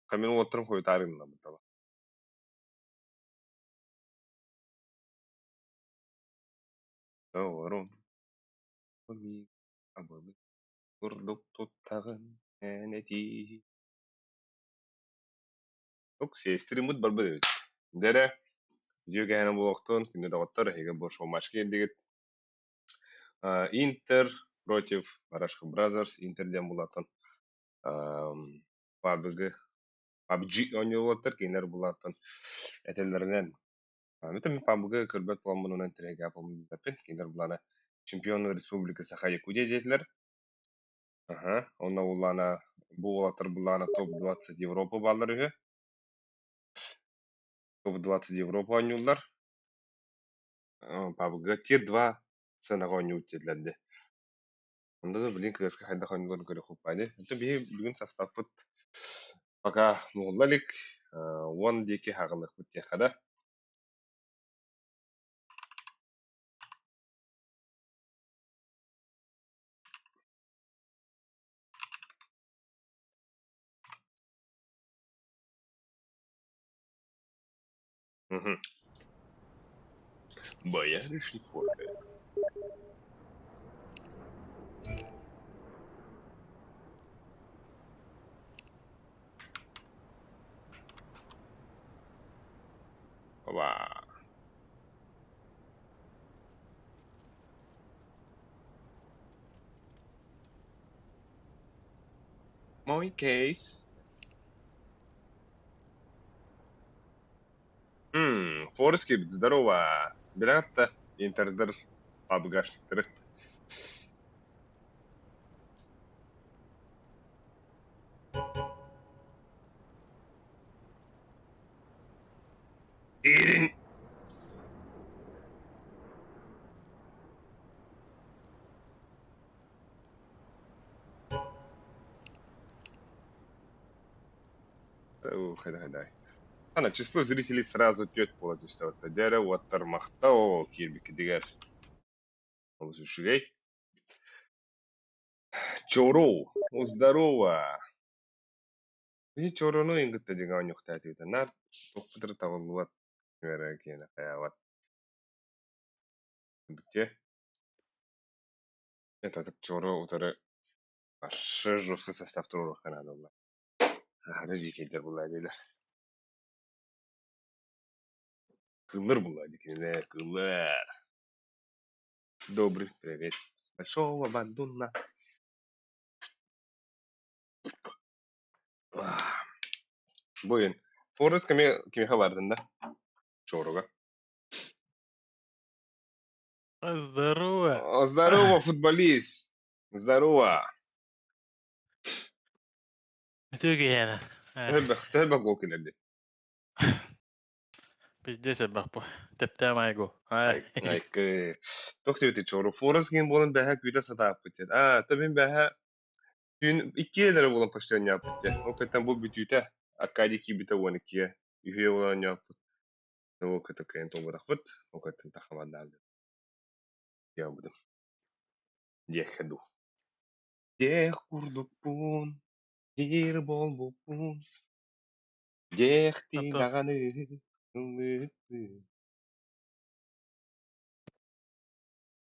Камин уолаттарым хойутаары гыннарбыттала. Доҕорум, абылы курдук туттаҕын эн этиий. Ок, сиэстириммит барбыт эбит. Дьэ эрэ, үтүө кэһэни буолуохтун, күндү доҕоттор, эһиги бу шоу-матчка киирдигит. Интер против Барашка Бразерс, Интер диэн булатын PUBG, PUBG оонньууллар, кинилэр булааттан этэллэринэн Бүтүн мин PUBG көрбөт буоламмын онон интэриэһиргээппин билбэппин. Кинилэр былаана чемпион Республика Саха Якутия диэтилэр. Аһа, онно буллаана бу уолаттар буллаана топ-20 Европа бааллар үһү. Топ-20 Европа оонньууллар. PUBG тир 2 сыанаҕа оонньуур диэтилэр дии. Онно да блин кыаска хайдах оонньууларын көрүөхпүт дии. Оттон биһиги бүгүн составпыт пока муһулла илик, 10 диэки хаҕылыахпыт диэххэ да. Мгм. Боярышник форте. Опа. Мой кейс. Форест киирбит, здорово! Билэҕит да, интердер пабгашниктары. Ирин! Хайда-хайдай. Ана число зрителей сразу түөрт буола түстэ батта. Дьэ уоттар махтал киирбиккитигэр. Олус үчүгэй. Чоро, здорово! Киһи чорону ыҥгытта дьиҥэ оонньуохтаатыбыта. Наар туохпутура табыллыбат эрэ киэнэ хайаабат. Где? Это так чоро утары вообще жесткий состав туруоруохха наада буолла. Аһара дьиикэйдэр буолла диилэр. Кыыллар буолла дии кинилэр, кыыллар. Добрый привет с большого бандуна. Бу Форест кими кимиэхэ бардын да? Чоруга. Здорово! Здорово, футболист! Здорово! Үтүө киһиэнэ. Төһө элбэх гол киллэрди? Пиздец элбэх бу. Тэптэм айгу. Айкы. Туох диэбитий Чору? Форест киин буолан бэһэ күүтэ сатааппыт диэн. Аа, то мин бэһэ түүн иккиэлэрэ буолан почти оонньооппут диэн. Ол кэнниттэн бу бүтүүтэ Аркадий киирбитэ 12-гэ. Үһүө буолан оонньооппут. Ол кытта кыайан туолбатахпыт. Ол кэнниттэн тахаманнаан диэбитим. Диэххэ дуу. Диэх курдукпун, диир буолбуппун, диэхтии А то даҕаны ыллыыттыы.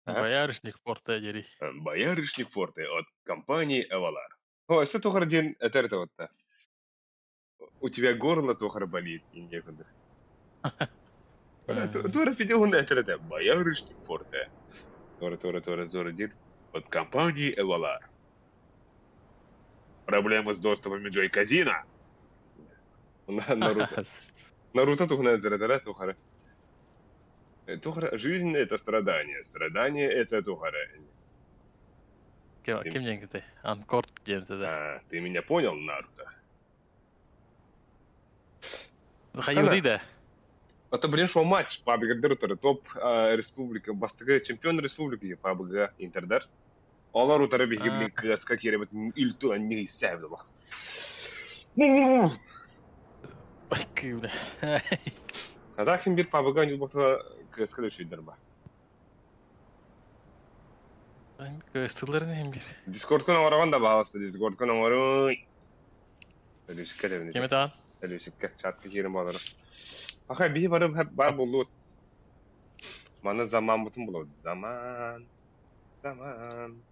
А? Боярышник форте дири. Боярышник форте от компании Эвалар. О, өссө туох эрэ диэн этэр этэ батта. У тебя горло туох эрэ болит, инде курдук. Туора видеоһун этэр этэ. Боярышник форте. Туора, туора, туора, туора диир. От компании Эвалар. Проблемы с доступами Джой Казино. Наруто. Наруто туһунан этэр этэрэ туох эрэ. Туох эрэ жизнь это страдание, страдание это туох эрэ. Ким Ты, ким диэн китэй? Анкорд диэн этэ да. а, ты меня понял, Наруто? Хайыытый Хана, да? это блин шоу матч PUBG утары топ республика бастакы чемпион республики PUBG Интердар. Олар утары биһиги А, блин кыаска киирэбит үлтү анньыы сээбит күүнэ. А ким бир PUBG ньулбахта кыаска да үчүйдер ба. Кыстыларын иһин бир. Дискордкун оҥороҕун да бааласта Дискордкун оҥоруй. Өлүүскэ дэбин Кими таҕан? Өлүүсүккэ чатка киирэн буолара. Аха биһи бары баар буоллуут. Маны заманмытын булабыт. Заман. Заман.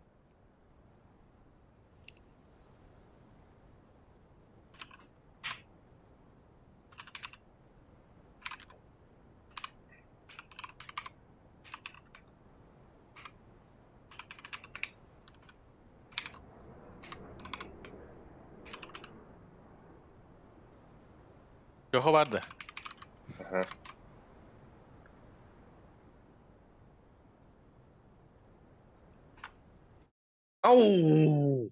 Леха бар да. Аха. Ау!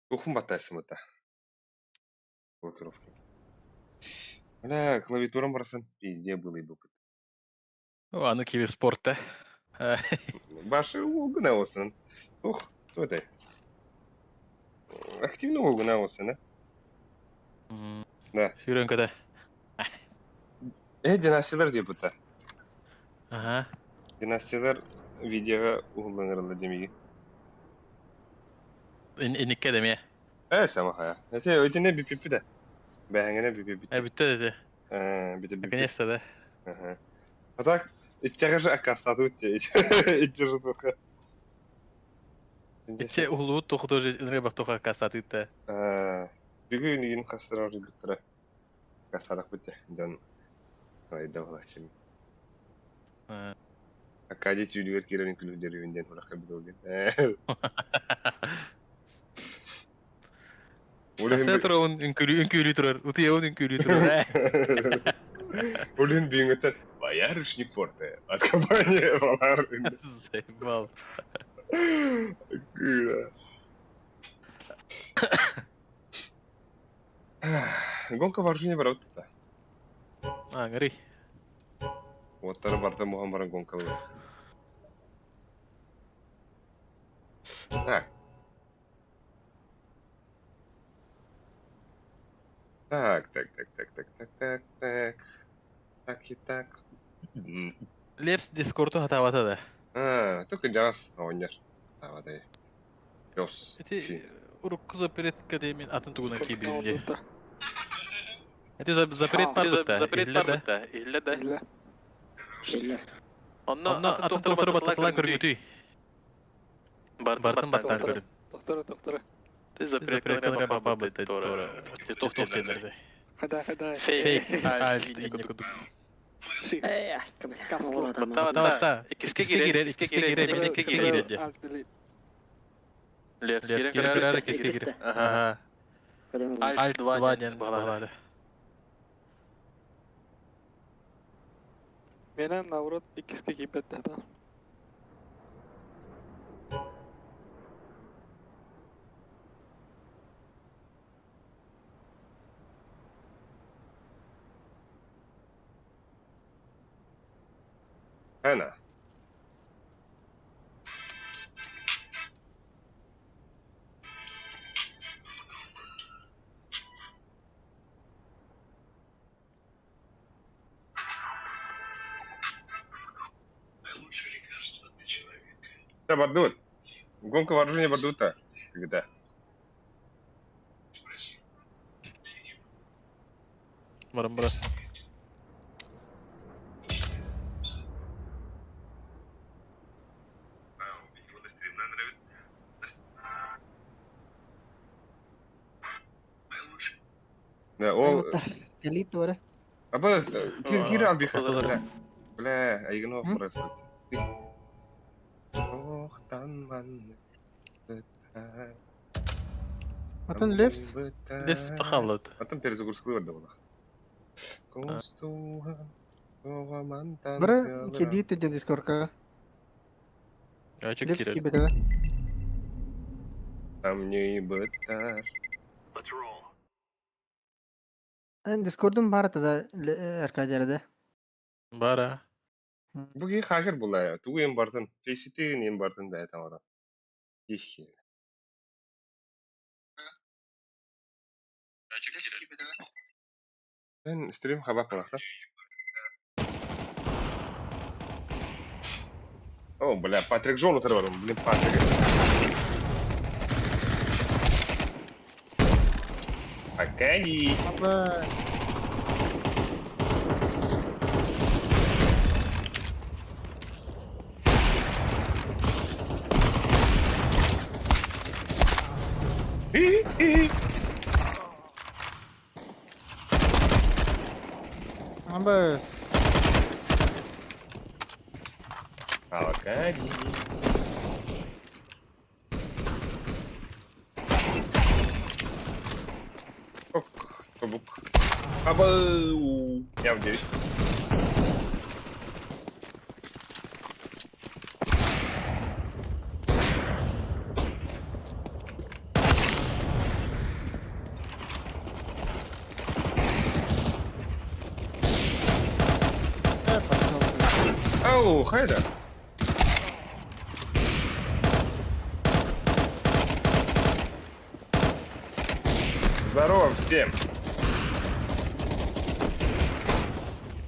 Тухум баттайсымыта. Блокировки. Бля, клавиатурам барсан везде было и было. О, аны киберспорт Башы уолгуна болсын. Ух, кто это? Активно уолгуна болсын, а? Да. Сүүрэн көтө. Династиялар диye бutta. Ага. Династиялар видеоға уһулланырылла демиги. Иникке демие. Сама хая. Это өтіне бипипи да. Бәһәңіне бипипи. Бүтте деди. Бите бипи. Наконец-то да. Ага. А так, итчәгә же аккастаты үтте. Итче же тоха. Итче улуу тохто же инре бак тоха касаты Бүгүн үйін қастырар бүттірі. Касарак бітті. Дон айда болачым. Акади түйдүгер кирен күлүдер үйүнден хурака бит олген. Аса турабын үҥкүлүү үҥкүүлүү турар. Утуйабын үҥкүүлүү турар. Олин бүйүнгөттен Боярышник форте от компании Валар. Заебал. Гонка вооружения бар өттү. А, гори. Оттары барда мухан баран гонка бар. Так. Так, так, так, так, так, так, так, так. Так и так. Лепс дискорту хатаабата да. А, только жас оонньор. Тавадай. Пёс. Ити урукку запретка диэмин атын тугунан киирдим дии. Ити запрет бар бытта. Запрет Илле бар да. бытта. Илле да. Илле. Илле. Онно Онно атын атын тохтору тохтору баттаталаан баттаталаан көрүҥүтүй. көрүҥүтүй. Бартын Бартын баттаан баттаан көрүҥ. көрүҥ. Тохторо, тохторо. Ти запретка Запретка бапа бапа бытта бытта тора. тора. Тохтох диэннэрдэ. Хада, хада. Фейк. Фейк. Альт Альт инне инне курдук. курдук. Си. Э, кабля. Баттаа Таватта. Иккиске Иккиске киирэр, киирэр, иккиске иккиске киирэр, киирэр, иккиске иккиске киирэр киирэр дии. Alt delete. Лепс Лепс киирэн киирэн көрөр, көрөр, иккиске иккиске киирэр. киирэр. Аха. Аха. Альт Альт 2 2 диэн диэн баҕалаах. баҕалаах. Менен наоборот иккиске киирбэт да. Ana. Да, бардут. Гонка вооружения бардута. Когда? Баран бара. Да, ол... Кэлит бара. Аба, кири албиха. Бля. Бля, айгын оқ просто. Охтан ман. Атын Лепс? Лепс тахаллат. Атын перезагрузка бар да була. Бара кедит ден дискорка. Ачык Лепс киирэр. кибетэ. Там не бытар. Эн дискордун бар да Аркадиярда. Бара. Буги хакер була. Тугу эм бартын. Фейсити эм бартын бәйт амара. Дихи. Мен стрим хабак болақ да? О, бля, Патрик Джон утыр бар. Блин, Патрик. Пока дии. Абы. Абы. Пока дии. Ок, тобук. Абы. Я в 9. Э, пошел ты. Ау, хайда. Здорово всем.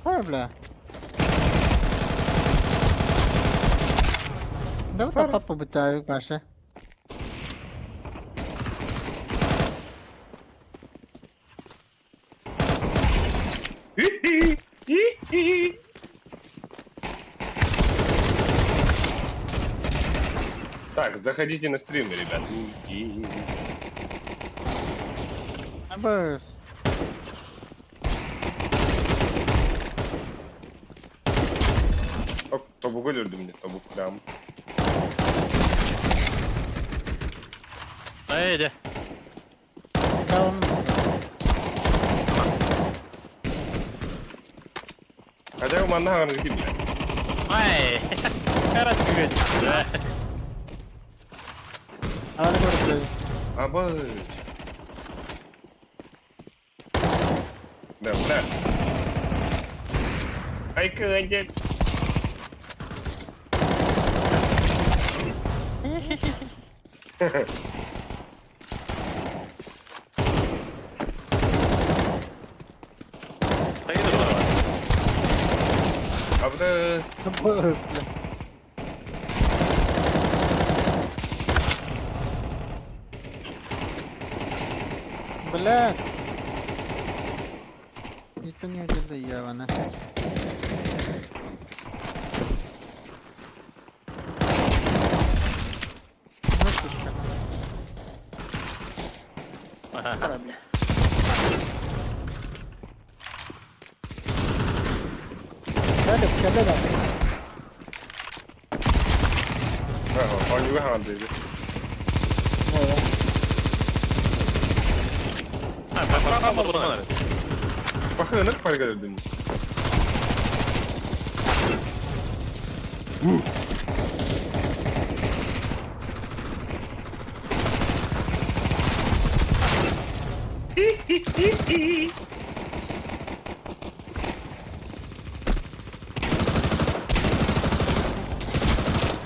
Ой, бля. Да вот папа бутавик, Паша. Так, заходите на стримы, ребят. Абыс. Ок, тобук өлөрдүм мне, тобук прям. Эй, дьэ. Калм. Хотя бы манна хаҕан бля. Ай! Карас күрөт. Ары көрдү. Абыч. Да, бля. Айка, айда. Хайда бар. Абда. Абыс, бля. Бля. Это не одежда явно. Ну, сучка. Бара, бля. Кэлэ, кэлэ да. Ага, он не хаҕан А, Бахыныр парга өлөрдүм.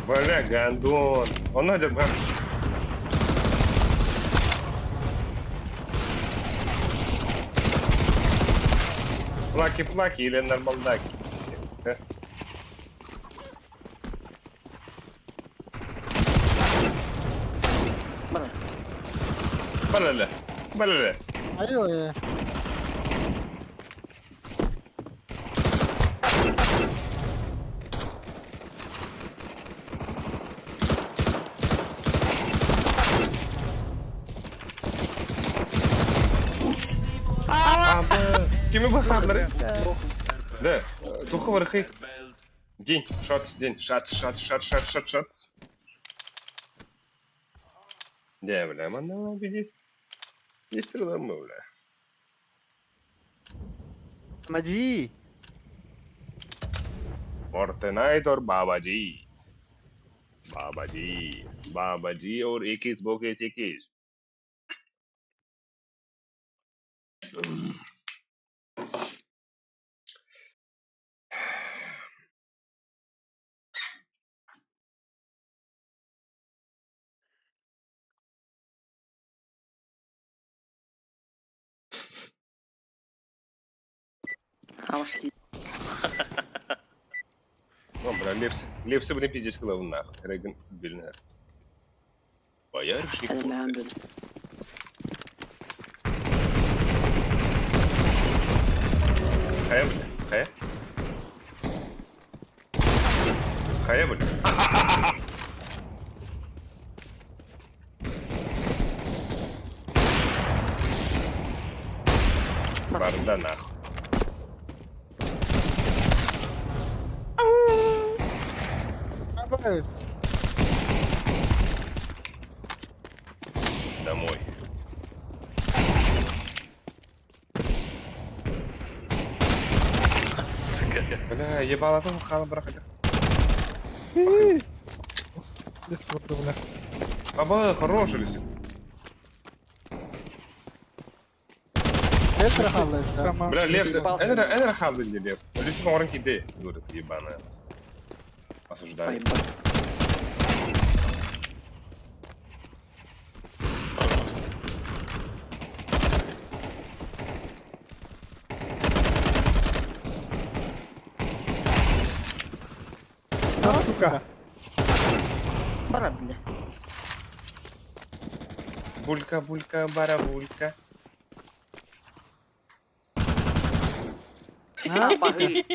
Бля, гандон. Он надо, бля. Плаки-плаки или нормалдаки? Э? Бара. Балале, балале. Айо, э. А, Кими бахтадлары? Да, тухы бархы. День, шац, день, шац, шац, шац, шац, шац, шац. Да, бля, манна здесь. Здесь мы, бля. Маджи. Fortnite और बाबा जी बाबा जी बाबा जी और 21 बोकेस 21 Амашки. О, бля, Лепс, Лепс, блин, пиздец, главный нахуй. Рейган, блин. Боярышник. Hadi ben dön. Хайа бля, хайа? Хайа бля? Барда нахуй. Абас. Домой. Бля, ебалатын хаалан бырахатых. Дискорду, бля. Аба, хороший лисик. Лепс хаалла да. Бля, Лепс, Заебался. эн эрэ хааллын дии Лепс. Лисик оҥорон киирдэ, говорит, ебаная. Осуждаю. Поебать. А, сука. Пора, бля. Булька, булька, барабулька. А, Баги.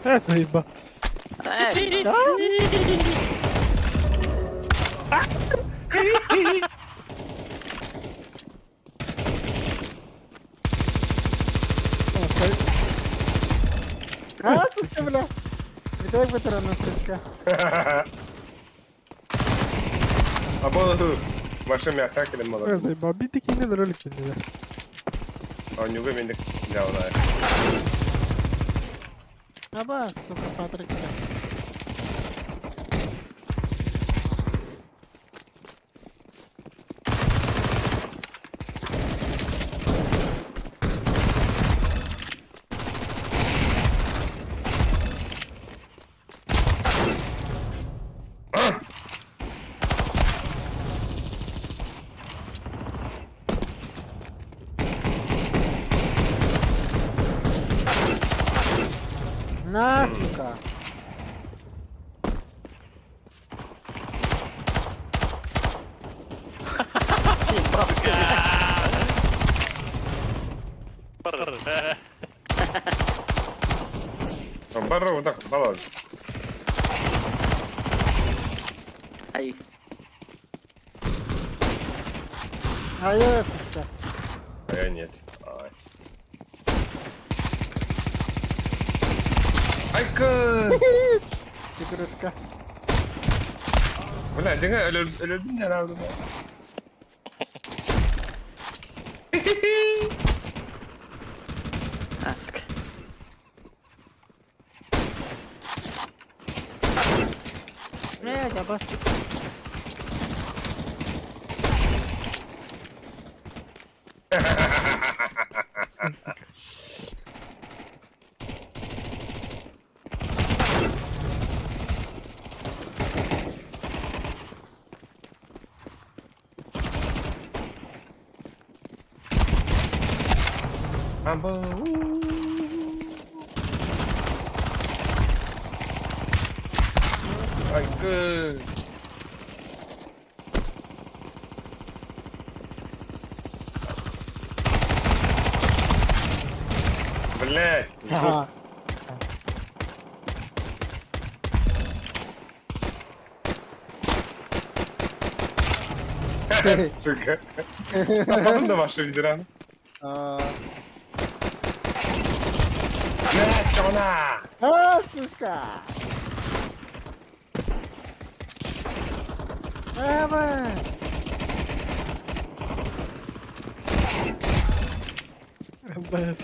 Э, заеба. Эй, А, сука, бля. Виталик Батаранов, сучка. Аба, Маша мяса кэлэн Э, молодец. заеба. Битик не ролик не Оонньууга мен де дьаалай. Аба, сука, Патрик. На, сука. съебался. Бар. Барра вот так, балан. Ай, А я, сука. А я нет. Ай. Айка! Игрушка. Бля, дьиҥэ өлөрдүм дьэн алдым. аск. Блядь, аба. Аба. Айка! Блять, Ага. Сука. А потом на ваши ветераны. А, Блять, она! А, сука. Аба. Блядь.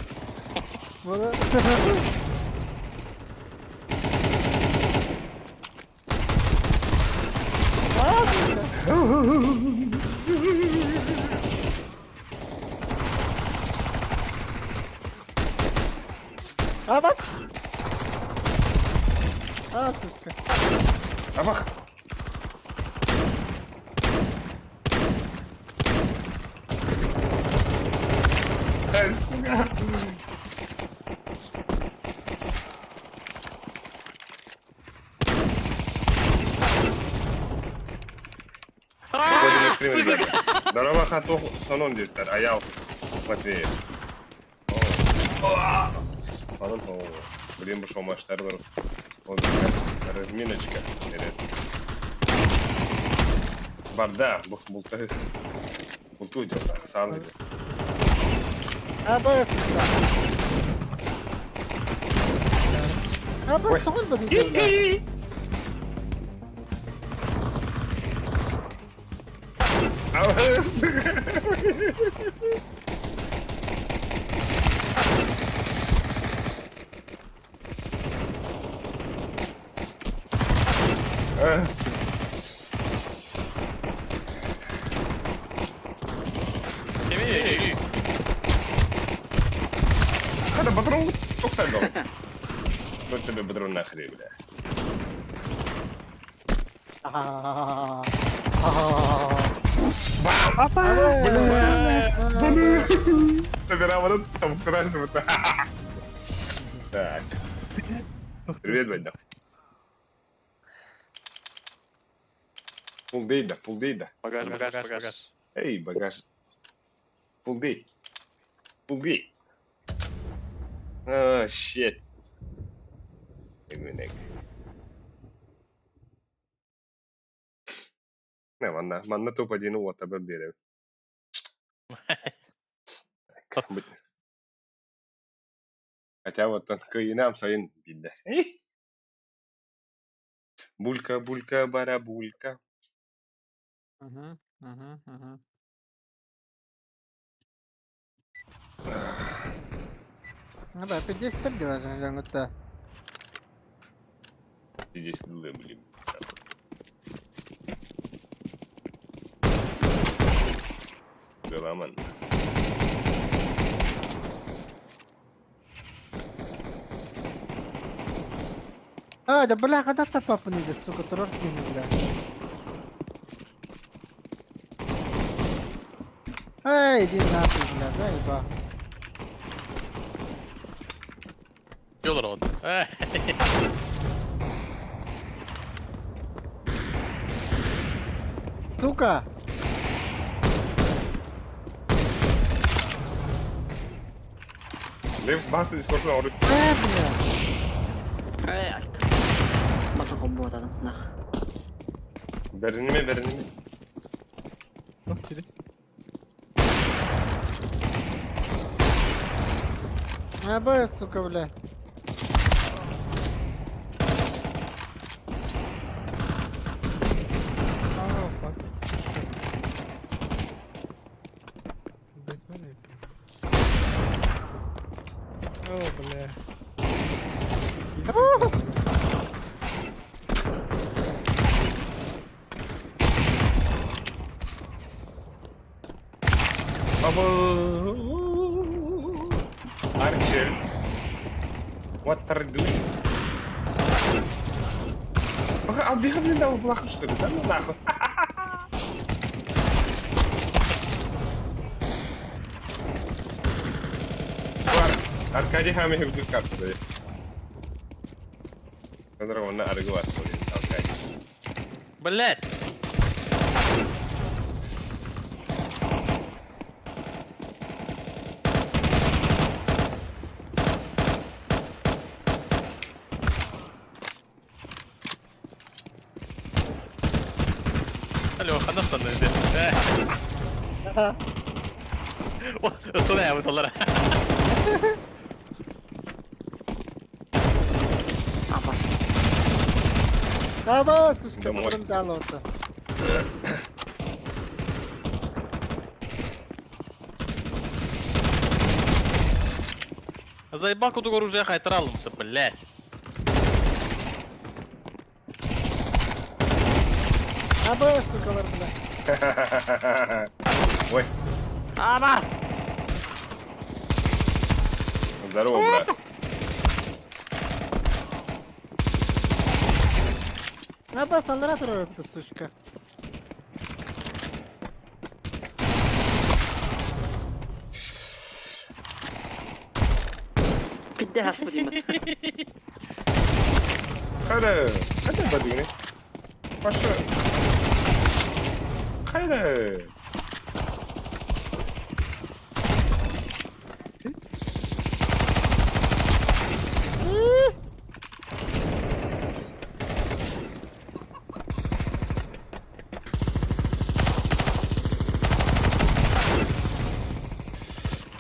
Вот. А, сука. Абас. А, сука. Абах! Ай, сука! Выходим на стрим, ребята. Здорово, хатох сонун диэттэр. Айал Матвеев. Онон блин, бу шоу-матчтар Ол разминочка. Барда, бу бултаһы. Бултуу дьон, саан АБС. АБС тоҕо элбэх АБС. Хата патрон тоқтар. Вот тебе патрон нахрен, бля. Апа! Бля! Бля! Там Так. Привет, Вадя. Пулдейда, пулдейда. Багаж, багаж, багаж. Эй, багаж. Пулдей. Пулдей. А, shit. Эминек. Не, манна, манна топ один уота бэббиэрэ. Хотя вот он кыйнаам сайын билдэ. Булька, булька, барабулька. Vabbè, per 10 te. Здесь блин. Галаман. А, да бля, когда то папа не сука, турор кине, бля. Эй, иди нахуй, бля, заеба. Diyorlar onu. Сука! Левс басты дискордна орут. Э, бля! Э, Бата хобботадым, нах. Бериниме, бериниме. Туох кини? А, бля, сука, бля. А, fuck. Блядь, маленький. О, бля. Баба. Арчер. What are you doing? Пока албига, блин, дал блаху, что ли? Да ну нахуй. Бар, Аркадий хами хибдүр карту. Надо онна арыгы бар, Аркадий. Блять! Алло, ханна станды. Ыстана я Апас. А, бля, сучка, Домой. патрон дал. Заебал кудуг оружие хайтралым-то, блять. А, бля, сука, бля. Ой, Абас! здорово, брат. А, бля, салдара турор сучка. Пидде хаспыт Хайда, хайда бадыгны. Паша. Хайда.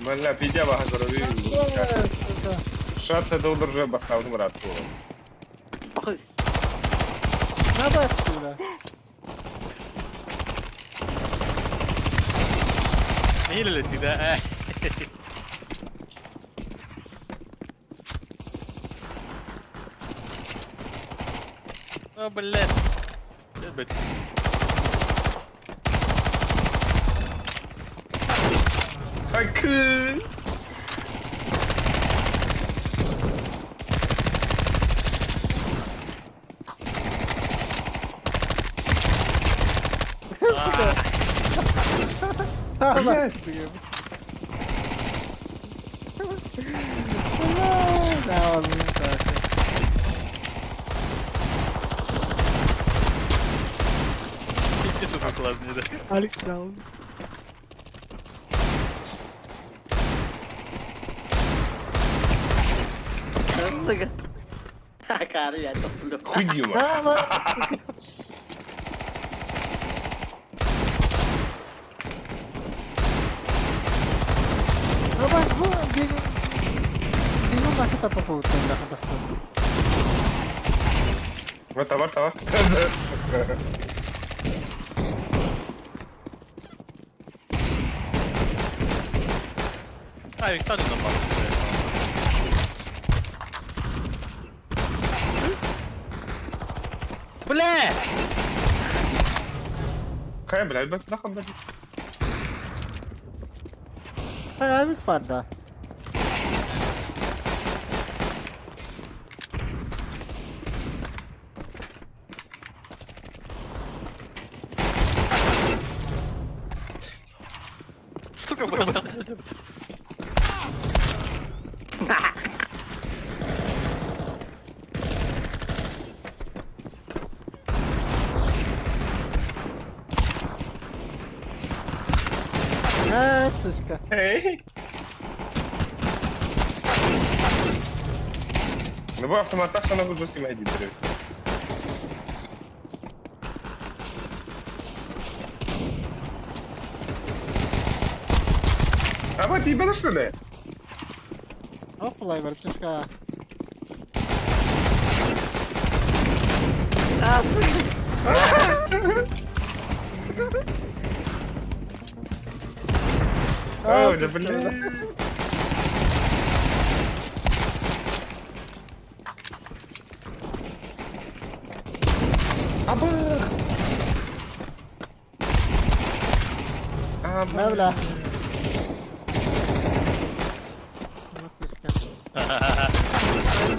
Бля, пидя баха здоровье. Сука. Шатса доллар уже бастаудым рад буолан. Похуй. На башку, бля. Или ты, да? О, блядь. Блядь. Акы! Блядь. Да, он не так. Иди, сука, классный, да. Алекс даун. Сука. Кары я топлю. Хуй Дима. Да, сука. Ну, баш, бу, дигин башы тапа қойыптан жақын. Вот товар, товар. Авик, та не напал. Бля! Хай, блядь, бас нахуй, блядь. Хай, авик бар да. Сука, блядь. А, сучка. Эй! Ну, бу автоматтах сана бу жесткий мәйди берет. А вот ебало что ли? Оп, братишка. А, сука. О, да блин. Абых! Да, Абых! бля. Ну, сучка.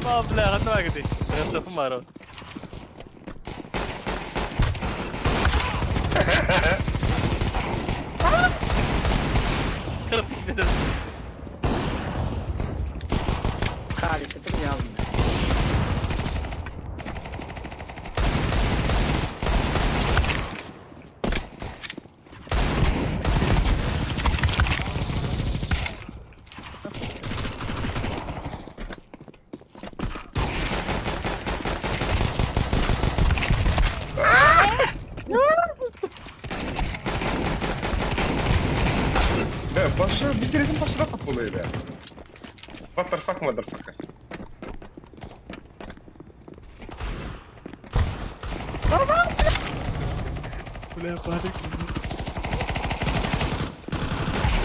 О, бля, готова ты. Это фумаро. Кары, что ты меня Да, башы, бистеретин башына капылы бля. What the fuck, motherfucker? Бля, парик.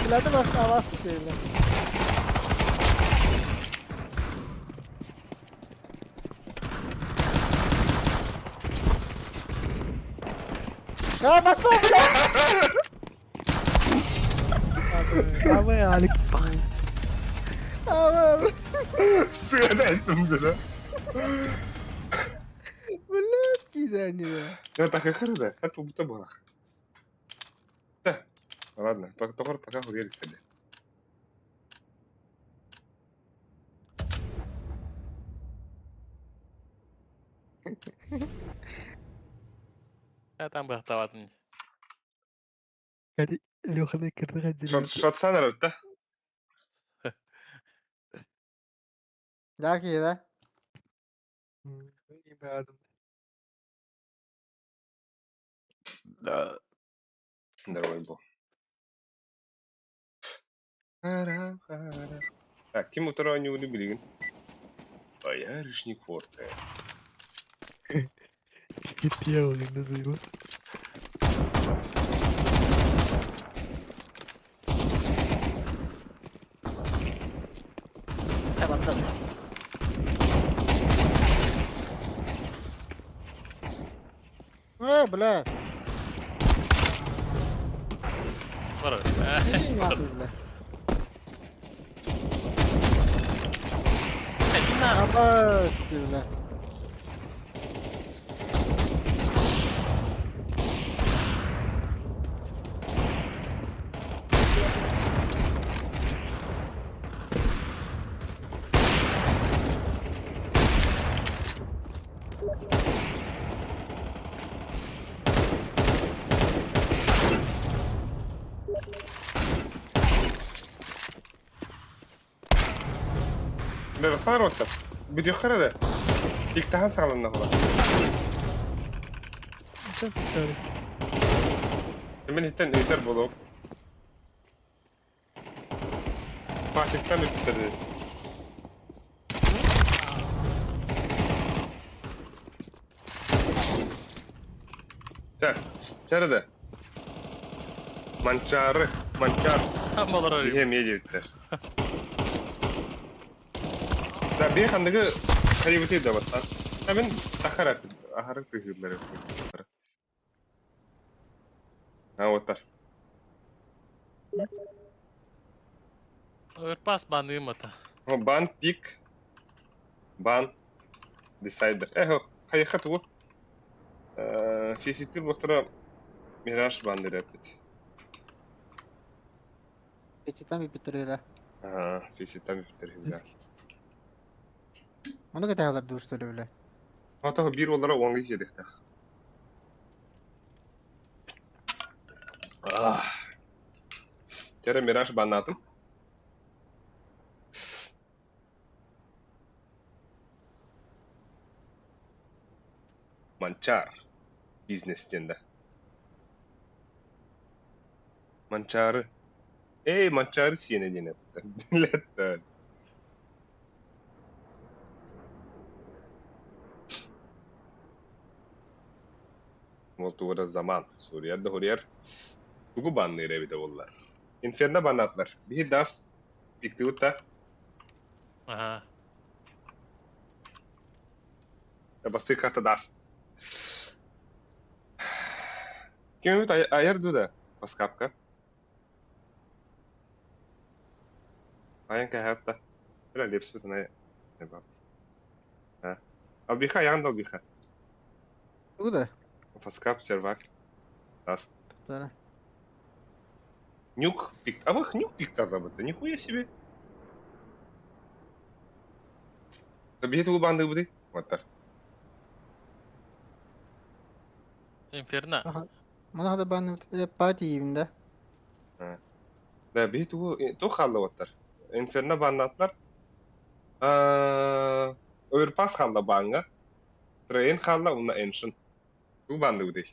Бля, ты баш, а вас бля. А, пошел, бля! Абы, Алекс. А, бля. Сыграйсың, бля. Блядь, кидание. Я так и хрена, как будто было. Да. Ладно, пока пока хуярик тогда. Я там бы автомат. Леха, на Шот, шот санар, да? Да, да? Здоровый был. Так, ким утары оонньууну билигин? Боярышник Форте. Кития не заебал. Барда. Э, бля. Бар. Иди нахуй, бля. Абасти, бля. Да, харота. Бүтүөххэ да. Иктахан саҕаланна була. Sen tutar. Мин иттен ыытар буолуом. Пасиктан ыыттар. Так, чары да. Манчары, манчар. Балар Биһиэ эмиэ диэбиттэр. Да, биһи ханныгы хайыбытый да бастаан. Да, мин тахар аһары тыһыыллар. А, оттар. Overpass баныым ата. О, Бан, пик. Бан. Десайдер. Эхо, хайыха тугу. Фиситир буохтара Мираж бан дирэппит. Печетами Петрила. Ага, фиситами питер Оны кытаалар дуу, что ли, бля? Ата биир олара оҥҥа киириэхтээх. Ах. Чэрэ Мираж баннаатым. Манчар. Бизнес диэн да. Манчары. Эй, Манчары сиэнэ диэн эппиттэр. Билэттэр. Ол тугура заман. Суруйар да суруйар. Тугу банныыр эбитэ буоллар. Инферно баннаатылар. Биһи Dust пиктыбыт да. Ага. Бастыы карта Dust. Ким эбит айар дуу да? Паскапка. Айан кэһээтта. Бля, лепсибит ана. А. Албиха, айаҕын да албиха. Тугу да? Фаскап, сервак. Dust. Тура. Нюк пик. А вы нюк пик забыто. Нихуя себе. Биһи тугу банды буди? Оттар. Инферно. Мана хада бан пати ийибин да. Да, биһи тугу туох хаалла оттар. Инферно баннаатылар. Overpass хаалла баҥҥа. Train хаалла уонна Ancient. Тугу банды буди?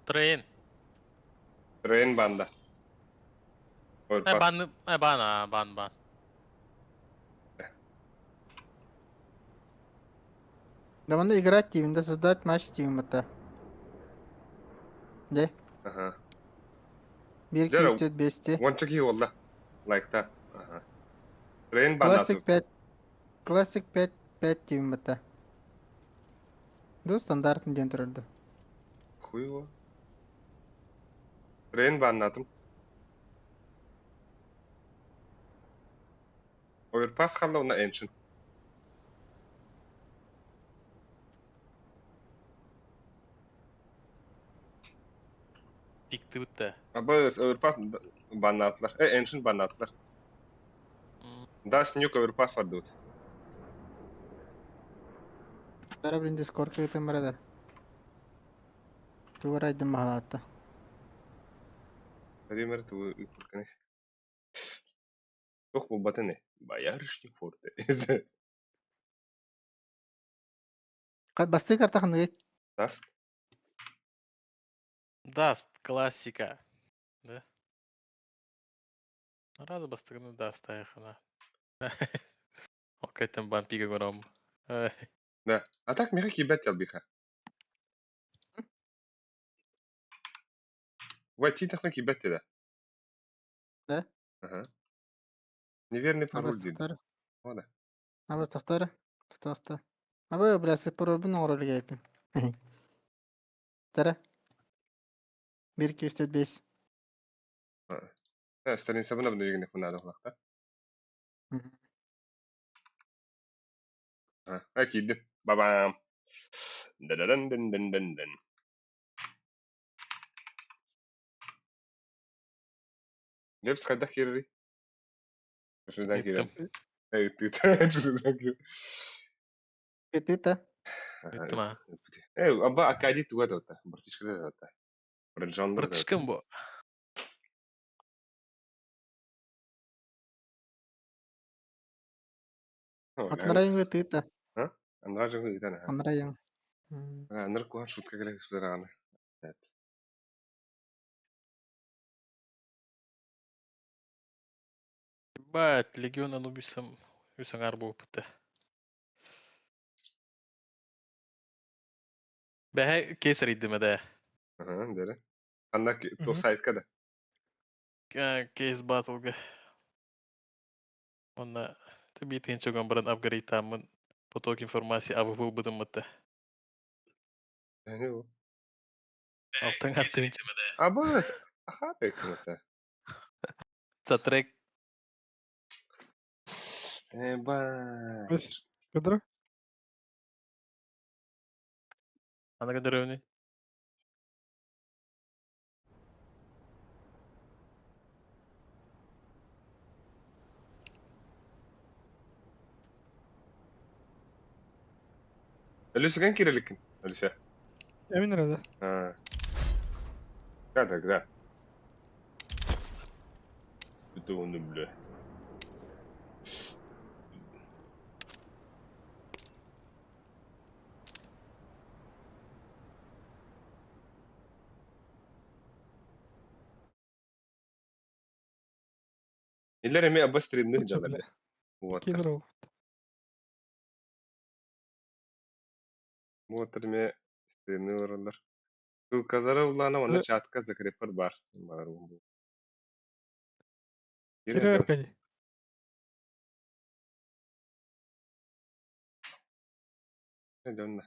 Train. Train банда. Э, Overpass. бан, э, бан, а, бан, бан. Да манна играть диибин да, создать матч диибин это. Де? Ага. 1 Дьэ, 2 3 4 5 Уонча киһи буолла. Лайкта. Ага. Train Classic баннаатыбыт. 5 Classic 5 5 диибин это. Ду стандартный диэн турар. Хуй его. Train баннаатым. Overpass хаалла уонна Ancient. Пиктыбыт да. Абы Overpass баннаатылар. Э, Ancient баннаатылар. Dust Nuke Overpass бардыбыт. Бара блин Discord кытын барада. Тугар айдым баһалаатта. Владимир тугу ыыппыккыный. Туох буолбатын ээ? Боярышник Форте. Бастыы карта ханныгый? Dust. Dust, классика. Да? Араас бастакыны да астайахына. Окайтан бампига көрөм. Да. А так миэхэ киирбэт ялбиха. Войти тахна киирбэт да. Да? Ага. Неверный пароль Абас диэн. тахтар. Ода. Абас тахтар. Тутахта. Аба бля паролбун оҥорор кээпин. Тара. 1 2 3 4 5. Страницабын обновигин хунада хулахта. А киирдим. Бабам. Дададан дын дын дын дын. Лепс хайдах киирэрий? Үсүнэн киирэн. Ыттым. Үсүнэн киирэн. Ты-та. Ыттым а. Аба Акади туга да Братишка да Браджандар да. Братишкам бу. Андрайың ты-та. Андрайың ыйтан. Андрайың. Аныр кухан шутка келе сүлер. Бать, Легион Анубисом үс аҥаар буолбута. Бэһэ кейс арыйдым да. Ага, дere. Анна то сайтка да. Кейс батлга. Онна табитин чогон баран апгрейдтааммын поток информации АВП ылбытым. Не бу. Алтан аттын. Абас. Аха бек это. Сатрек. Эба. Бес. Кадра? Ана дөрөвнү. Алиса киреликин. Алиса. Эмин эрэ. А. Да, да, да. Это он, бля. Иллер эми аба стримни жалар. Вот. Кидеров. Вот эми стримни оралар. Ссылкалары улана оны чатка закрепер бар. Бар бу. Кирер Аркадий. Дөннө.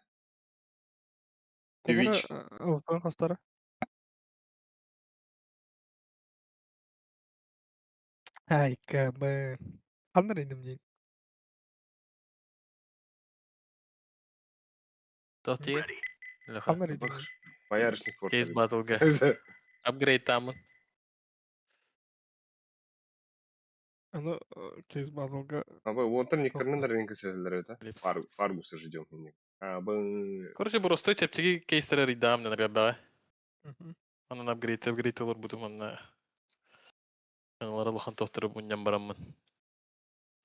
Twitch. Алтан хастара. Ай, кабы. Ханнар индим дии. Тохти. Ханнар индим. Боярышник форт. Кейс батлга. Апгрейдтааммын. Аны кейс батлга. Аба уонтан нектермен рынка селлер это. Лепс. Фаргуса ждем. Аба. Короче, простой чэпчэки кейстер арыйдаам дэн ребята. Онон апгрейд олорбутум онно. Аналар улахан тохтору мунньан бараммын.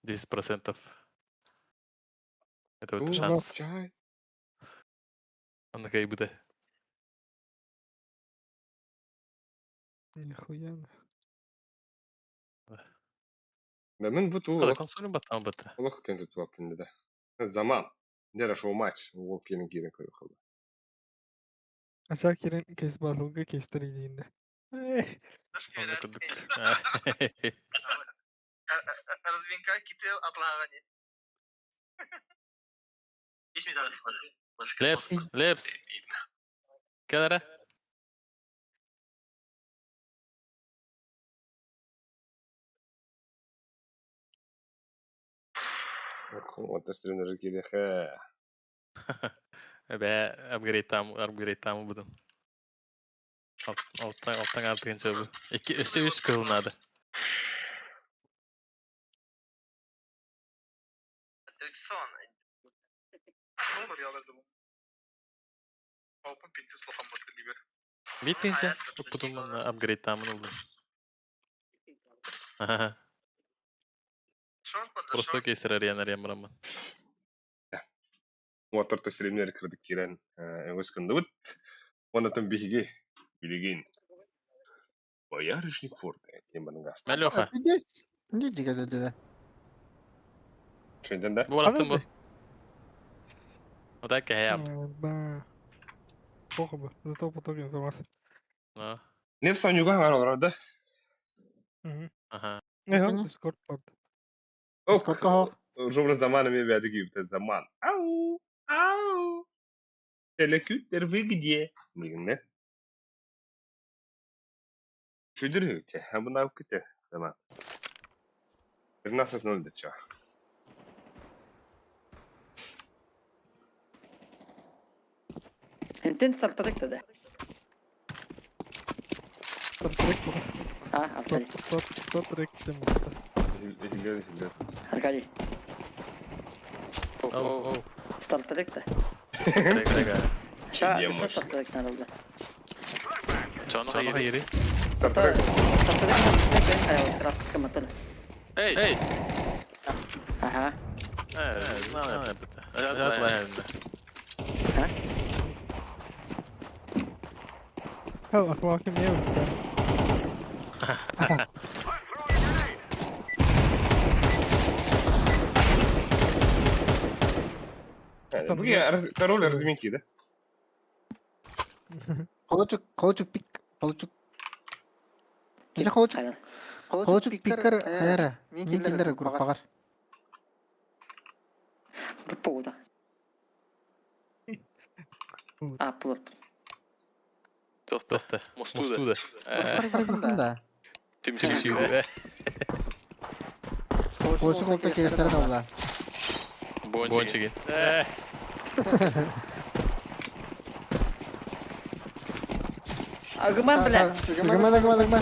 10%. Это вот шанс. Чай. Онно кайбыта. Нихуя. Да мен бу ту Ала консоль баттан бата. олох кен туту да. Заман. Дера шоу матч. Ол кенин кирен көрү калды. Ача кирен кейс батлга кейстер идиинде. Онно курдук. Разминка кити атлагани. Лепс, Лепс. Кэлэрэ. Вот стримнер кирехе. Эбэ апгрейдтаам будум. Алтан алтан артыгын сөбү. Икки өссө үс кылынады. Dirkson. Ne olur ya Open Pictures gibi. Битинче туппутум онно апгрейдтаамын ылдым. Просто кейстер арыйан арыйан бараммын. Вот орто стримнер кирдик кирен. Өс кындыбыт. Онотон биһиги билигин. Боярышник Форте. Кем бангаста. Мелеха. Здесь. Иди, да. Чөйден да? Бу барахтын бу. Вот так я. Ба. Плохо бы. Зато поток информации. Ну. Неф санюга хаңар олар да? Угу. Ага. Ага, Дискорд порт. Ок. Сколько хох? Жобры заман ми бәді кейіпті заман. Ау, ау. Телекүттер вы где? Билгин да? Чөйдер хөте. Ха бұны алып кете заман. 13:0 деча. Интен стартрек тогда. Стартрек был. А, Аркадий. Стартрек тем более. Эхилер, эхилер. Аркадий. Оу, оу. Стартрек-то. Рега, рега. Ша, Я что может. стартрек надо было? Чоно Чоно хайри. хайри. Стартрек. Стартрек, стартрек, графическая мотор. Эй! Эй. Ага. Знаю. Атлайм. Ха, акваки мне вот. Бүгін король разминки, да? Холочук, холочук пик, холочук. Или холочук, холочук пиккер хайара. Мен келдер группагар. Группа года. А, пулар. Тохта. Тохта. Мостуда. Мостуда. Да. Түмсүү. Холочук олта келдер да була. Бончиги. Агыман, бля. Гыма, гыма, гыма.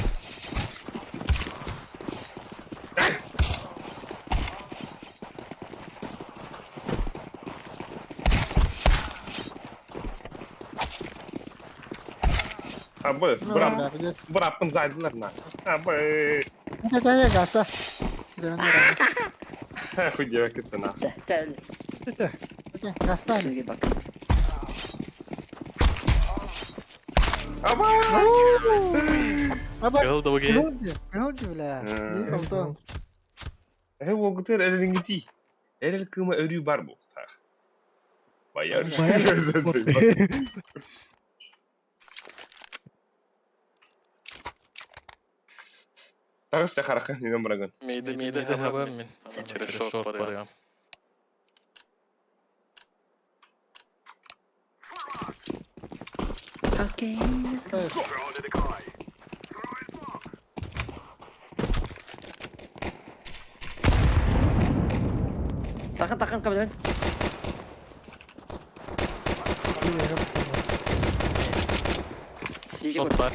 А, быс, брап, браппын зайдылар на. А, бы. Да, да, гаста. Хуй девок это на. Да, да. Гаста. Аба! Аба. Кыл довги. Кылды, бля. Не солтон. Э, олгытыр эрелингити. Эрел кыма өрүү бар бу. Так. Баяр. Тагыс та харака нинен бараган. Мейде, Мейде мейде хабам мен. Через шорт барыгам. Окей, let's go. Takın takın kabul et. Сиги Шорт бар.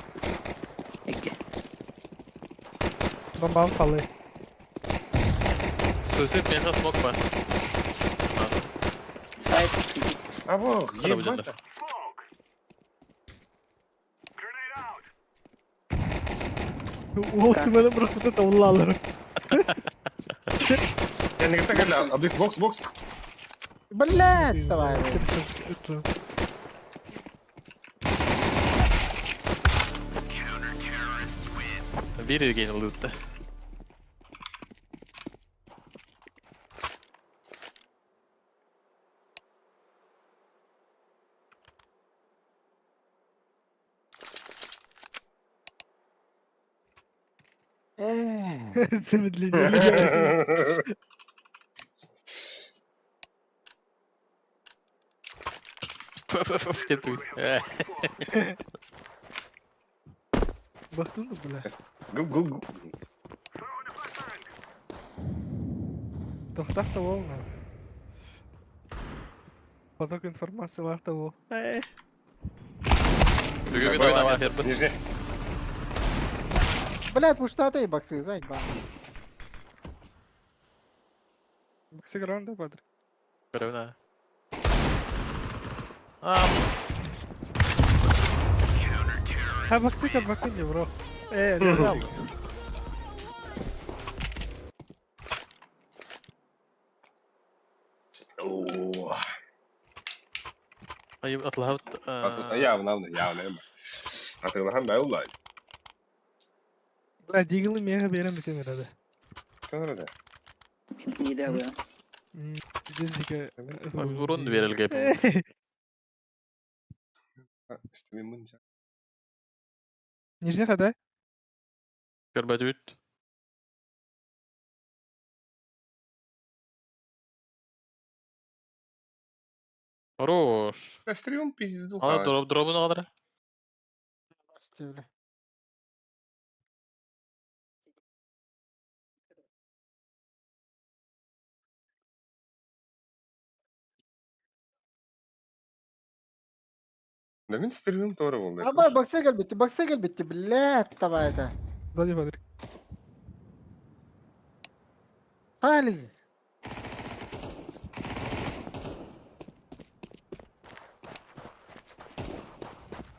Икки. Бомбам фалы. Сөсеп меха смок бар. Сайт сиги. Або, Када бу жерде? ебать. Ол кімені бұрықты да алыр. Я не так гля, абдик бокс бокс. Блядь, давай. Бир ген лутта. Замедление. Кету. Бахтын бля. Гул гул гул. Тохтах-то вол нах. Поток информации лахта вол. Эй. Бүгүн ойнама бербин. Нижний. Блядь, ну что ты, боксы, заебал. Боксы гранда, падре. Көрөбүн. А, Ха, боксы как бакыни, бро. Эй, лежал. О. айып атлаһабыт. Явно, явно, явно. Атыглахан бай улай. Бля, Deagle'ы миэхэ биэрэн бүтэн эрэ да. Көнөр да. Не да бу. Дизлике. Урон берелге по. Стримын жа. Нижний хада? Көрбөт бүт. Хорош. Стримын пиздец Ана дроп дробун алар. Стивле. Да мин стримим тоже болды. Аба бакса келбитти, бакса келбитти, блядь, давай это. Сзади Вадрик. Хали.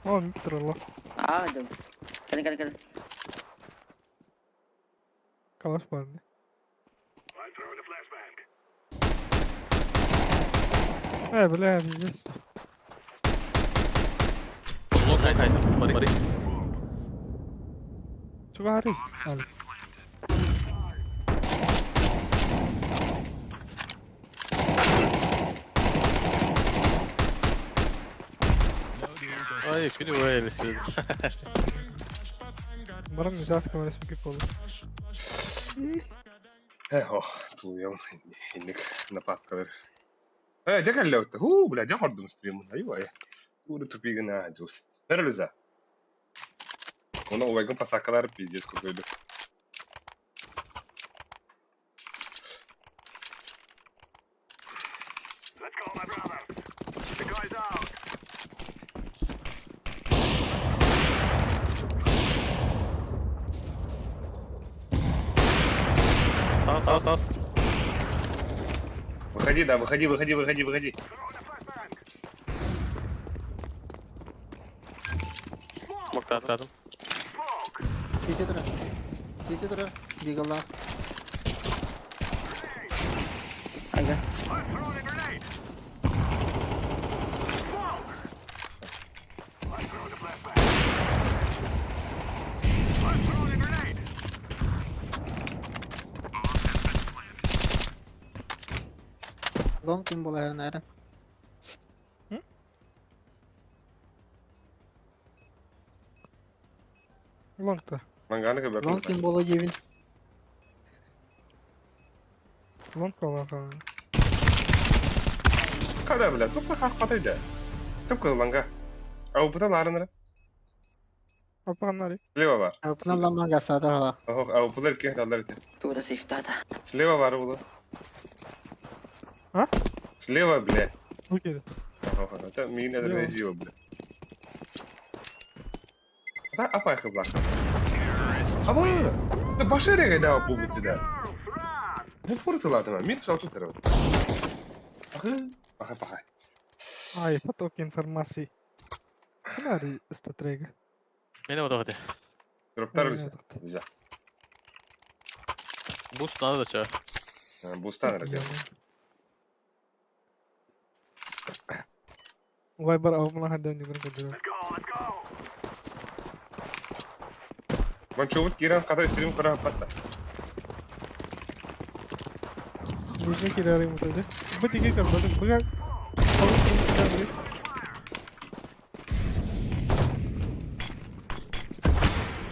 О, микро А, да. Кали кали кали. Калаш бар не? Э, бля, пиздец. Лок хайда. Бари. Чугари. Ал. Ай, күнү байлысы. Барам не камера смеки полу. Эх, ох, тулуйам инник напаккалар. Э, жакаллаутта. Ху, бля, жакордум стримын. Аюва. Уру тупигына жус. Нервиза. Оны убайгын пасакалар пиздец көкөйдү. Тас, тас, тас. Выходи, да, выходи, выходи, выходи, выходи. Смоктадым. Сити тура. Сити тура. Дигала. Ага. Long ким була наверное. Лонгта. Манганы кебек. Long ким була дебин. Лонг калаха. Када, бля, тупо хах патайда. Тупо ланга. А у пата ларынра. Апанари. Слева бар. Апна ламага сада ха. Ох, а у палар ке далар те. Тура сейф тата. Слева бар було. А? Слева, бля. Окей. Ох, это мин это Слева. резио, бля. Да, апай хыбла. Аба, да башарега да пубути да. В упор ты ладно, минус ауту терва. Ахы, ахы пахай. Ай, поток информации. Канари статрега. Мени отоготе. Дроптар виза. Виза. Буст надо ча. Бустан рага. Вайбер авмана хаддан югрын кадыр. Ман чобут киран ката стрим кара патта. Нижний кирари мутаде. Бу тиге карбады. Буга.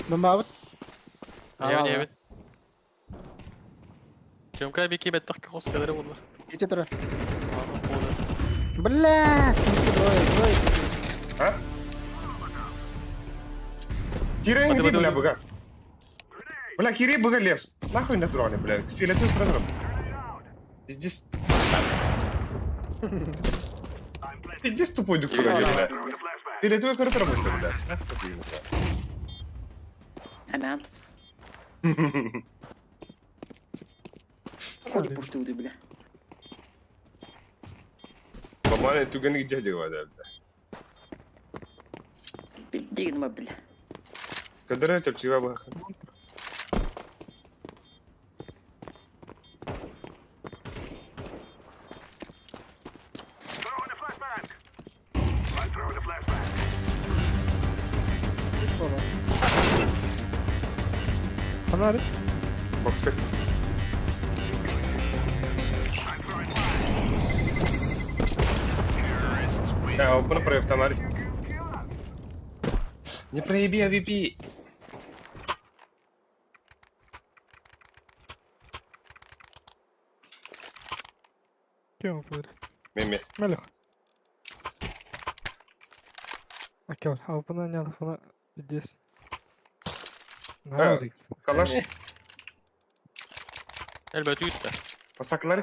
Бомбабыт. Не, не, Чемка бики беттах кос кадары булар. Сити тура. Бля, сити двое, двое. А? Киран Бады, иди, бады, бля, бады. буга. Бля, кири буга левс. Нахуй натуральный, бля. Фиолетовый прозрак. Пиздец. Пиздец тупой духура, бля. Фиолетовый коридор будет, блядь. Нахуй ты, бля. Аман тут. Ходи пуштуды, бля. Баманы түгені жажы бада, бля. Дигнма, бля. Кадыры чапчыга баха. Була. Ханары. Боксы. А, опына проектамар. Не проеби AWP. Кем olur? Меме. Мелех. Акел, а опына не алхана здесь. Нарик. Калаш. Элбет үүттэ. Пасаклар.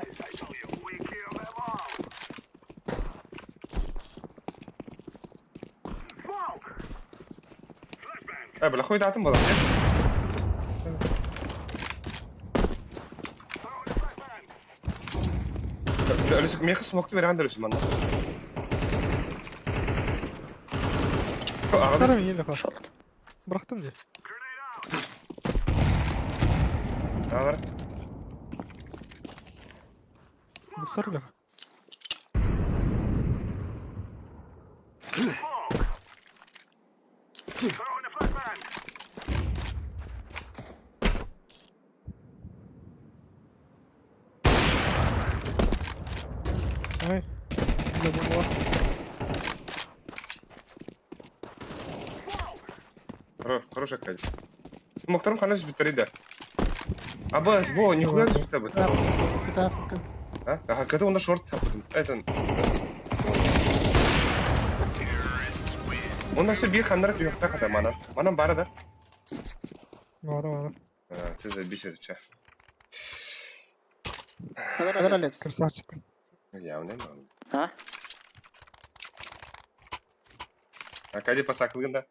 Э, бля, хуй датым была. Меха смогты верандар үсүм анда. Sarı yine Шорт. Bıraktım diye. Алар. Bu sarı laf. Ay. Bir de bomba var. Хорошая Катя. Мохтарым ханас битарида. Абас, во, нихуя ты бит. Кытаапка. А? Ага, когда он на шорт тападым. Это... Он на себе хандар юхта хата мана. Манам бара да. Var var. А, ты забись это ча. Kadar Alex. Красавчик. Явно. А? А кади пасаклыгын да.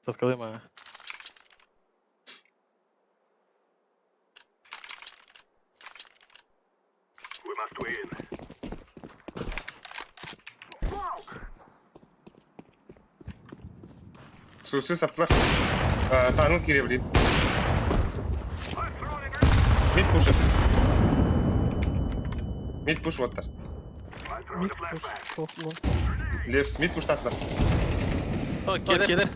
Саскалыма. Сусу саптылар. Таныл кире Мид пуш. Мид пуш вот Mid push. Top long. Лев, мид пуш татлар. О, келер.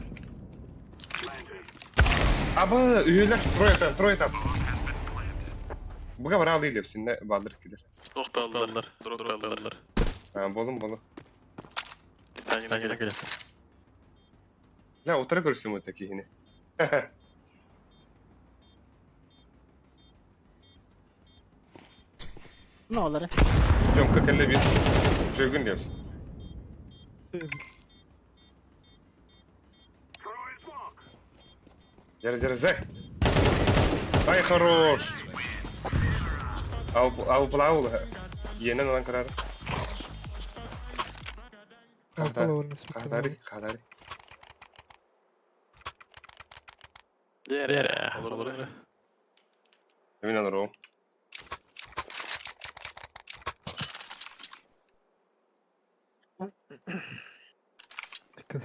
Абы, үйелер, трое там, трое там. Буга бара алды Лев, синне балдыр килер. Ох, баллар. Дроп баллар. А, болум болум. Титанина келер. Ла, утыра көрсүм өтө кихини. Ne olur? Жомка келе бир. Жөгүн Левс. Жара, жара, зе. Ай, хорош. Ау, ау, плау. Йенен алан карар. Хадари, хадари. Дere. Olur olur. Эмин алар Dikkat.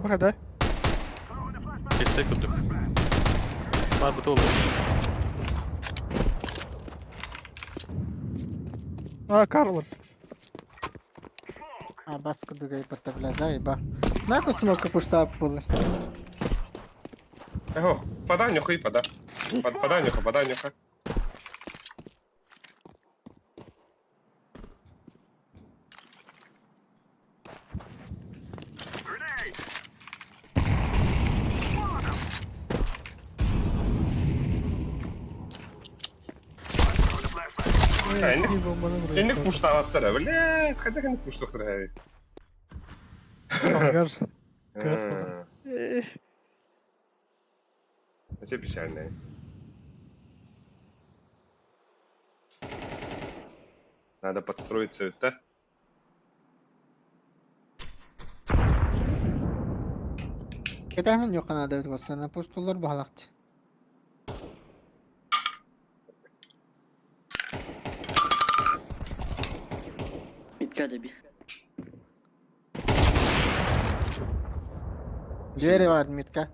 Bak hadi. Кесте күрдүк. Бар бут oldu. Aa kar var. А бас кудугай портабля заеба. Нахуй смока пуштап булар. Эхо, подай нюха и пода. Подай нюха, подай нюха. İyi bombanı buraya. Энник пуштаабаттар, бля, хайда хэнник пуштуктар хай. Kangar. Кас Это печально. Надо подстроиться, да? Кетәһен юк ана дип госана пуштулар баһалакчы. Мидка bir. Двери бар митка.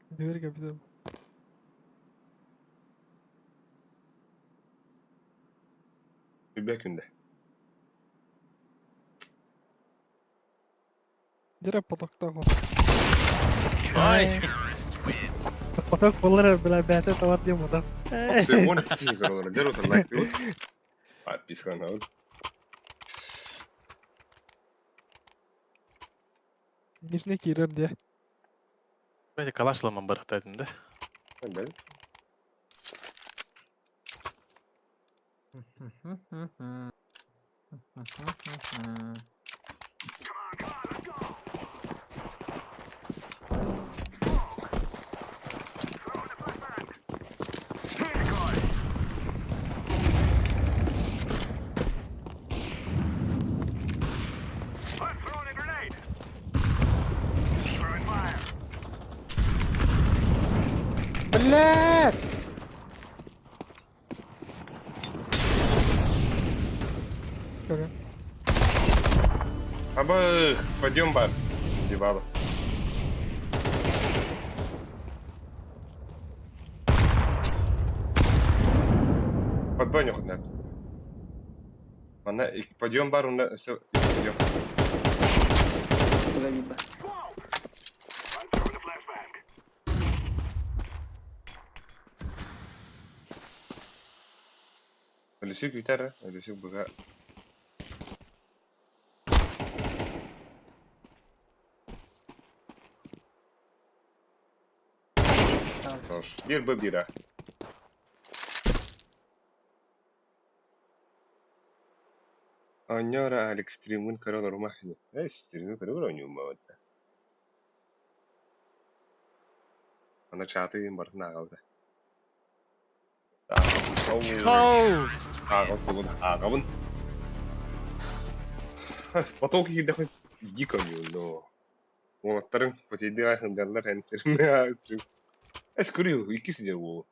Дверь капитан. Билбэт күндэ. Дьэ потоктоох. Ай! Поток буолар бля бэйэтэ табар диэн мутар. Оксуй 12 киһи көрө олорор. Дьэ отор лайктыыбыт. Подпискаланабыт. Нижний киирэр диэ. Бэйэ калашламан барахтаатым да. Бэл. Блядь! Көрө. Абых, пойдем бар. Зевала. Под баню хоть надо. Она, пойдем бар, у нас пойдем. Погоди, Өлүсүк бүтэр, өлүсүк быга. Хорош. Биир б биир а. Оонньоор Алекс стриммин көрө олорума ини. Ээ стримин көрө оонньуум баҕата. Аны чааты барытын ааҕабыт. Оу! Ааҕабын, ааҕабын. Поток киирдэххэ дико оонньуун Уолаттарыҥ потейдыы сылдьаллар эн стрим. Эс көрү икки сидер уолу.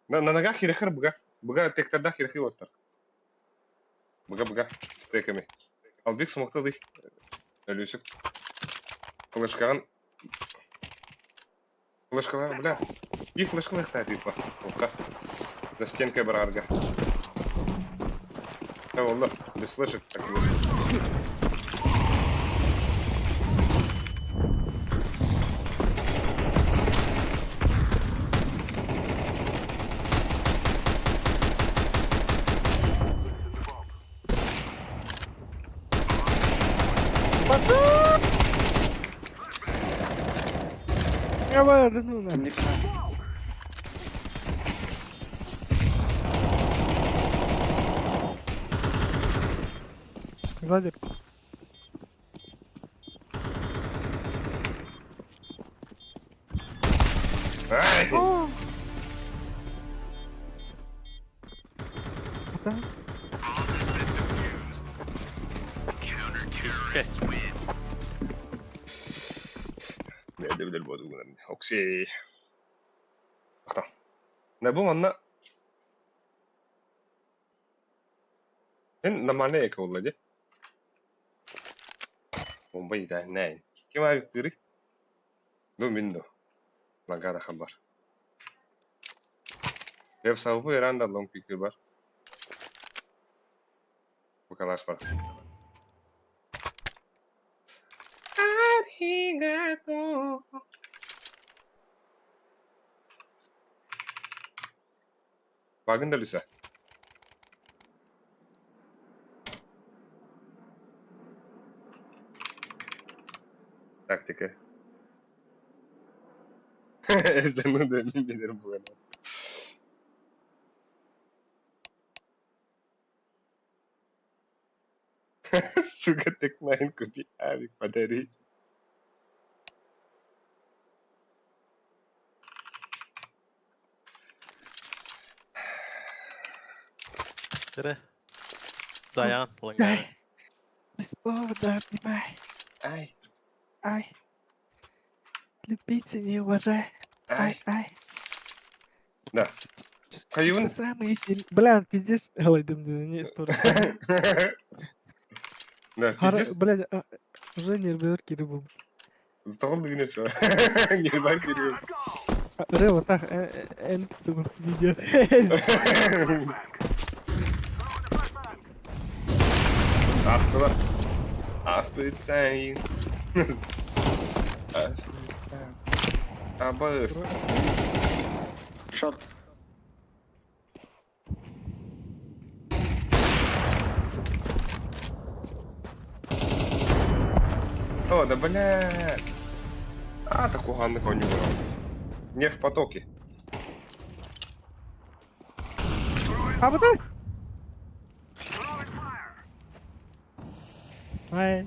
На на ногах хирехер быга. Быга тектарда хирехи уоттар. Быга быга стеками. Албек смоктады. Өлүсүк. Флешкаҕын флешкалар бля. Биир флешкалыахтаа типа. Ока. За стенкой барарга. Да волла, без флешек так не Я бардым на. Түннүк. Сзади. Ай! Да. Күүскэ. Билэр буолугунан. Окси. Ахта. На бу манна Эн нормальный эко буолла дии. Бомба итэһинээн. Ким авиктыырый? Ну мин ду. Лагада хабар. Веб сабы иранда лонг пиктир бар. Букалаш бар. Аригато. Багын да Люся. Тактика. Ну да, мин билэрим буолан. Сука, Tec-9 купи авик, подари. Дьэ. Заян лангара. Без повода обнимай. Ай, Ай. Любите, не уважай. ай. Ай, ай. Да. Хайван. Самые сильные. Бля, пиздец. Ой, дым, дым, не история. Да, Хара, пиздец. блядь, а, уже нервер кирибум. Стол дигнэ чё. Нервар кирип. Ре, вот так, эн, видео. Астылар. Аспыт сайын. Аспыт Абыс. Шорт. О, да бля. А, такуганный конь убрал. Не в потоке. А вот так? Ай.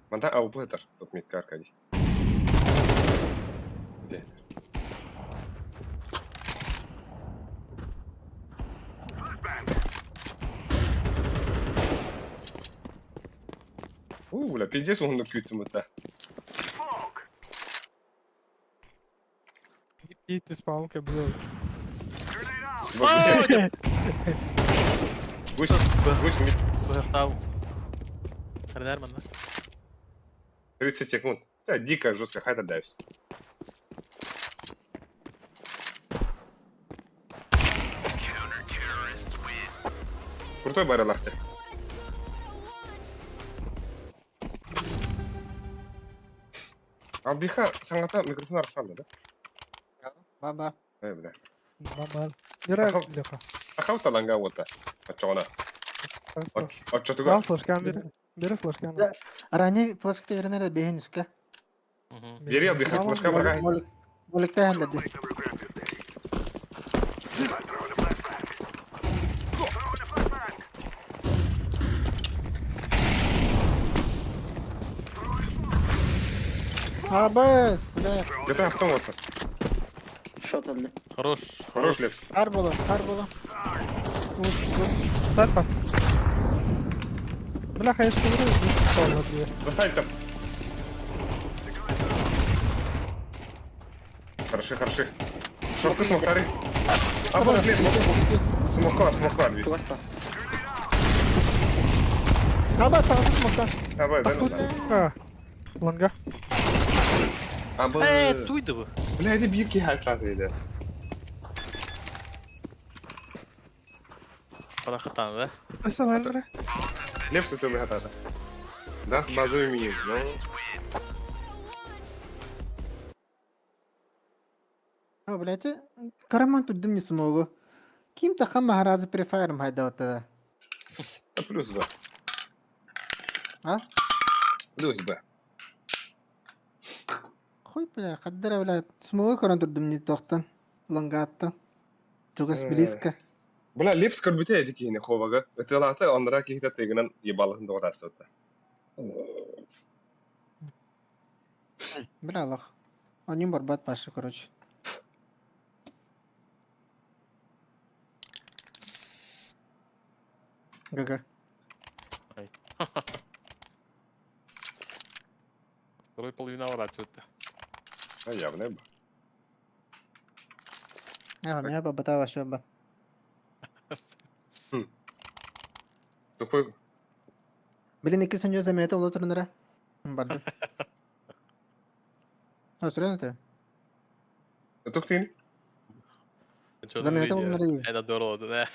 Манда аубетер, тут митка Аркадий. Где? У, бля, пиздец, он күүттүм это. Иди спалка, блядь. Гусь, гусь, мид. Быһахтау. Эрнерман да? 30 секунд. Да, дико жестко хайта давись. Крутой барелахты. Албиха саҥата микрофон арахсалла да? Баба. Э, бля. Нормально. Нера Ахав- Леха. Ахав таланга уота. Оччоҕуна. Оччотугар. Вам флешкам бери. Бери флешкам. Да. Ранее флешкта вернere бэһин үскэ. Бери Албиха флешка баҕай. Моликта хәлләде. Абыс, бля. Где-то автом уота. Шорт өлдө. Хорош. Хорош Лепс. Хар була, хар була. Старпа. Бляха, я же говорю, не попал дверь. Засадь там. Хороши, хороши. Шорты смоктары. А вот след, смока, смока, Альви. Чугаста. Аба, там смока. Давай, дай назад. А, ланга. А, б... Э, туйды бу. Бля, это бирки хайтлады edi. Парахатан, да? Өссө баар Лепс это хатата. Даст базовый минимум, но... А, блядь, караман тут дым не смогу. Ким-то хама разы префайром хайда А плюс Б. А? Плюс Б. Хуй, бля, хаддара, бля, смогу каран тут дым не тохтан. Лангаттан. Чугас Э. близко. Бля, Лепс көрбүтэ эди киһини ховага. Ытылаата оннара киһитэ тыгынан ебалыһын доҕотаасыбыта. Бля, лох. Они барбат Паша, короче. ГГ. Второй половина ворачивает. А явно б. А, меня баба ваша ба. Такой Блин, икки сөньё замета олотурнара. Барды. А, серьезно ты? Туктин. Замета олотурнара. Это здорово, да.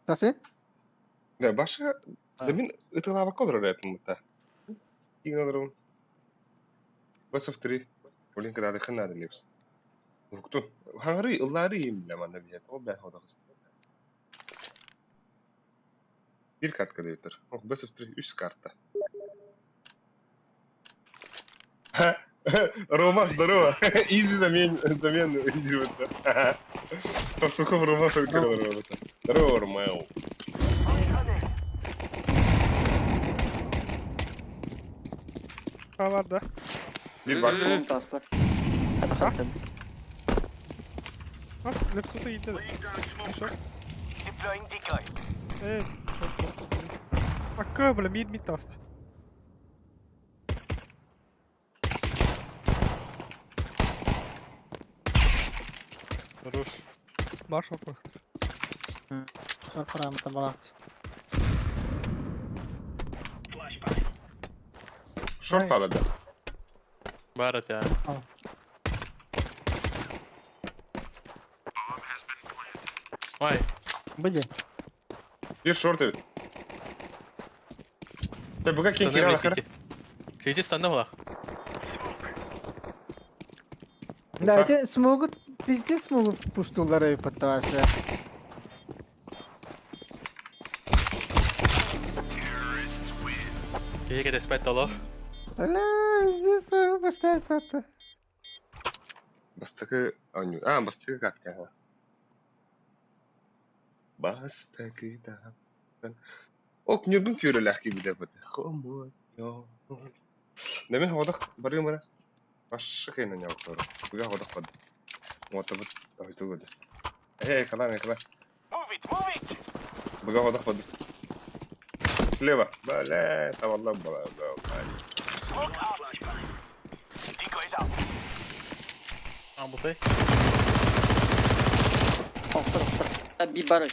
Тасы? Да, баша, да мин ытылаабакка олорор эппин та. Тиген олорум. Best of 3. Блин, когда дыхын надо Лепс. Укту. Хаңры ыллары им бля манна бия. О бля хода кыз. Bir карта дейбитер. Ох, best of 3 үс карта. Рома, здорово. Изи замен, замен идет. Послухав Рома, только Рома. Здорово, Ромео. А бар да. Bir bak. Long таасла. Это хаттан. А, лепсута иди. Шорт. Эй, шорт, шорт. Акка, бля, мид мид тааста. Хорош. Бар шорт просто. Сорпарам табалакт. Шорт алады. Бар это. Бу дьэ. Bir short эбит. Тэ буга кин Станна киирэ алахара. Сити. Сити станна булах. Да, эти смогут, пиздец смогут пуштулары поддаваться. Киһи кэтэспэт толох. Бля, пиздец смогут пуштастата. Бастакы оонньуу. А, бастакы катка. Бастакы да. Ок, ньургун күөрэлээх киирбитэ быт. Хомойо. Нэмин хоҕодох барыым эрэ. Башы кыйна ньаҕыттар. Буга хоҕодох бад. Уотабыт тоһуйтулуду. Эй, калан, калан. Буга хоҕодох бад. Слева. Бля, тавалла бала. А, бутай. Охтор, охтор. А, би бары.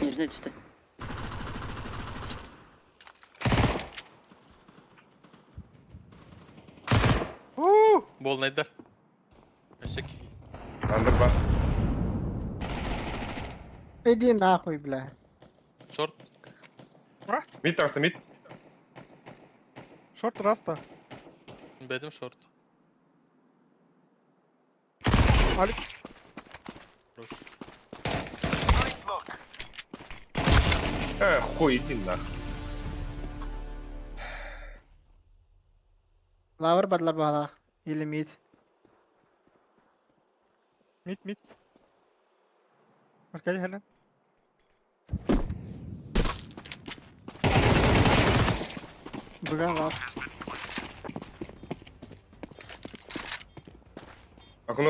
Нижний түсті. Болнайдар. Өссө Андыр бар. Иди нахуй, бля. Шорт. Мид таҕыста, мид. Шорт раста. Бэдим шорт. Алик. Хорош. Э, хуй, иди нах. Лавр бадлар баалаах. Или мид. Мид, мид. Аркадий Хелен. Буга лав. Окно.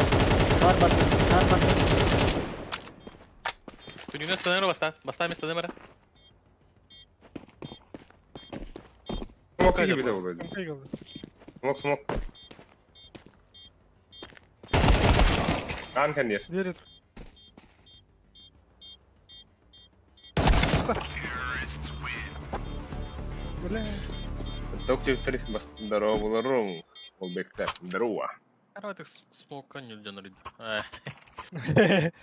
Бар бар. Бар бар. Түнүнэ станера баста. Баста место демера. Смок киирбитэ буолуо. Кайгылды. Смок, смок. Аан кэнниэр. Верит. Бля. Доктор бас здорово буларум. Олбекта. Здорово. Карватых смока не дьонорид.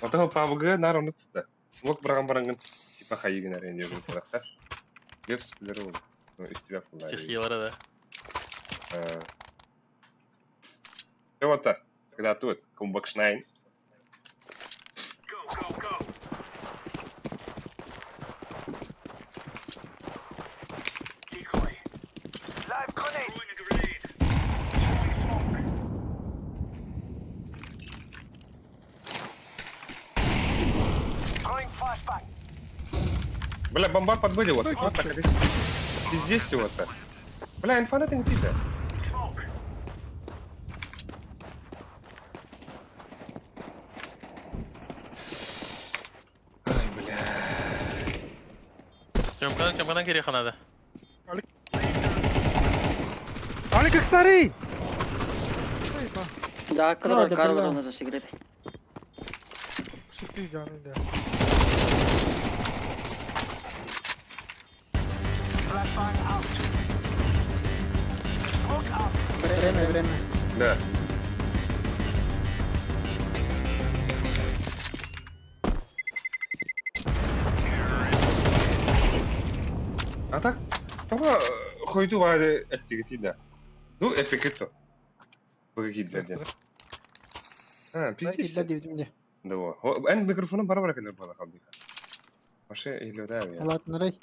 Отого PUBG нар онук да. Смок быраган барангын типа хайыгын әрен диэн курахта. Лепс билер ол. Истибэк булар. Стихиялара да. Вот когда тут Кумбакшнайн. Бля, бомба подбыли вот. Вот так, Пиздец всего-то. Бля, инфа на ты. Ай, бля. Тёмканан тёмканан кириэхэ надо. Алик, как старый! Да, да, Карл, Карл бля. ровно засигрет. Шифты идеальный, да. Время, время. Да. А так, того хойду баҕайы эттигитий да. Ну, эпикет то. Быга киирдилэр диэн. А, пиздец. Киллер диэбитим дии. Да во. Эн микрофону бара-бара кэлэр буола халбыка. Башы иһиллибэтэ я. Улаатынарай.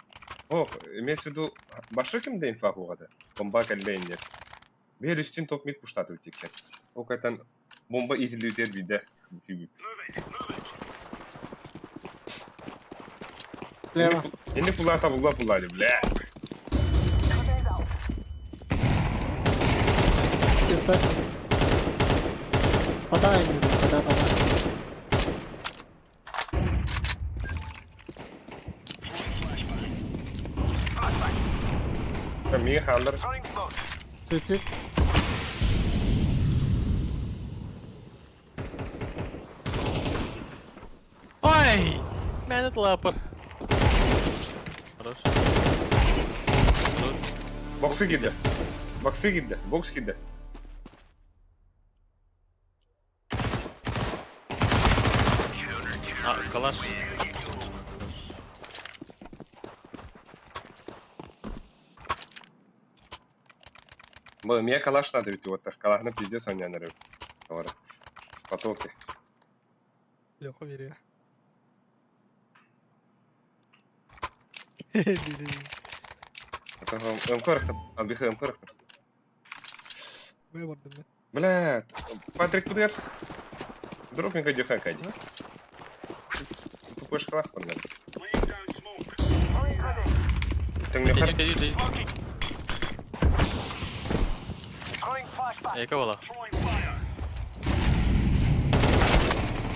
О, имеется в виду, башы кимде инфа хугата. Бомба кэллэйин диэн. Биир үстүн топ мид пуштаты үтиккен. Ол кайтан бомба иһиллибитигэр биирдэ күүбүт. Слева. Инник пулата булла пулали, бля. Чисто. Подай мне, подай, подай. Мига хааллар. Суицид. Ой! Мэн лапа. Хорош. Хорош. Боксы киирдэ. Боксы киирдэ. Бокс киирдэ. А, калаш. Бу эмиэ калаш надо ведь вот калашны пиздец оонньоон эрэр. Тоҕо Потоки. Леха верия. Мкарахтым, Албиха мкарахтым. Б бардым мен. Бля, Патрик кудер. Дропника дюха кади. Тупой шкалах погнали. Тэҥнэхэр. Эко буола.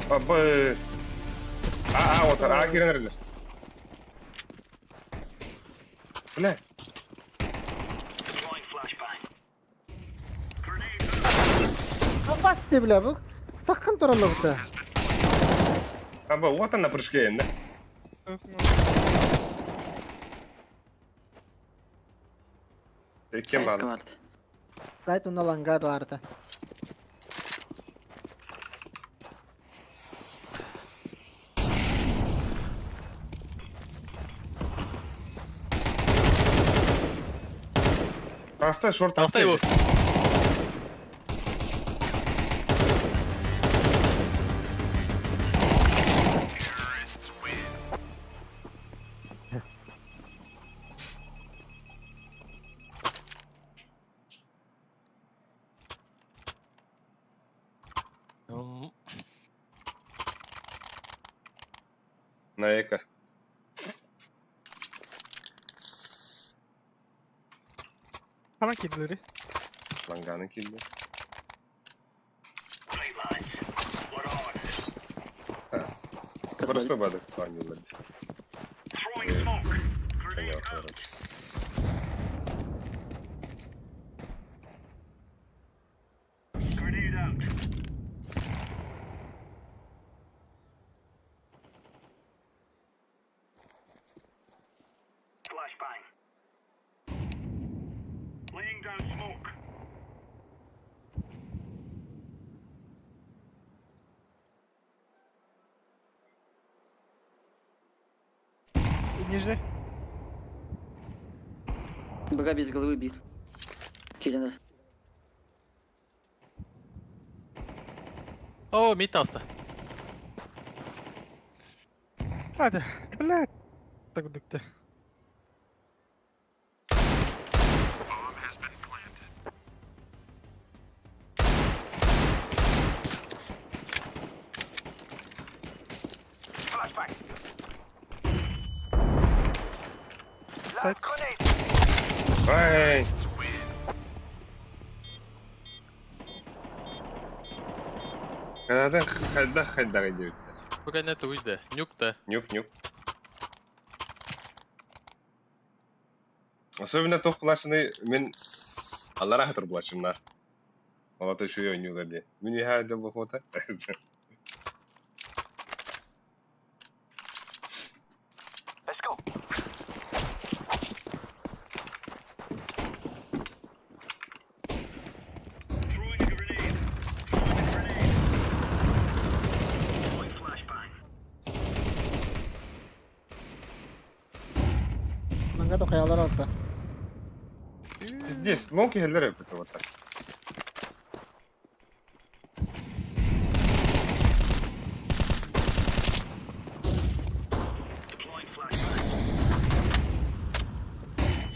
Абыс. А, вот, а, киирэн эрэллэр. Бля. Албасты, бля, бу такын тураллыбыта. Аба, вот она прыжке, да? Кем Сайтка баар? барды. Сайт уна лангад баарда. Таста, шорт, Таста его. На эко. Ханан киирдилэри? Ланганы киирдэ. Просто бады оонньуулар дии. Ниже. Быга без головы бит. Киирэн О, мид таста. Hadi. Блядь. Так дүкте. Сайт. Ай! Канадан хайдах хайдах диэбиттэр. Бу кэннэ тугуй да? Нюк да. Нюк, нюк. Особенно туох плашыны мин аллараа хатыр плашымнар. Олата үчүгэй оонньуулар дии. Мин үһээ дьол бохуота. Манга тохайалар орто. Пиздец, лонг иһэллэр эбит вот так.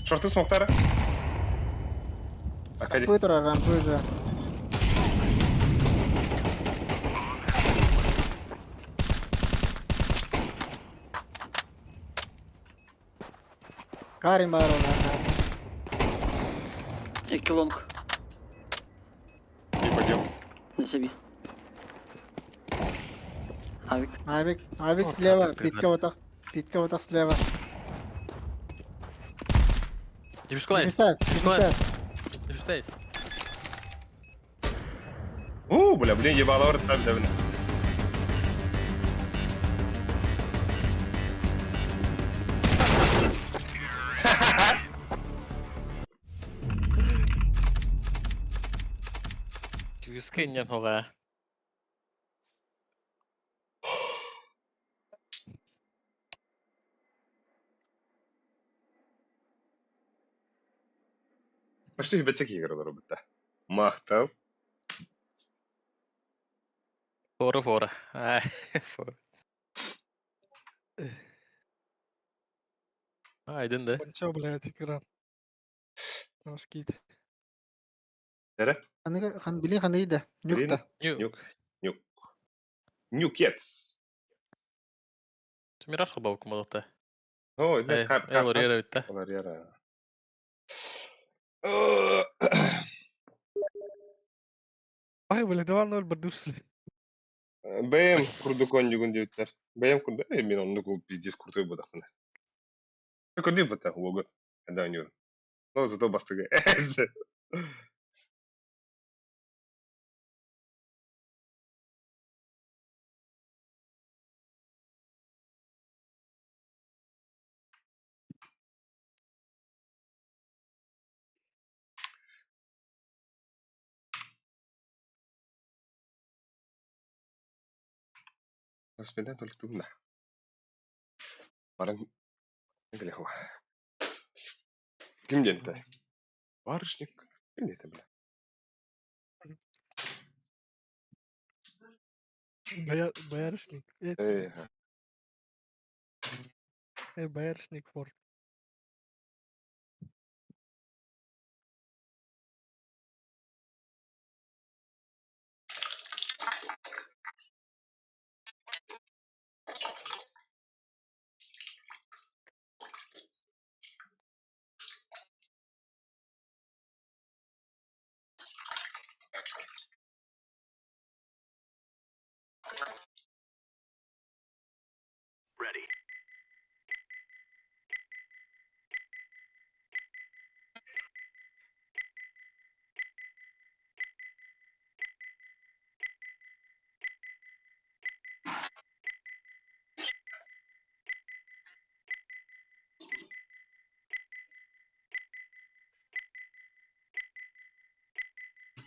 Шорты смоктара. Акади. Рампы турар, рампы же. Карим бар она. Икки лонг. И пойдем. На себе. Авик. Авик, авик Вот слева, так ты питка вот так, питка вот так слева. Дебисколай. Дефистас, дефистас. Дебистайс. У, бля, блин, ебало там, да, бля. Дебискай хоға. Почти бэччэ киһигэр олоробут да. Махтал. Фора фора. Ай, фора. Айдын да. Конча, блядь, экран. Наш кит. Эрэ? Ханныга хан билин ханныгы да? Нюк Билин да. Нью. Нюк. Нюк. Нюкец. Мираж холбообуккун буолуохта. Оо, итиннэ Э, кар э, лориера эбит да. Лориера. Ай, блядь, 2-0 бардушли. Бэйэм курдук оонньуугун диэбиттэр. Бэйэм курдук, э, мин оннук ол пиздец крутой буоллахпына. Кырдьык бата, уолгут. Когда оонньуурум. Но зато бастыгы. Воспитан только тумна. Баран кэлиэхэ. Ким диэнтэй? Барышник. Ким диэтэ бля? Боярышник. Э, Э, боярышник Форд.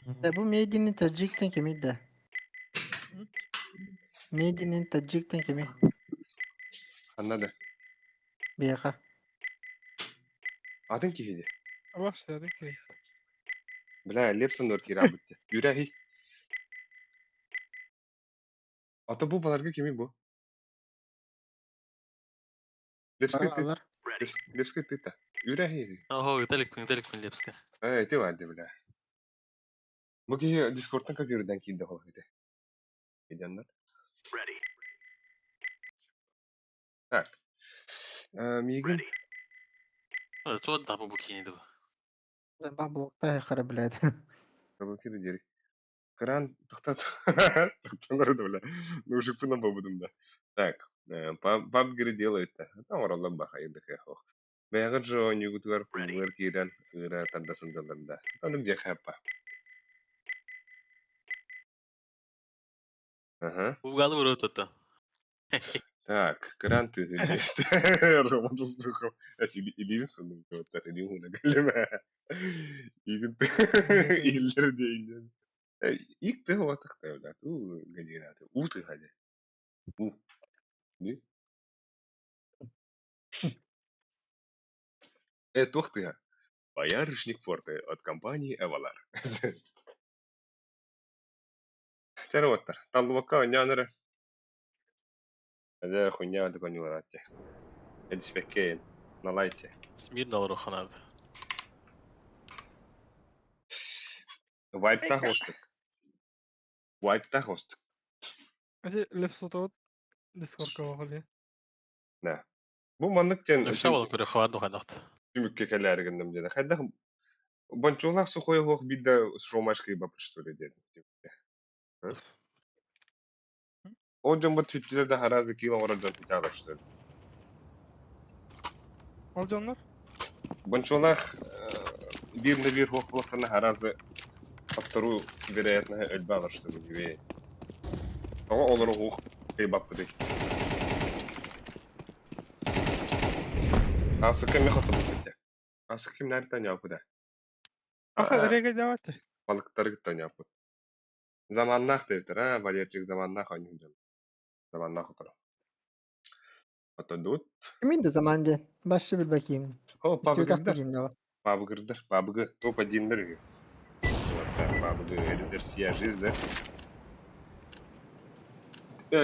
Да бу Made in Таджиктан кимий да? Made in Таджиктан кимий? Ханна да. Биэхэ. Атын киһи дии. Вообще, окей. Бля, Лепсон нөр киирээбит. Үрэһий. Ото бу баларга кимий бу? Лепскэй ты. Алар. Лепскэй тыта. Үрэһий. Ого, Виталик, Виталик Лепская. Э, ити бар дии, бля. Бу киһи Дискордтан компьютердан киирдэ ол ити. Иденнер. Так. Миигин Туох да бу киини дуу. Ба блокта хара, блядь. Заблокируй диэри. Кран тохтот. Тохтонор да, бля. Ну уже пына бабудум да. Так, PUBG делает-то. Там ороллон баха идыхэ ох. Бэйэҕит же оонньуугутугар кууллар киирэн ыыра тарда сылдьаллар да. Оннук диэхэ аппа. Ага. Угалы урут. Так, кран ты Рома слухав. Илиим сундум кыбыттар, илиим хуна кэллим. Игин иллер диэйнен. Ик ты хуатахта, бля, ту ганигинаты. У ты хаде. У. Не? Э, туох тыга. Боярышник Форте от компании Эвалар. Теруоттар. Таллубакка онньоон эрэ. Эдэ хуйня да конюларатте. Эдиспеккейн. Налайте. Смирно олорохонад. Вайптах хостук. Вайптах хостук. Эти лепсотот Дискордка оҕоле. Да. Бу маннык диэн Өссө ол көрө хавар духанахт. түмүккэ кэлээри гынным диэн. Хайдах бончуулаах сухой оһох биирдэ шоумашка ибаппыт что ли диэн. Ол дьон бу түттүлэр да харазы киил оҥорор дьон питаалар что ли. Ол дьоннор? Бончуулаах биир на биир хуох буоллахтарына харазы отторуу вероятно өлбө что ли. Тоҕо олору хуох ибаппытый. Асыка ми хотобут Асык ким нәртен япыда. Аха, реге давайте. Балыктары кыттан япыт. Заманнах дептер, а, Валерчик заманнах ойнун Заманнах отор. Отодут. Кимин да заман диэн? Башы билбэкиим. О, Истибэтэх пабгырдар. киһим дьола. Пабгырдар, пабгы, топ-1-дэр үһү. Уолаттар, пабгы, это жизнь, да?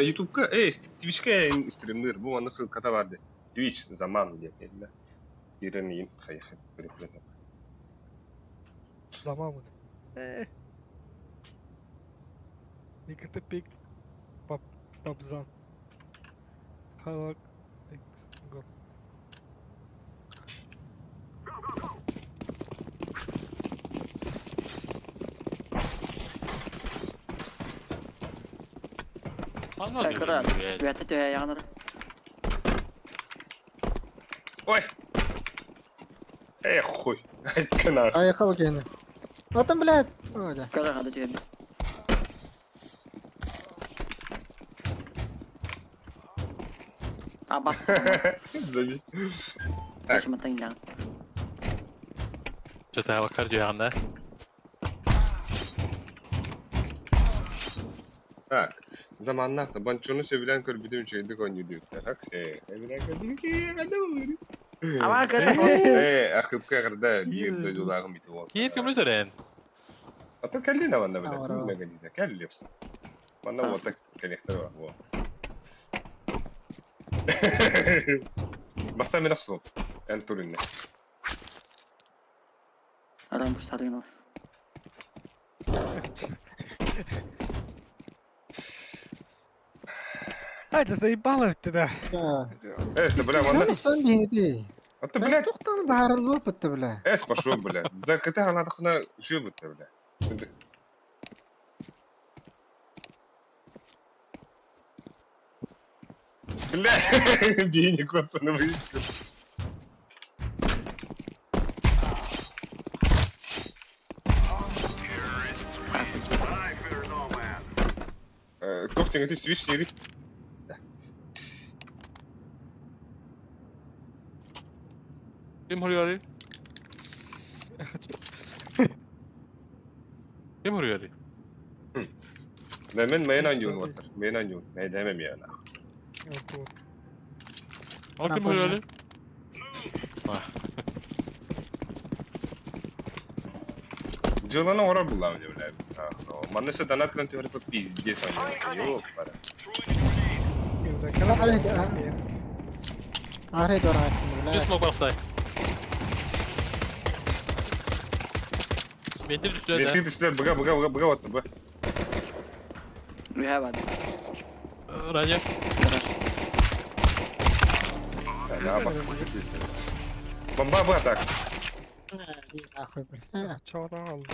Ютубка, Твичка стримныр, бу манна ссылката бар дии. Twitch, Заман диэн да. Киирэн иин хайыхы көрүхлэтэ. Заман. Никита пик пап папзан. Халак X год. Кыра, үөтэ төһө яҕанар. Ой! Эх, хуй. Айткана. Айқал кені. Отын, блядь. Ой, да. Кыра хада түһэбит. Абас. Завис. Так. Başıma lan. Что-то bakar diyor да? Так. Заманнах банчону сөбүлээн көрбүтүм үчүгэйдик оонньуу диэбиттэр. Аксе. Сөбүлээн көрбүтүм киһи болур. Ама кыра. Акыпка кырда биир дойдулааҕым ити уол. Киир көмүс өрен. А то кэллин аванна бile. Аура. Түн мегадиде кэллепс. Манна уота кэлиэхтэр бар. Во. Баста мен охсуом. Эн туринне. Арам бустарыгын ол. А, это заебало тебя. Да. Это, бля, манна. Тоқтан дейін А ты, блядь, Тоқтан баарылы бітті, бля. эс пошел, блядь. За КТ она тахна шү бітті, бля. Бля, бейни коцаны выискал. Тоқтың эти свич нери. Ким хуруяри? Ким хуруяри? Да мен мен анюн ватар. Мен анюн. Мен демем яна. Вот. Ал ким хуруяри? Дьыланы ора булла мне, бля. Манна се донат кылан түһэр пиздец анюн. Ёп, пара. Арай дорасың, бля. Жүз смок бақтай. Ментер түстүлөр да. Менти түстүлөр быга быга быга быга отты бы. Үһэ бар. Радио. Да, бас. Бомба бы так. Нахуй, бля. Чалдан алды.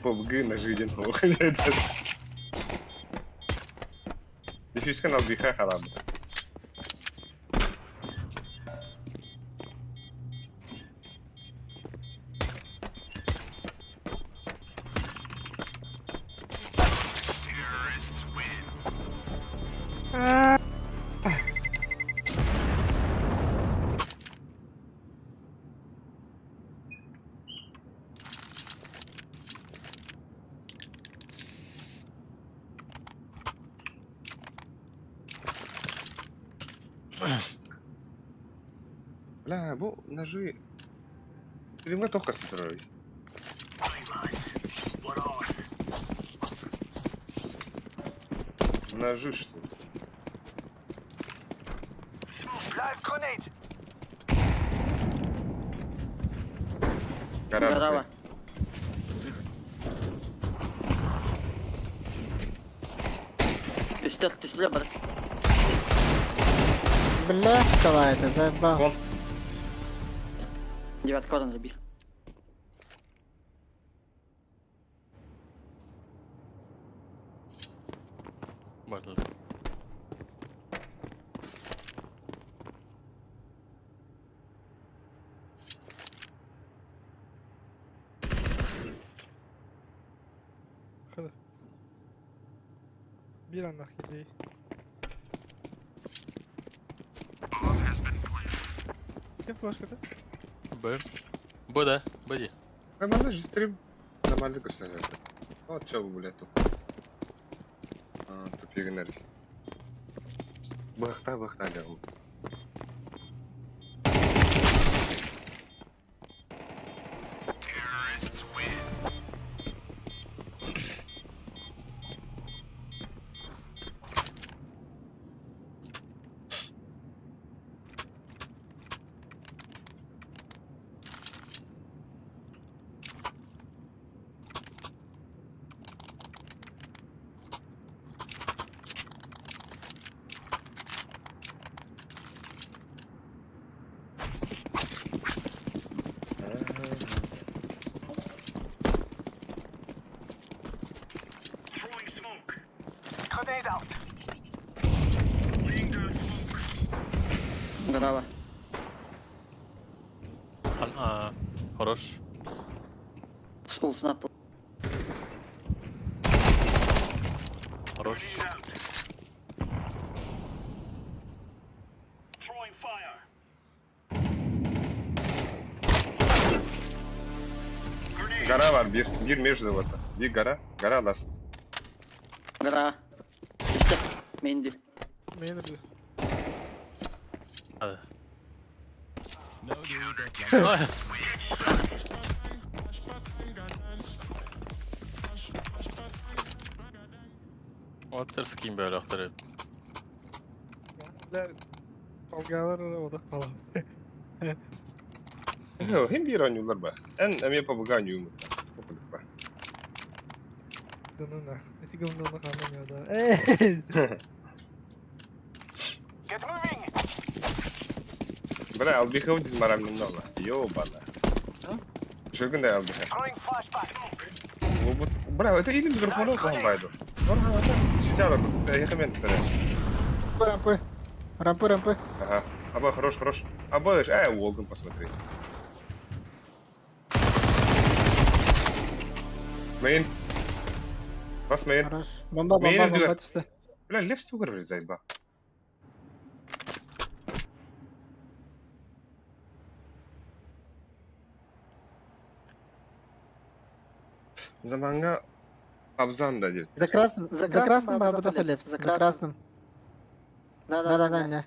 PUBG на жизнь. Дефюз канал биха хараб. Бля, бу ножи. Стримга тоққа сытырой. Ножи что ли? Гараж, Гарава. Үстер түстүлөр бар. Бля, давай это, заебал. Вон. Девятка оран бир. Бардыл. Hadi. Bir anda gideyi. Kim flash katı? Б. Б да. Б ди. Нормально же стрим. Нормально. Нормально көстөн сылдьар. Оччо бу блядь туп. Аа, тупигынар. Быһахтаа быһахтаа дьаҕым. Браво. А, хорош. Скул снап. Хорош. Гора var bir. Bir между вот. Bir гора. Гора last. Гора. Түстэ. Мендил. Мейн үрдү. Hadi. Water skin böyle aktarıyor. Долгалар одох балар. Хим биир оонньуулар ба. Эн эмиэ пабыга оонньуум. Попадык ба. Да ну нах. Эти говно нахаман я да. Эй! Бля, албиха дизморализовала. Ёбана. Что когда албиха? Бля, это или микрофон оған байду. Шутялар, я коммент Рампы. Рампы, рампы. Ага. Аба, хорош, хорош. Аба, Волган посмотри. Мейн. Бас мейн. Хорош. Бомба, бомба, бомба түстэ. Бля, лев стугар заеба. Заманга Абзан да дейді. За красным, за красным баба Лепс, за красным. Да, Да, да, да, не.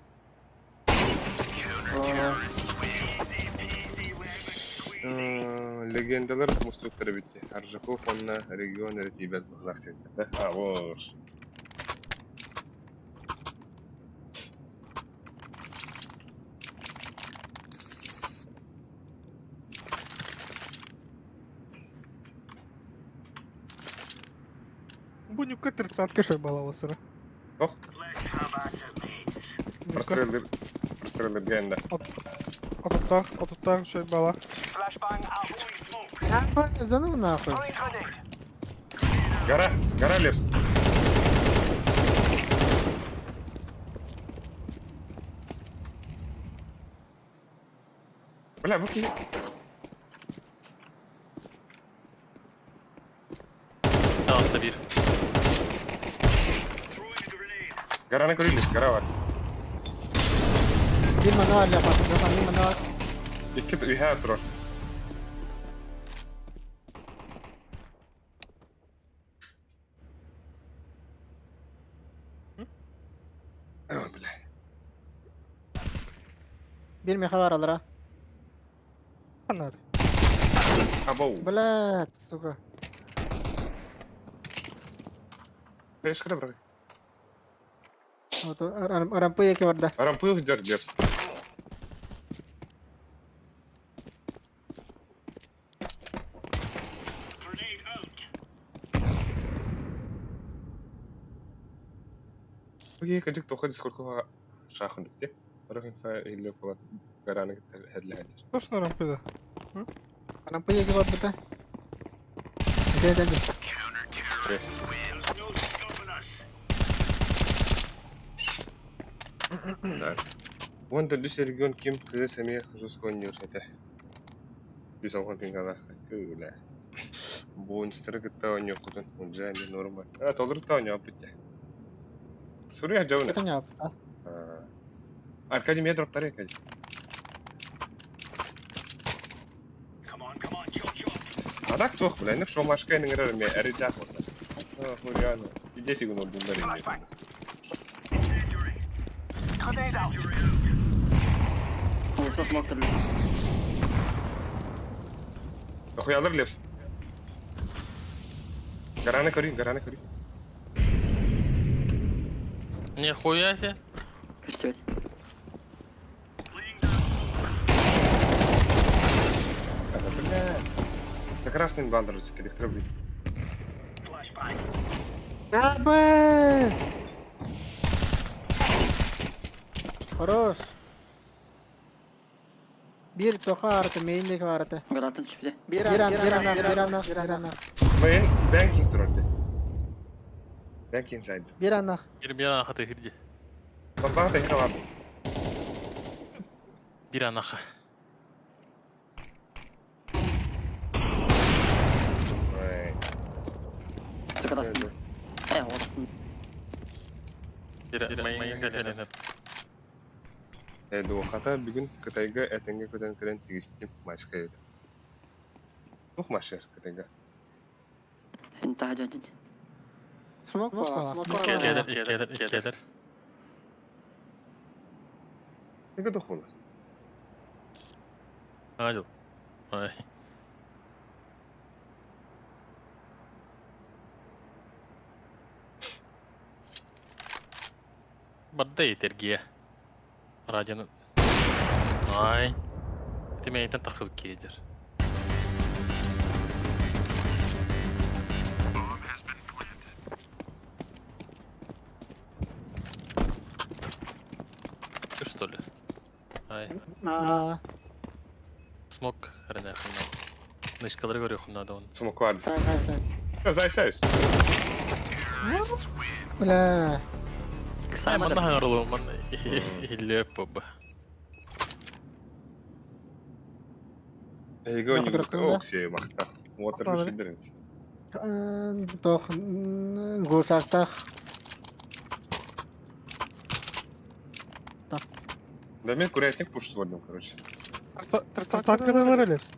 Легендалар мустуктары битти. Аржаков онна регион ретибет бахлах Да? А, вот. Бу нюкка тридцатка шойбала осыра. Ох. Прострелдыр. Прострелдыр генда. Отуттах, отуттах шойбала. Да ну нахуй. Гора, гора лес. Бля, выкинь. Altta bir. Гораны көрелес, гора бар. Bir mana var yapar. Bir mana var. Икки үйә турар. О, бля. Bir meha var alır ha. Анар. Абау. Блядь, сука. Конечно, когда брали? Вот, рампы яки var да. Рампы дер дерс. Окей, кадик тоха дискоркова шахын битте. Барахын фа или кола гараны хедле хедлер. Точно рампыда. Рампы яки var да. Где где? Да. Вон да дүс регион ким кыды сәме жускон нюрсете. Дүс алған пингала күлә. Бонстер гытта ойнё кутун унжа ми норма. А толыр та ойнё битте. Сурия жауна. Это не ап. Аркадий мне дроп Аркадий. А так туох бля, инник шомашка иниңерер ме эриджах болса. Хуяно. Иде сигун ордундар ине. Olsa smoke da Хуялар лепс. Гарана кори, гарана кори. Нихуя себе. Көстүбэт. Это, бля. Это красный бандер электро блин. Абас! Хорош. Bir тоха арты, мейіндегі арты. Гарантын түспүтэ. Bir an, bir an, bir an, bir an. Мен banking турар. Banking side. Bir an. Bir bir anaха тыгырди. Бабага да хала. Bir анаха. Ой. Закадастын. Э, олақтын. Bir майын кэлэн. Дуохата бүгүн Кытайга этенге көтөн кэлэн тигистим машка еді. Тух машер Кытайга. Интаха жадин. Смок бар, смок бар. Иккелер, иккелер, иккелер. Неге дохула? Ажыл. Ай. Бадда этергия. Радионы. Ай. Ти мейтен тахып кейдер. Ты что ли? Ай. Аа. Смок хрена хуйна. Нышкалары көрү хуйна да он. Смок var. Сай, сай, сай. Зай сайс. Бля. Ай, манна хаңарлы, манна иллеп баба. Эйго не Нахуй окси махта. Water Ладно. сүндерин. Тох, гусактах. Да мен курятник пуш сводным, короче. Трастаткалар лепс.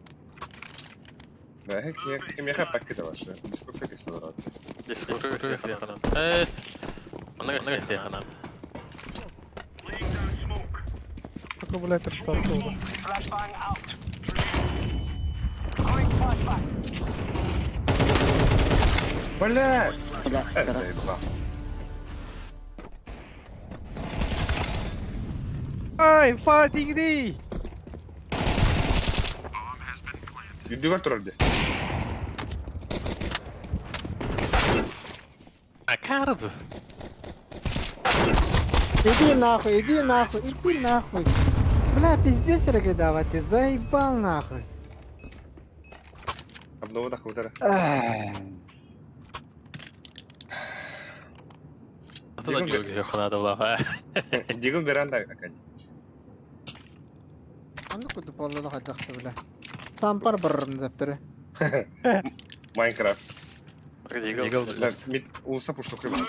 Да, хе, меха пакета ваша. Дискотека кесалар. Э, манна гостей ханан. Аккумулятор сатылды. Бля! Бля, Э, гара. заебал. Ай, fighting D! Юдугар турар де. А карды. Иди нахуй, иди нахуй, иди нахуй. Бля, пиздец рекомендовать, ты заебал нахуй. Обнова тахутара. Ата да ханада влаха. Дигл веранда акани. Аны куды боллы хайдахты бля. Сампар барырым деп түрі. Майнкрафт. Дигл. Да, мит улса пушту хыбас.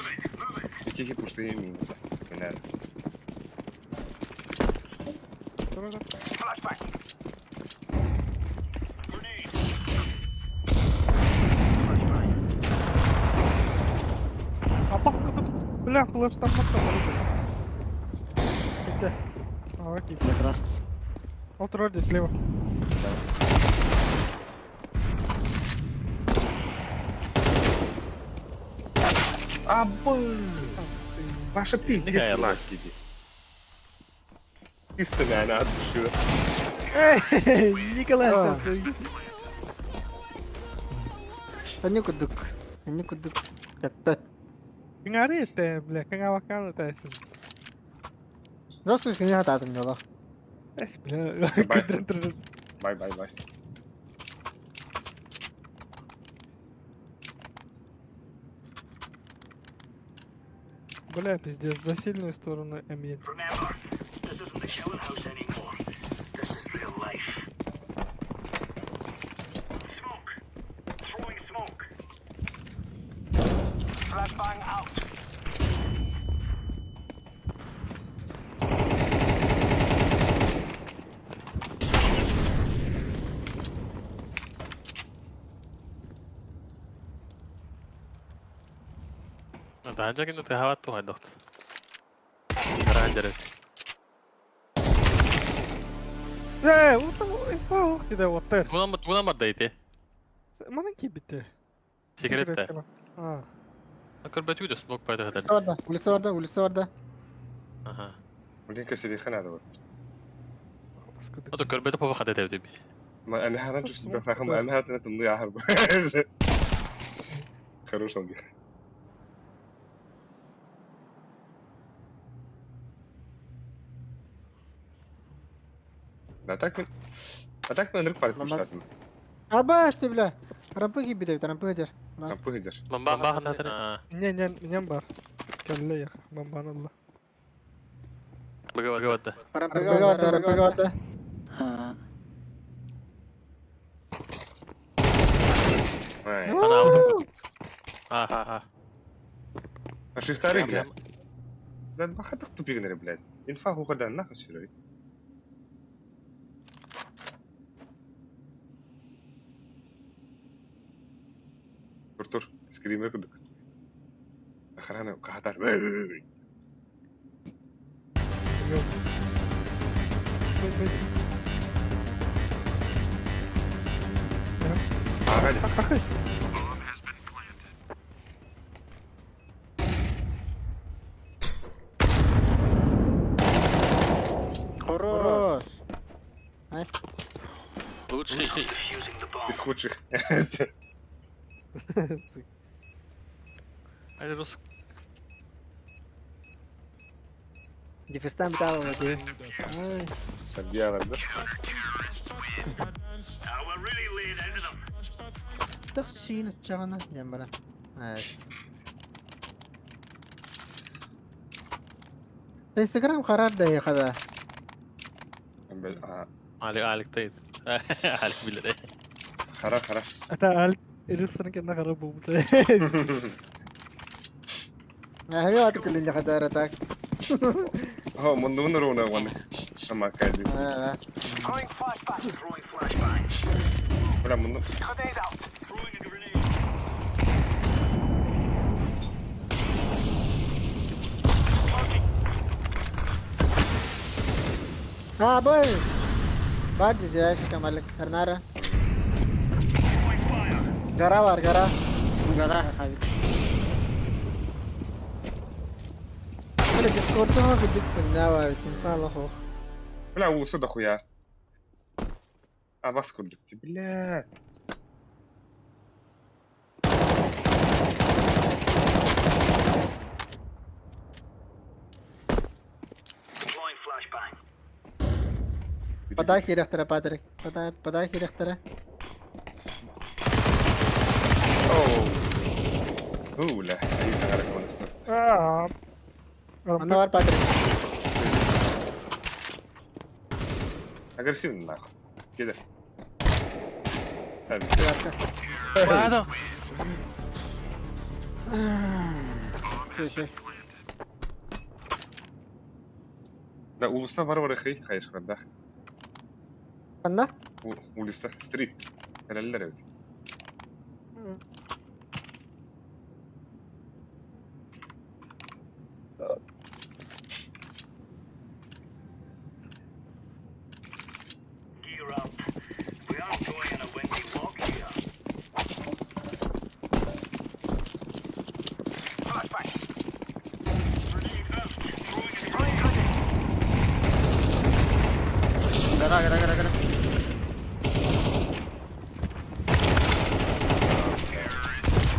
Тихи пушты именно. Мене. Апах кытып, бля, флештан матта Где? А, окей. Закадаст. Отур здесь слева. Абы! Ваша пиздец Какая лаки. Чисто меня от души. Эй, Николай, А. ты- Они кудык. Они кудык. Опять. Кыңары это, бля, кыңа бакан это. Жоско кеңе атадым жолақ. Эс, бля, Бай. кыдырын тұрыр. Бай, бай, бай. Бля, пиздец, за сильную сторону М1. Таһырдьа кини тыаһаабат туһайдахт. Гараж дьэрэ. Ээ, уох дede оттар. Тугунан барда ити? Манан киирбитте. Сигаретте. Аа. Көрбөтүгү да смок пайда хатар. Улица барда, улица барда, улица барда. Аха. Блин, кэсириэхэ наада бар. Ото көрбөтө папа хата тэбити. Ма аны ханан чувствую сахым, аны хатына тымны ахар. Хорош он. А так мен А так мен ынырык барып куштатым. Абас ты, бля. Рампы киирбит эбит, рампы сылдьар. Рампы сылдьар. Бомба хата Не, не, не бар. Кэллэ яха, бомбаны ылла. Быга Рампыга барда, рампыга барда. Аа. Ана Аха. Фашистары, бля. Бахатых тупигнери, блядь. Инфа хугадан нахуй сюрой. Тур тур, скример курдук. Охрана кахатар. Ага. Хорош. Лучший. Из худших. Айда рус. Дефистан битала ти. Ай. Подъялар, да? Тахшин чагана нямбара. Инстаграм харар да хада. Алик алик тейт. Алик билер. Хара хара. Ата алик Эриксонын кэннэ хара буолбута. Ахы аты күлүн хадара так. О, мундун руна вон. Сама кайды. Бля, мунду. А, бой. Баджи жаяшка малик Харнара. Гора бар, гора. Гора. Бля, дискордума видик пыннава, инфа хох. Бля, улуса дохуя. А вас курдук ты, бля. Подай кирехтера, Патрик. Подай, подай кирехтера. Оу. Бля, Анна бар, Патрик. Агрессивно нахуй. Кидай. Ладно. Да, улуса варвары хей, хайшкар, да. Анна? Улица, стрит. Кэлэллэр эбит. Гора, гора, гора, гора.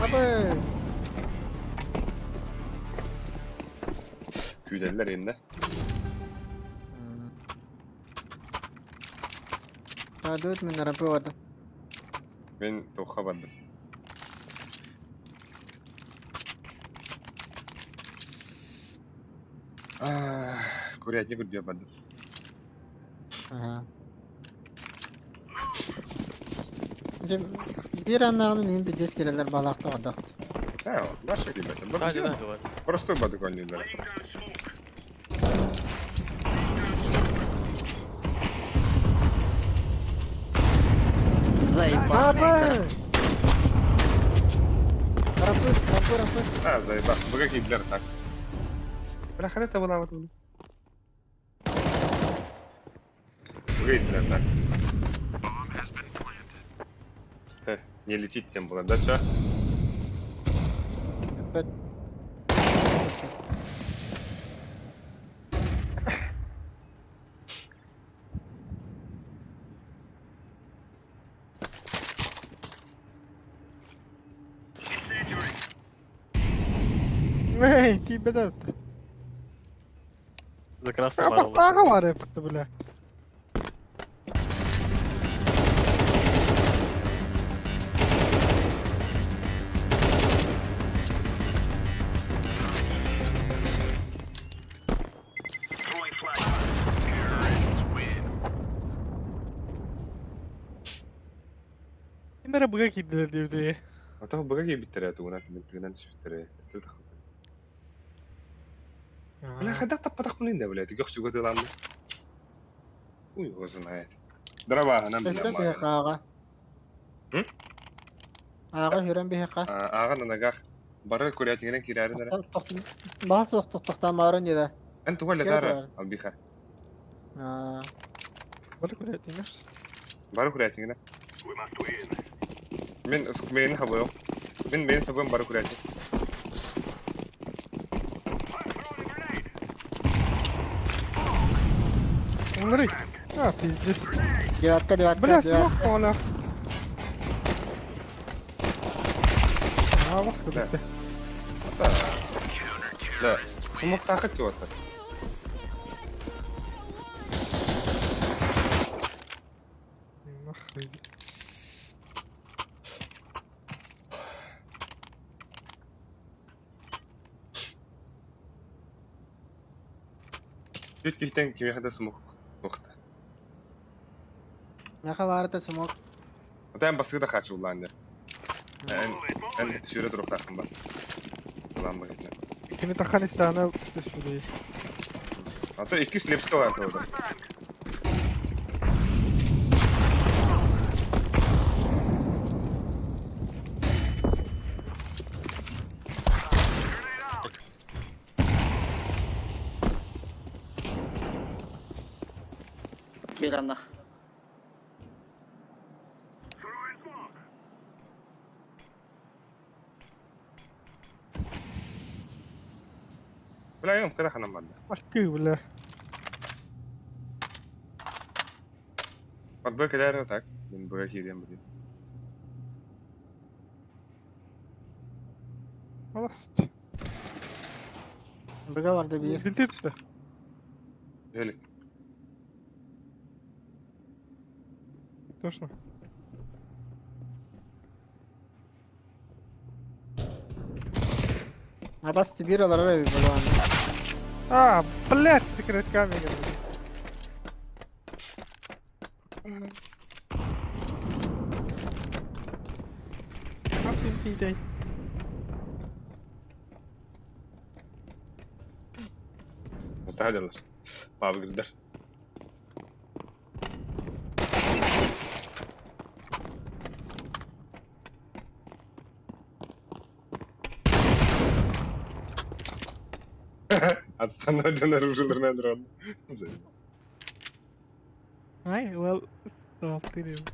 Абыс. Күүдэллэр иннэ. Падут мен рапорт. Мен тоха бардым. Курятник үрдүө бардым. Ага. Бир аннағын мен бидес келелер балақты одақ. А, наши ребята. Да, Простой бадыкольный да. Заебал. Абыс! Рампы, рампы, рампы. А, заебал. Вы какие для так? Бля, хана это была вот. Вы для так. Не летит тем было, да чё? Опять. Эй, тиийбэтэ. За красный барыл. Бастааҕа бар эппитэ бля. Ким эрэ быга киирдилэр диэбитэ. А то быга киирбиттэрэ тугунан тыгынан түспүттэрэ. Бля, хайдах таппатахпын инде, блядь, көхсүгө тыламмын. Уй, его знает. Дробааһынан Өттө билэн биһиэхэ ааҕа. М? Ааҕа хүрэн биһиэхэ. Ааҕан анагах. Бары курятиҥинэн киирээрин эрэ. Баһа суох тохтоохтоомоорун диэтэ. Эн туга Киэр летара, турар. албиха. Аа. Бары курятиҥа. Бары курятиҥинэн. Мин мейни хабыам. Мин мейни сабыам бары курятин. Ыҥырый. А, пиздец. Девятка, девятка, Бля, девятка. смог оҕолор. Аа, бас кэлбитэ. Да. Смоктаахыт чугастар. Нахуй. Түт киһитэн кимиэхэ да смок туохта. Миэхэ баарыта смок. Отан басыгы да хаачыллаан дэ. Эн эн сүүрэ туруохтааххын ба. Ылаан быһыытынан. Кини тахан истэҕинэ түспүтүй. А то иккис лепска бар туода. Биир аннах. Бля, юм кыра ханан барда. Аккыы бля. Вот бу кэлээр так. Мин бу киириэм билин. Алас. Быга барда биир. Бинти түстэ. Элик. Точно. Абас биир олорор эбит буолуон. А, блядь, секрет камера. Аппин Мутаадалар. Баабыгырдар. Отстану дьон дрон. Ай, well, stop it.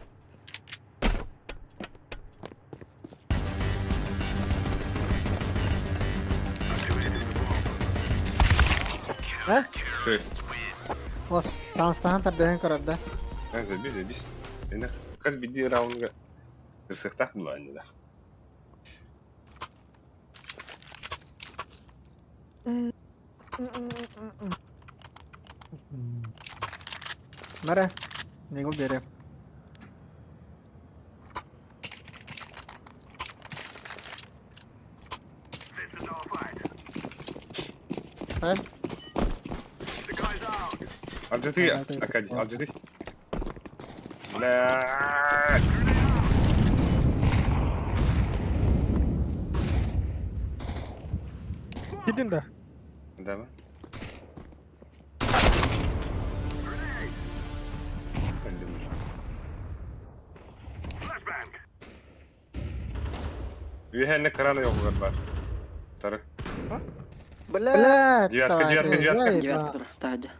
Э? Шөй. Ол таҥастаһан тардыһан көрөр да. Заебись, заебись. Энэ хас биирдии раундга ырсыктаах булаан да. Мара. Негол берем. Э? Алдьатыы, Аркадий, алдьатыы. Бля. Кидин да. Да ма? Үөһээннэ кран ойоҕугар баар. Тары. Бля, Девятка, давай, девятка, девятка. заебал. Девятка тур, таһырдьа.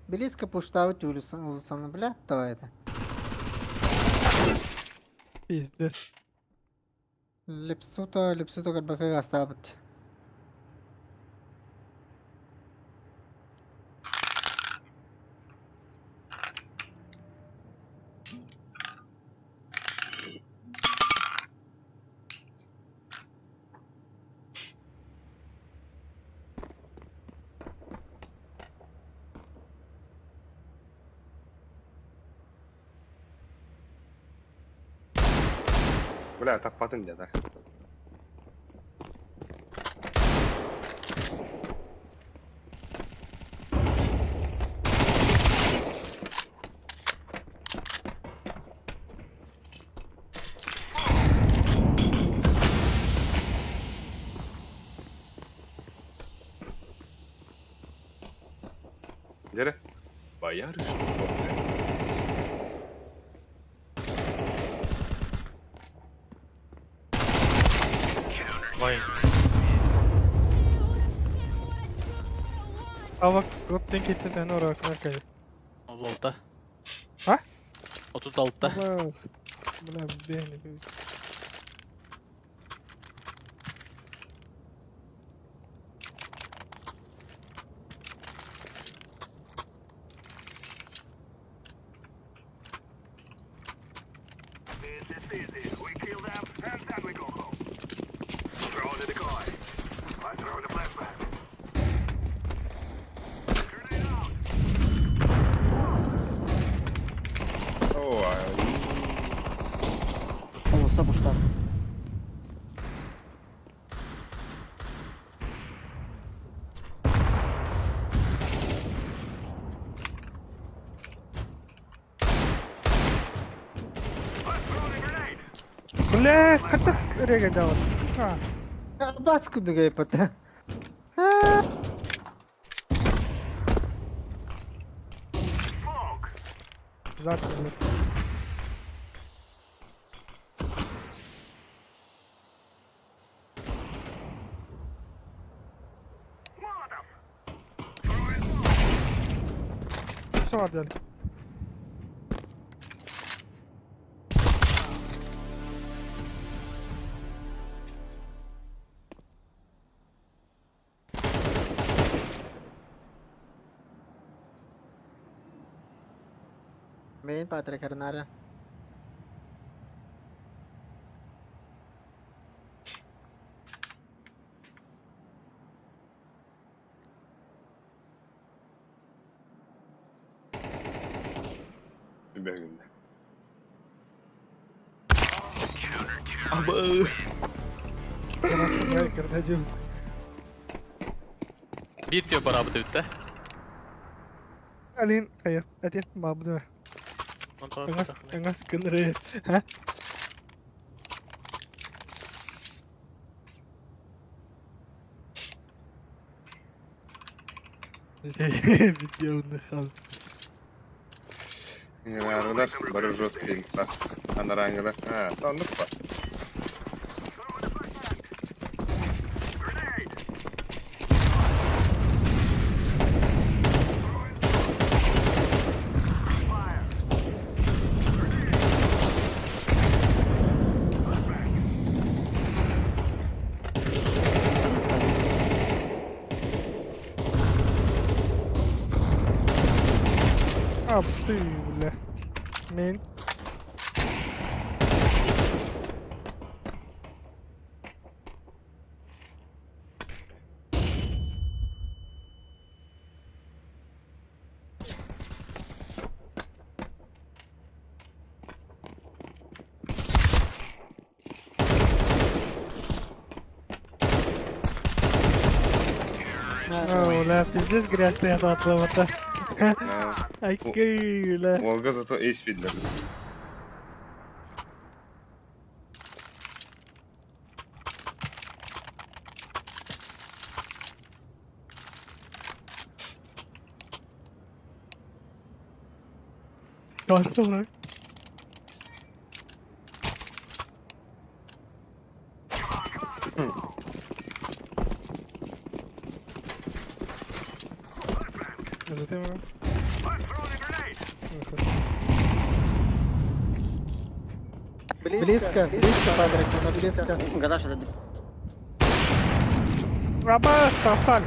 Близко пуштабыт уулуссаны, бля, давай это. Пиздец. Лепсута, лепсута көрбөккө астаабыт. Бля, таппатын дьэ да. Дьэрэ. Боярышник. Вай. Ава готтен кетти эн ора кнаркай. 36. А? 36. Бля, бля, бэни. Оо, Олуса буштар. Бля, хата рега дала. А, Бас кудугай пата. Завтра, блядь. Все отдали. Мейн патрик Арнара. Бэгиннэ. Абы. Биир түө бараабыт эбит да. Алин, хайа, әте, бабды. Аңас, аңас кыныры. Ха? Видео хал. Аргылар бары жесткий инфа. Анараңылар. А, тоннук па. А, ты, бля. Мейн. О, бля, пиздец грязный атлавата. Айкый, бля. Уолга зато эйс биллэр. Карта, бля. Затем. Близко, близко, падрик, она близко. Гараж дадим. Раба, таптан.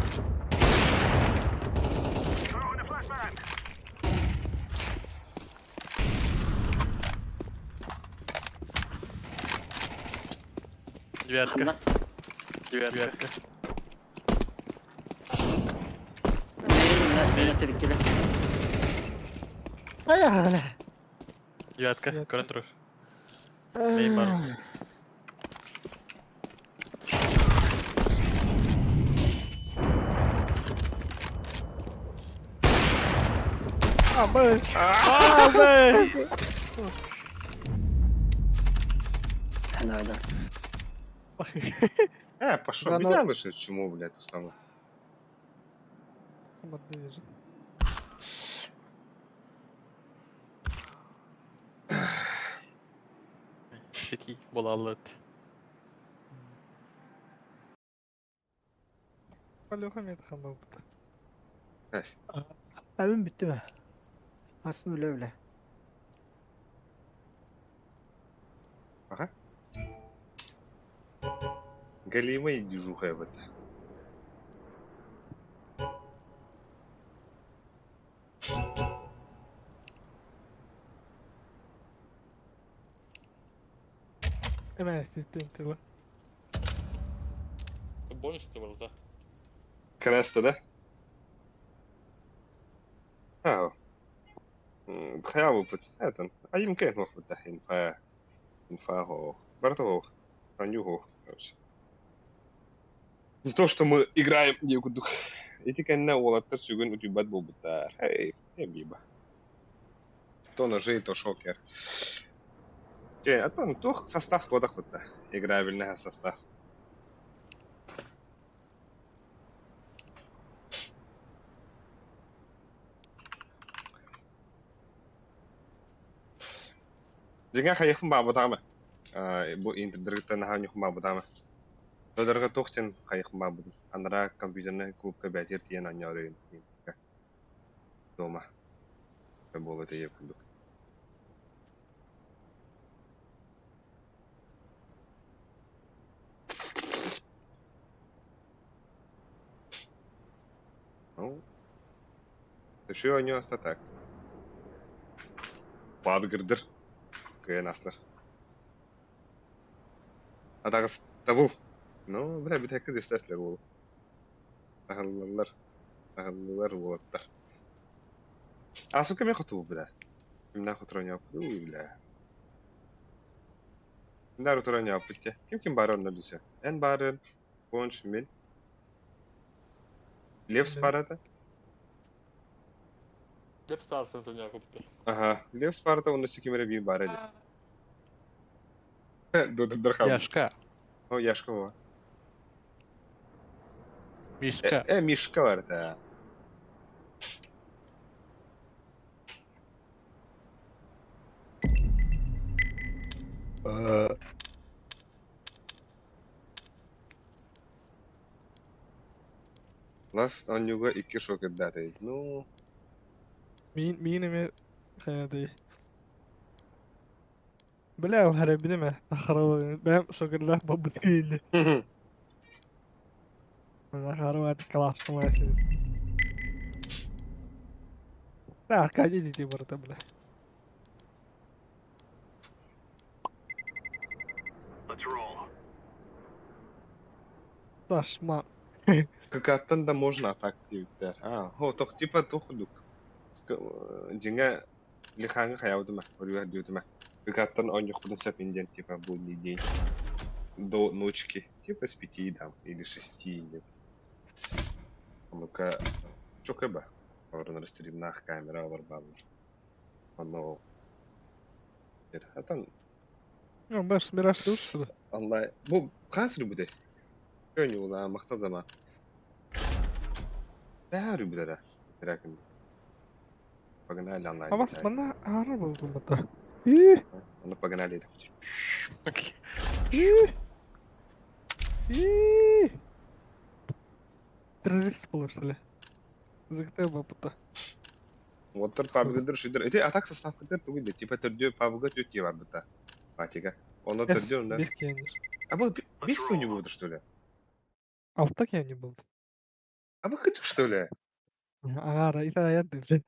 Девятка. Ханна. Девятка. Мейн өтөрүккеле. Ай, Девятка. Көрөн турар. Мейн бар. Абы. Абы. Давай, да. Пошел, Да, ну- меня лишь чему, блядь, то самое. Сети буолаллыт. Алёха мен хамабыта. Әс. Evim bitti mi? Aslında öyle öyle. Галимый дежуха в это. Эмэ ститтен тыла. Бонус ты был, да? Краста, да? А. Хайабыт. Это. А им кайф мог быть, инфа. Инфа хо. Бартов. Анюхо. Короче. Не то, что мы играем, не кудук. Эти кэннэ уолаттар сүгүн утуйбат буолбуттар. Эй, биба. То ножи, то шокер. Че, а то туох состав буолах бутта. Играбельный состав. Дьиҥэ хайыахпын баҕарбатаҕым ээ. Бу интердэргиттэн наһаа оонньуохпун баҕарбатаҕым. Додарга туох диэн хайыахпын баҕарбытым. Анараа компьютернай клубка бэйэтигэр тиийэн оонньоору дома. Буолуо этэ курдук. Ну, еще оонньуу аста так. Баабыгырдыр. Кыайан астар. Атаҕыс табыл. Ну, бля, бүтэһиккэ дьэстээслэр буолу. Аһыллаллар. Аһыллылар уолаттар. А сука мен хоту бля. Кимнээх утары оонньооппут бля. Кимнээх утары оонньооппут дии. Ким ким баара онно билсэ. Эн баарын, Понч, мин. Левс баарата. Лепс старсын оонньооппут. Аха, Левс баарата онно өссө ким эрэ биир баара дии. Додурдар хаалбыт. Яшка. О, Яшка буо. Мишка. Мишка баарата. Лас оонньууга икки шокердаатый. Ну, Мин мин эме хайады. Бля, ол хара билеме. Ахаралы. Бэм шокерлах бабыт кийлі. Ахарабат калашты сен. Да, Аркадий дети барда, бля. Ташма. КК-ттан да можно так диэбиттэр. А, хо, тох типа туох курдук. Дьиҥэ Лихаҥҥа хайаабытым ээ, диэбитим ээ. КК-ттан оонньуохпутун сөп диэн типа будний день. До ночки. Типа с 5 там или 6 или. Ну-ка, чокэба. Олорон стримнах камера олор бааллар. Ону А там Ну, баш мираж слушай. онлайн. Бу хаһан суруйбутай? Көньюла, махтал зама. Бää суруйбута Трекин. Погнали онлайн. А вас мана ара был кумата. И, Ну погнали. и. Ии! Террорист буолар сылы. Зыгытай бапыта. Уоттар пабгыдыр шидер. Эти атак составкытыр тугуй да типа төрдү пабга түт бар быта. Матига. Онно төрдү онно. Бес киэнир. А бұл бес не болды что ли? Алта киэни болды. А вы кытык что ли? Агара, ита аят деп.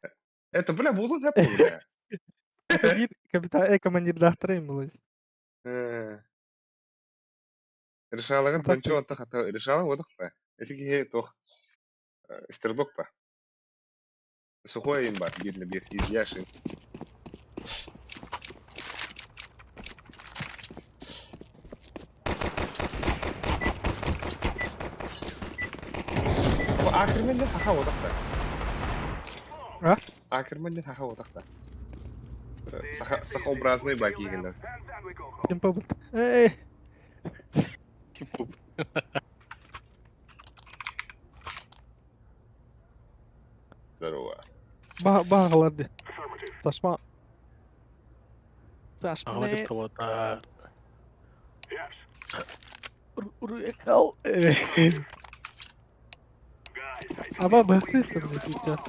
Это бля булу да бля. Бир капитан, командир дахтарайым был. Решалагын Атак тончу атта хата решала одох па. Эти ки тох стрелок па. Сухой им бар бир на бир из Яшин. Акермен хаха одохта. А? Акермен хаха одохта. Саха сахообразный баки генер. Кем побыл? Эй! Ким Здорово. Бағаларды. Сашма. Сашма. Ағала деп табатар. Урекал. Аба бахтысың сейчас.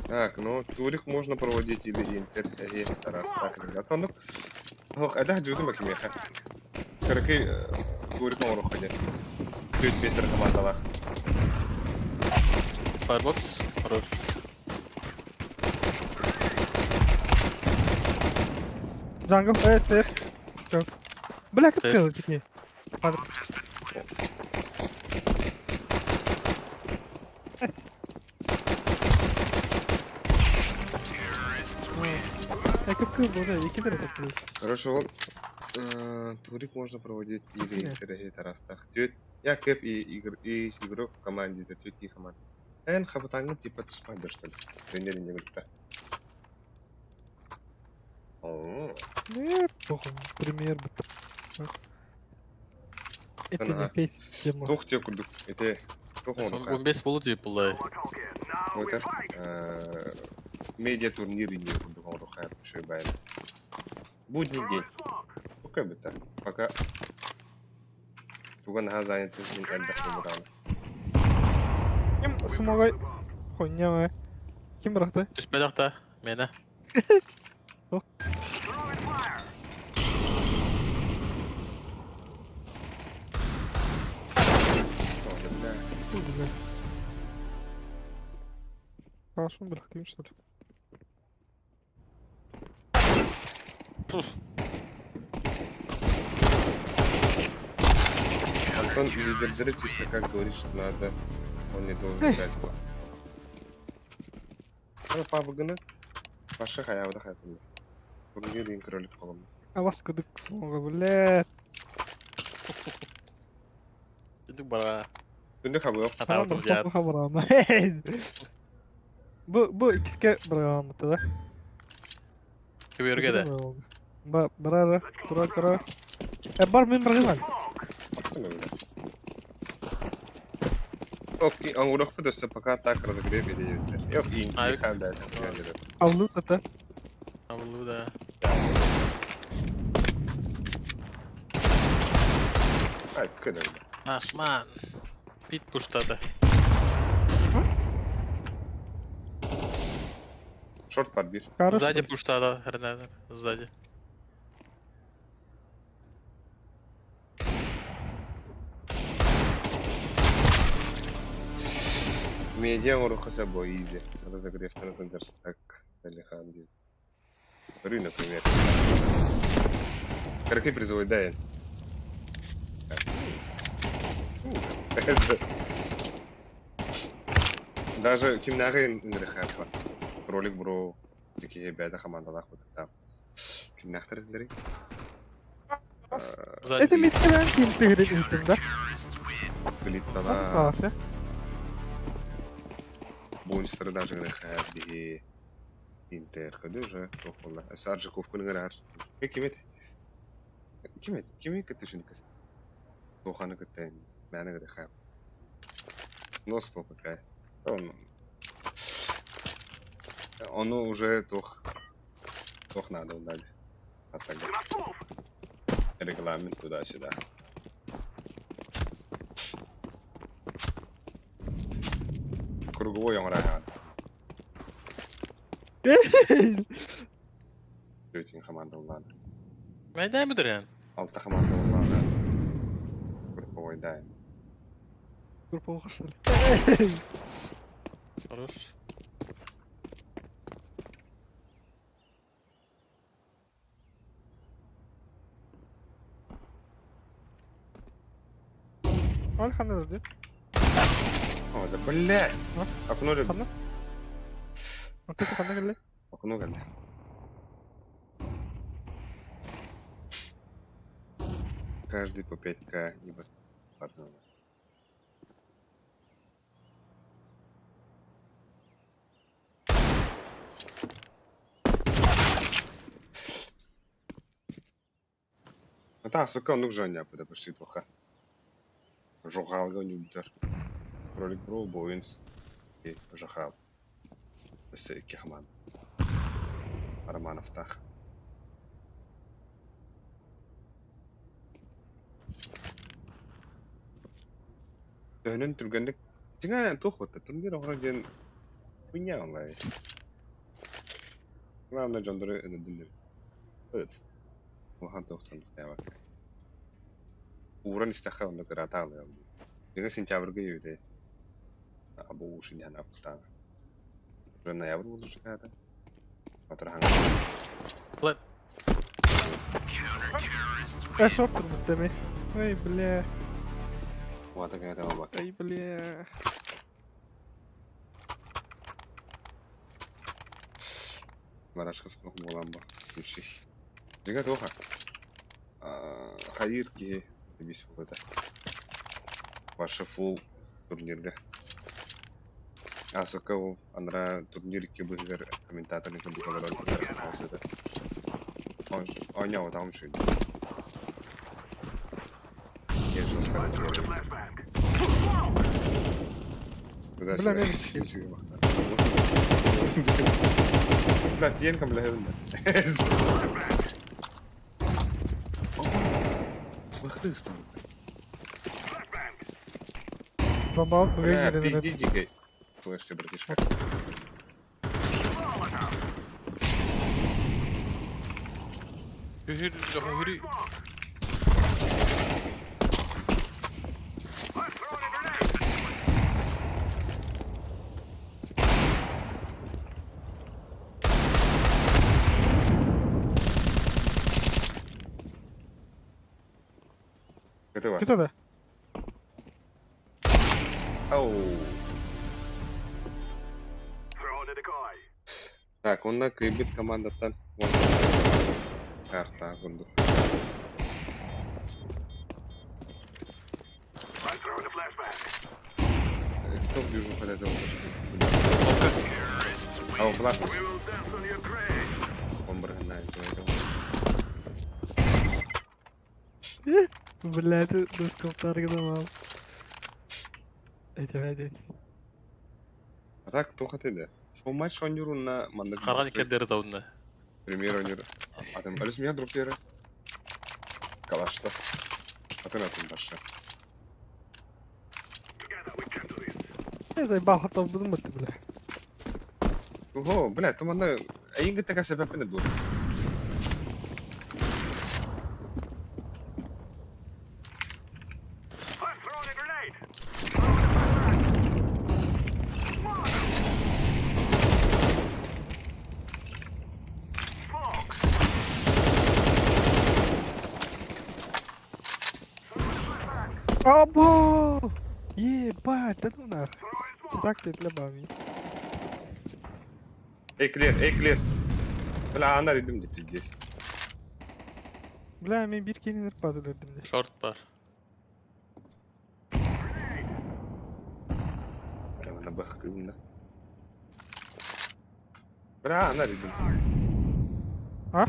Так, ну турик можно проводить или интер, раз так, ребята, ну, ох, это джуду макимеха. Каракай турик на уроходе. Чуть бесер командалах. Firebox. Хорош. Jungle, stairs. Çok. Бля, как Stairs. такие? Как был, да, екі дәрі как Короче, вот турик можно проводить или интер, раз так. Тють, я кэп и игр и игрок в команде, это тють и команда. Эн хабатангы типа туспайдер что ли? Тренер не говорит. О, Не, похуй, пример бы. Это не фейс тема. тух те курдук, это тух он 15 болу деп бұлай. Отер, медиа турнир не курдук он рухар, еще байн. Будний день. Пока бы так. Пока. Туган ха занятый с ним отдохну. Ким смогай? Хуйня, ме. Ким бырақты? Түспеді та, мені. Фу, бля. Хорошо, бырақты, что ли? Антон лидер чисто как говорит, что надо, он не должен играть. Ана пабыгыны башы хаябыда хатында. Турнир ең кролик қолым. А вас кыдык смога, бля. Түндік бара. Түндік хабы Атабытым жат. Бу бу икиске бырагамыты да. Көберге де. Ба барара, тура тура. Бар мен бырагам. Окей, он урок все пока так разогрев или нет. И А, не да, это Авлут это. Авлу да. Ай, кыда. Ашман. Пит пуштады. Шорт подбир. Хорошо. Сзади пуштады. Хрена, сзади. Медиа урок собой изи. Разогрев трансандерстак. Алихан. Ры, например. Какой призовой дай. Даже кимнагы ингрехапа. Ролик бро. Такие ребята командалах вот там. Кимнахтар дери. Сзади. Это миткелен ким тыгырып иттим да. Глиттала. Кафе. Бонустары даже грехап биһи Интер көдө уже тохолла. Саржиков күнгөр Ким эт? Ким эт? Ким кытты кыз? Тоханы кытты. Мәне грехап. Нос какая. Он Оно уже тох тох надо удали. Асага. Регламент туда-сюда. Круговой оҥораһаҕын. Тетин команда улаана. Майда бүтүрэн. Алта команда улаана. Групповойдаем. Групповой что ли? Хорош. Ол ханна дурду? О, да блядь! Окно любит. Ханна? Ортото ханна кэллэ? Окно кэллэ. Каждый по 5к не пардон. Та, сука, оннук дьон почти туха. Жохалга ньубутар. Кролик Бро, Боинс и Жохал. Өссө икки хамаан. Романовтаах. Төһөнөн түргэнник дьиҥэ туох буолта турнир оҥорор диэн хуйня онлайн. Главное дьоннору ынырдын Ыт. Улахан туохтан тохтообакка. Ууран истэххэ оннук ыраата аҕалыам дии. Дьиҥэ сентябрьга үөтэй. Абы уушун иһэн августаана. Уже ноябрь буолла чугаһаата. Батыраһаҥа. Лет. Э, шорт турбут Ой, бля. Уата кэҥэтэ буолбакка. Ой, бля. Барашков туох буолан бу. Үчүй. Дьиҥэ туоха. Хайыыр киһи бис буолата. Ваша фул турнирга. Асока ол анараа турнир икки быһыгар комментаторын курдук олорон это. Оонньообутаҕым үчүгэй. Бля, мен Бля, тиэн көмөлөһөбүн да. Быхты ыстан. Бомба Бля, быгын пизди дикой. Флешься, братишка. Үһүр, үһүр. Готово. Кто да? Ау. Так, онно кыайбыт командаттан карта курдук. Кто вижу хотя А, он флаг. Он брагнает. Бля, ты доскоптар гыдамал. Эти, эти. А так, туох этэ Шоу матч оонньуур маннык Харан кэрдери таунна. премьер оонньуур. Атын алыс меня дроп Калашта. Атын атын баша. Я заебал, хотел бы думать, бля. Ого, бля, то манна эйин кытта кэсэпэппин дуо. Або! Ебать, да ну нахуй. Так ты для бами. Эклер, эклер. Бля, анар идим де пиздец. Бля, мен бир кенин ырпады дедим де. Шорт бар. Бля, манна бахтыбын да. Бля, анар идим. А?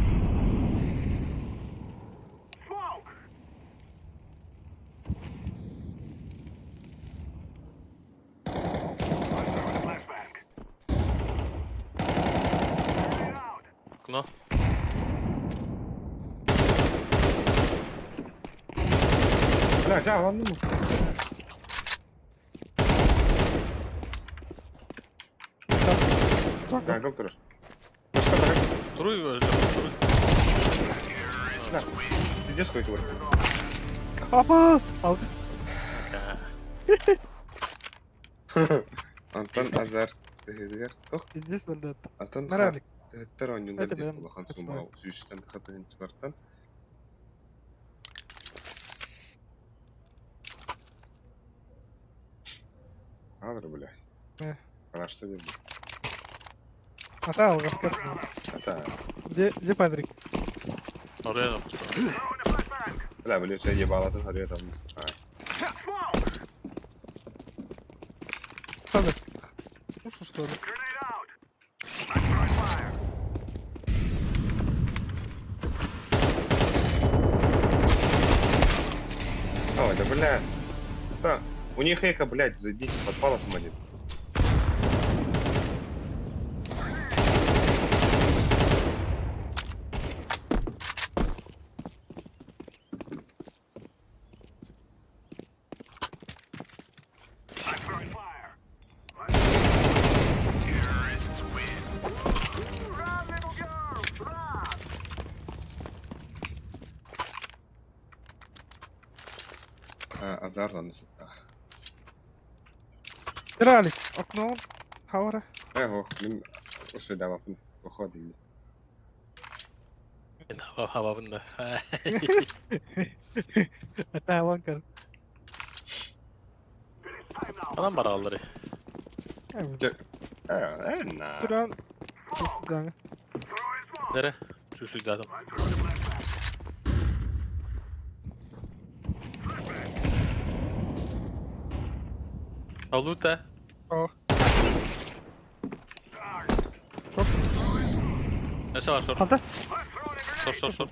Окно. Бля, жа, ладно. Jungle турар. Туруй, туруй. На. Иди сколько бар. Апа! Алды. Антон Азар. Тыһыгар. Тох. Здесь солдат. Антон Моралик. Тыһыттар оонньуулар Это диэн бэйэм улахан кэпсээн. сумма сүүстэн тахатыһынчылартан. Аадыр бля. Э. Арашта берди. Ата алгаскар. Ата. Где, где Патрик? Oraya Бля, бля, чай ебалатын харыя там. Что Ушу, что ли? Ой, да бля. Да. У них эко, блядь, зайдите под паласом один. А, Азар там сытта. Ралик. Окно. Хаура. Эх, мин усведамапын. Походу. Хабабын да. Ата ванкар. Анан бараллары. Э, на. Туран. Ганга. Нере? Сүүсүйдадым. Алута. О. Неше бар шор. Ата. Шор шор шор.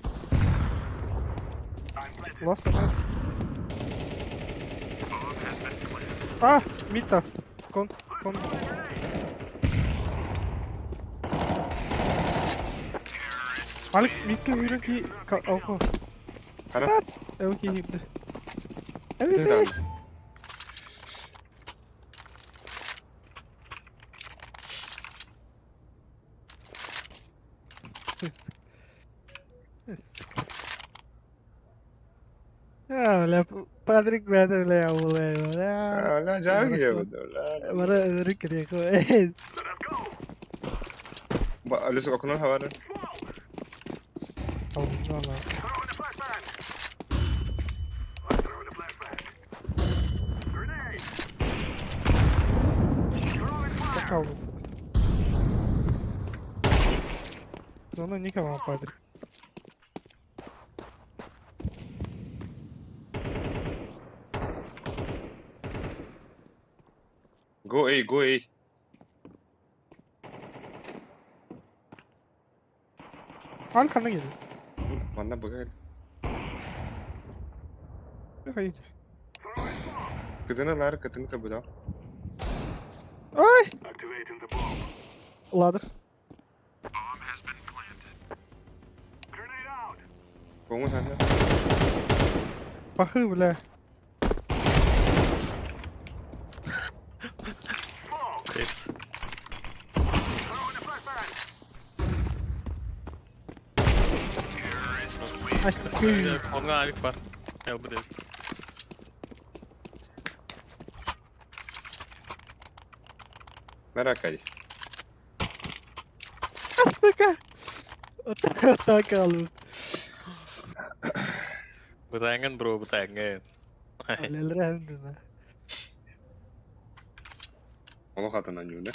Лост. А, митас. Кон, кон. Алик, митке үйрен ки, алко. Хара. Эвки хибде. Ты Эви, да. Я, бля, Патрик бля, бля, бля, бля. А, ля, жағы бля. Бара рик рек. Ба, алысык окно хабар. Алла. Какао. Ну, ну, никого, Патрик. Go A, go A. Ал хана келdi. Манна быгай. Хайды. Кытына лар, кытын кабыда. Ой! Ладыр. Коңу санда. Пахы, бля. Кейс. Ай, Онга авик бар. Эл бу Меракай. Сука. Вот так алып. Бытайыңын бро, бытайыңын. Лелрәм. Оны хатынан юны.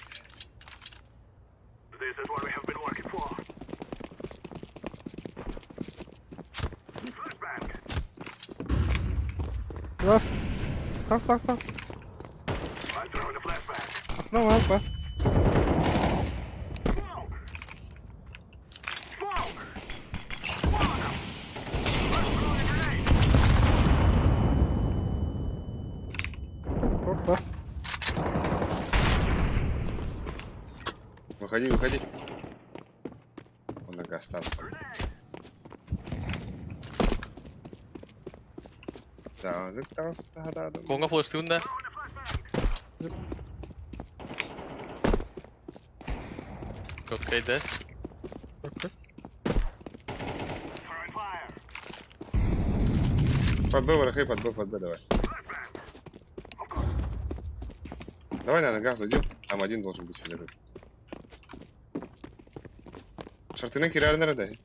Раз. Тас, тас, тас. Основа, алпа. Опа. Выходи, выходи. Он на газ там. Да, да, да, да. Конга флеш тыгын да. Четкай да? Окей. Под Б, ворохай, под Б, под Б давай. Давай на ногах зайдем. Там один должен быть филеры. Шартына кирар nerede?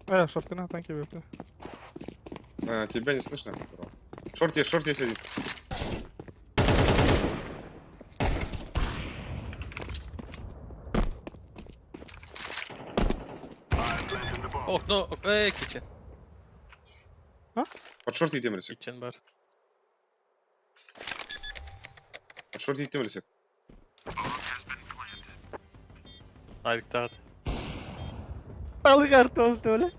Шортына танки берді. А, тебя не слышно. бро. Шорт есть один. Окно, эй, kitchen. Под шорт идем, Рисик. Kitchen бар. Под шорт идем, Рисик. Авик тағыт. Алы карта oldu öyle.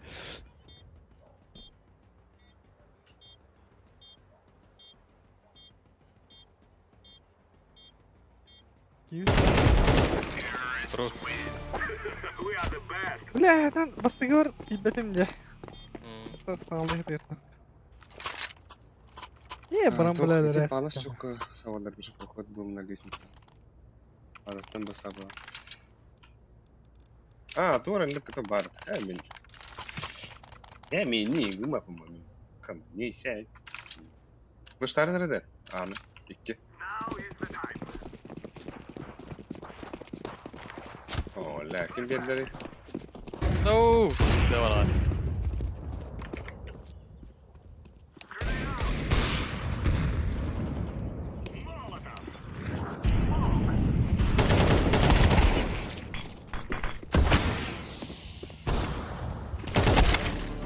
Бро. Бля, там бастыгы бар, ибетим де. М, Салды дерті. Е, барам бля, Ты да. палашчука, савадар поход был на лестнице. А затем бы саба. А, тура не ката бар. Амин. Амин, не, гума по-моему. Хам, не сядь. Kılıçlar nerede? Anı. İki. Oo, lakin birileri. Оу! Да бар ағаш.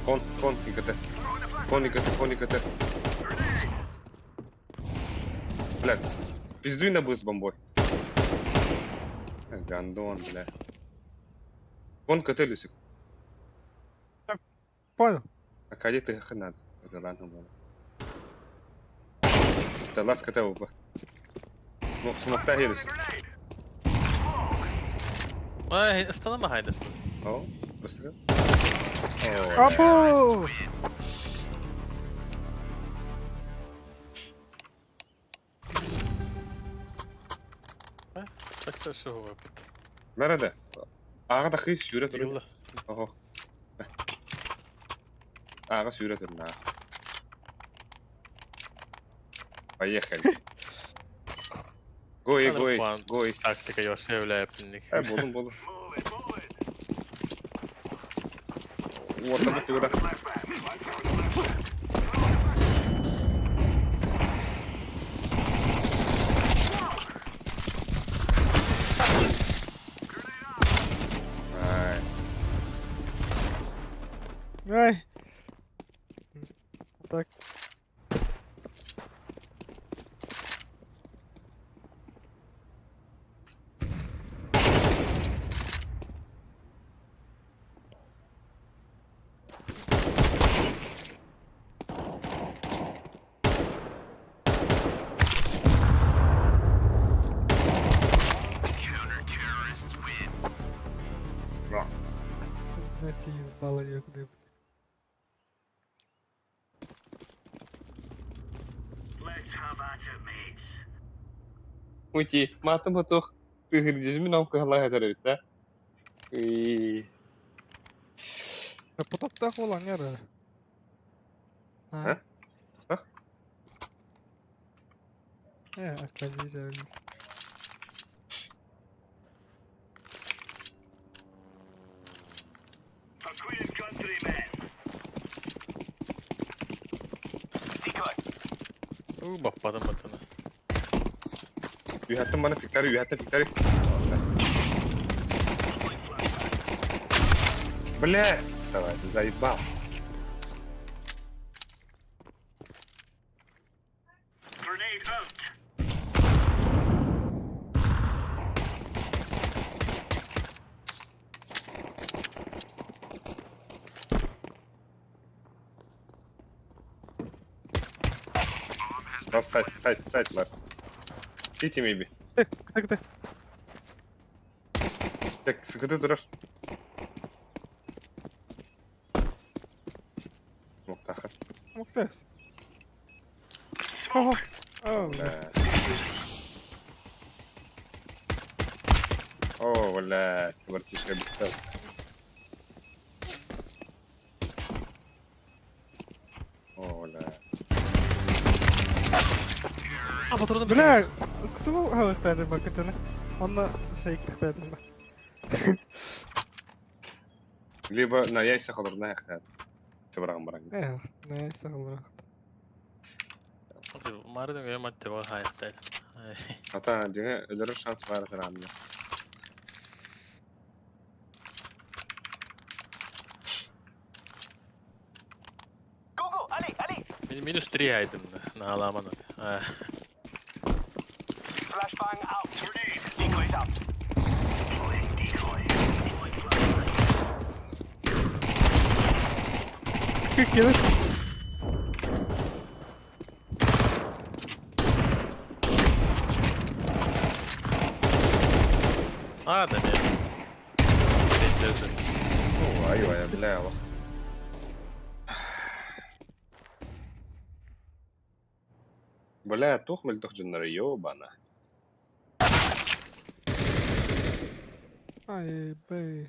Кон, кон, ИКТ. Кон, ИКТ, кон, ИКТ. Бля, пиздуй на бус бомбой. Гандон, бля. Кон КТ, Люсик. Понял. А каде ты надо? Это ладно было. Это лас КТ оба. Ну, смокта Люсик. Ай, останама хайдер. О, быстро. О, бля. Або! Так то что опыт. Nerede? Ağa da kıyı süre durun. Yılda. Oho. Ağa süre durun ağa. Поехали. Гой, Надо гой, план. гой. Тактика yosh evlayaptinlik. Ha buldum buldum. Orta bitti burada. Ay. Ай. Так. Знаете, ебало некуда. Уйти, матым хотох. Ты говоришь, мне кыһалла хәтер да? И Потоктах olan yer. Ha? Потоктах? Е, аркадий. У, баппадым батына. Ühättin bana pikleri, ühättin pikleri. Бля! Давай, ты заебал. Last side, side, side, last. City maybe. Так, так, так. Так, sıkıntı durur. Nokta. Muhtes. Oh. Oh. Бля. О, блядь, братишка бүттэ. О, бля. А, патроны. Бля, кто хаҕыстаатым бакытыны? Онно шейктахтаатым ба. Либо на яйца холорна яхтат. Чабыраган баран. Эх, на яйца холорна. Мардын өйө матте бар хайахтайт. Ата дьиҥэ өлөрөр шанс баар этэр. Минус 3 айдым нааламан. Как делать? А, да нет. О, ай-ай, бля, алах. Бля, туох мөлтөх дьоннор ёбана. Ай, бэй.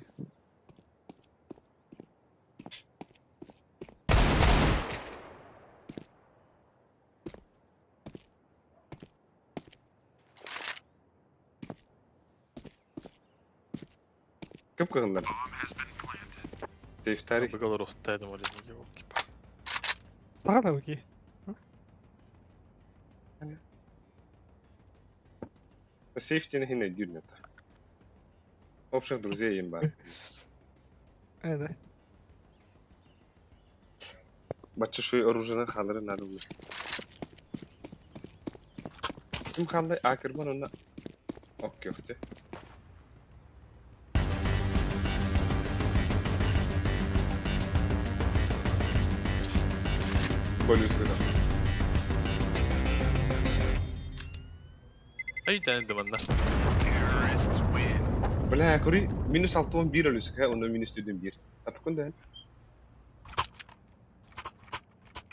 Кып кыгыннар. Сейфтари. Быгалар ухтайдым оле ёлки. Саҕана быки. Сейфтини хин өйдүүр это. Общих друзей им бар. Эдэ. Бачча шуй оружие халары надо было. Ким халлай Акерман онна. Окей, окей. Болюс кыда. Ай, да, манна. Бля, кори минус 6 1 өлүс, ха, онно минус 1. Тапкын да.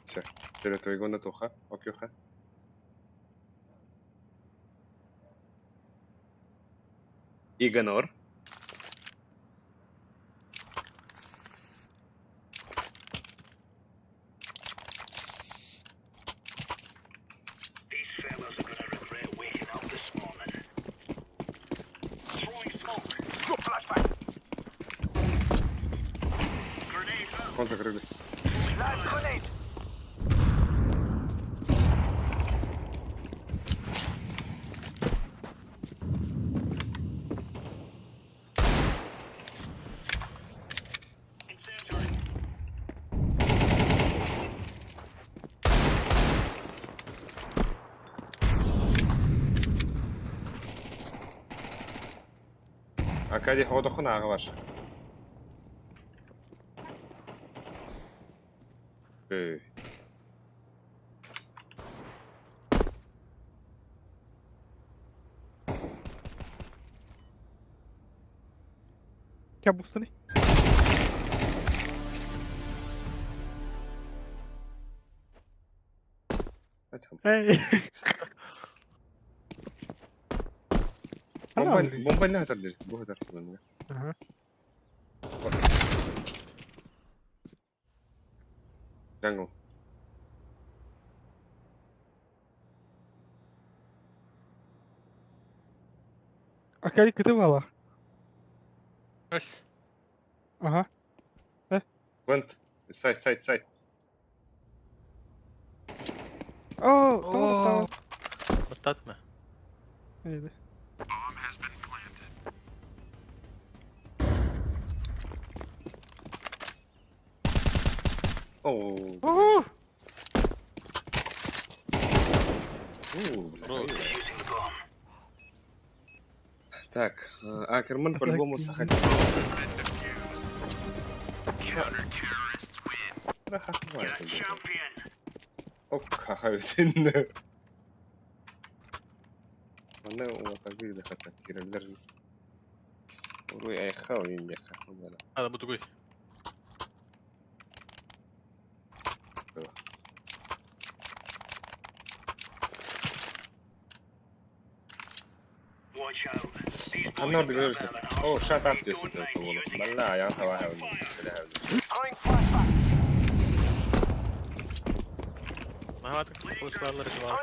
Все. Теле тоха. Окей, ха. Игонор. Кон закрыли. Аркадий хоодохон аға бар. Эй. Кабустаны. Эй. Бомба, бомба не хатар бу хатар. Ага. Джангл. Аркадий кытывала. Ось. Ага. Плент. Сайт, сайт, сайт. О, tamam tamam. Баттатма. Эйди. О. Уху! У, бля. Хорош. Так, Акерман по-любому сахать. Ок, хахавитин. Манна уатагы да хата кирелер. Уруй айхал иньяха. А, да, бутугуй. Ханна ордук көрөр О, shut up диэс буолу. Балла аян таба хэвэн. Наһаатык флешларлар бар.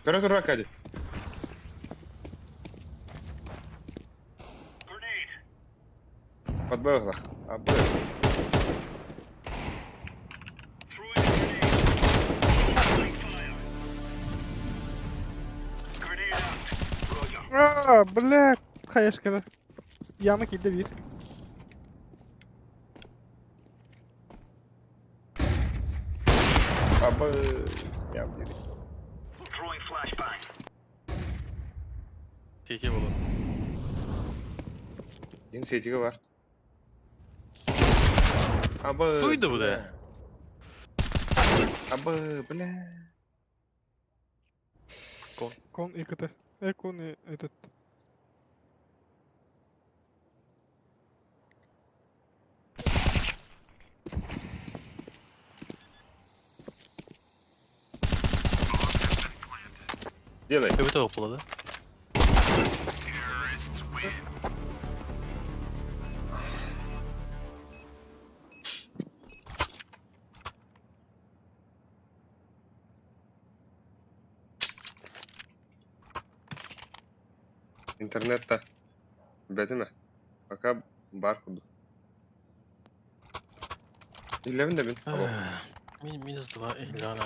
Көрө тур Аркадий. Подбыгла. Абы. А, бля, хаешкада. Яма киирдэ биир. Абы. Смям дири. Тихий болот. Ин сетиге бар. Абы. Туйду бу да? Абы, бля. Кон и КТ. Кон и этот. Делай. Төбөтө опулады. Интернетта. Бәтеме? Пока бар куду. Илләвен дә мин. Алло. Минус 2 илана.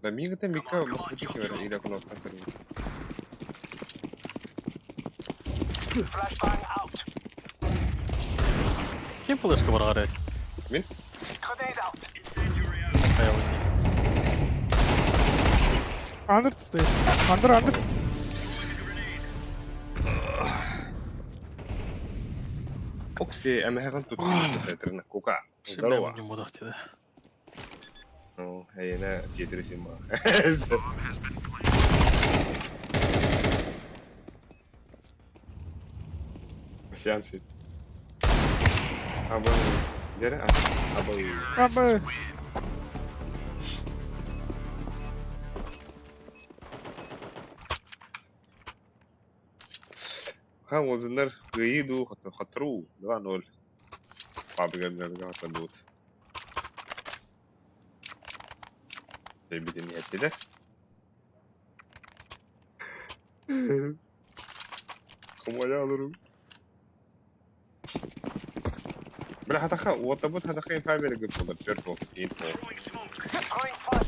Да мигата мика баскыты кивер или кнопка көрүн. Ким флешка бар гары? Мин? Андер стоит. Андер, андер. Окси, әмәһәгән тут тетрена кука. Здорово. Не буду да. Ну, әйенә тетресим. Сеансы. Абы. Дере? Абы. Абы. Ха, возыннар гыйду хатру 2-0. Пабыга хатадут. Битин еттилер. Хумая алырым. Бля, хатаха, вот хатаха инфа берег болар. Purple info.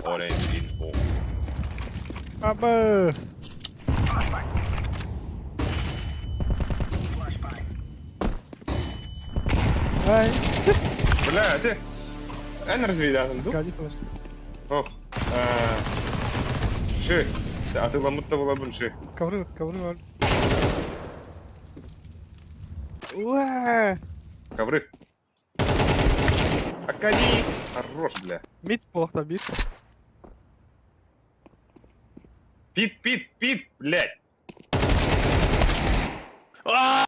Orange info. Абы. Ай. Бля, ты... Эн разведатым ду? Гади флешка. Ох. Ши. Атыламыт та булабын ши. Ковры, ковры бар. Уа! Ковры. Акади! Хорош, бля. Мид плохо бит. Пит, пит, пит, блядь. А!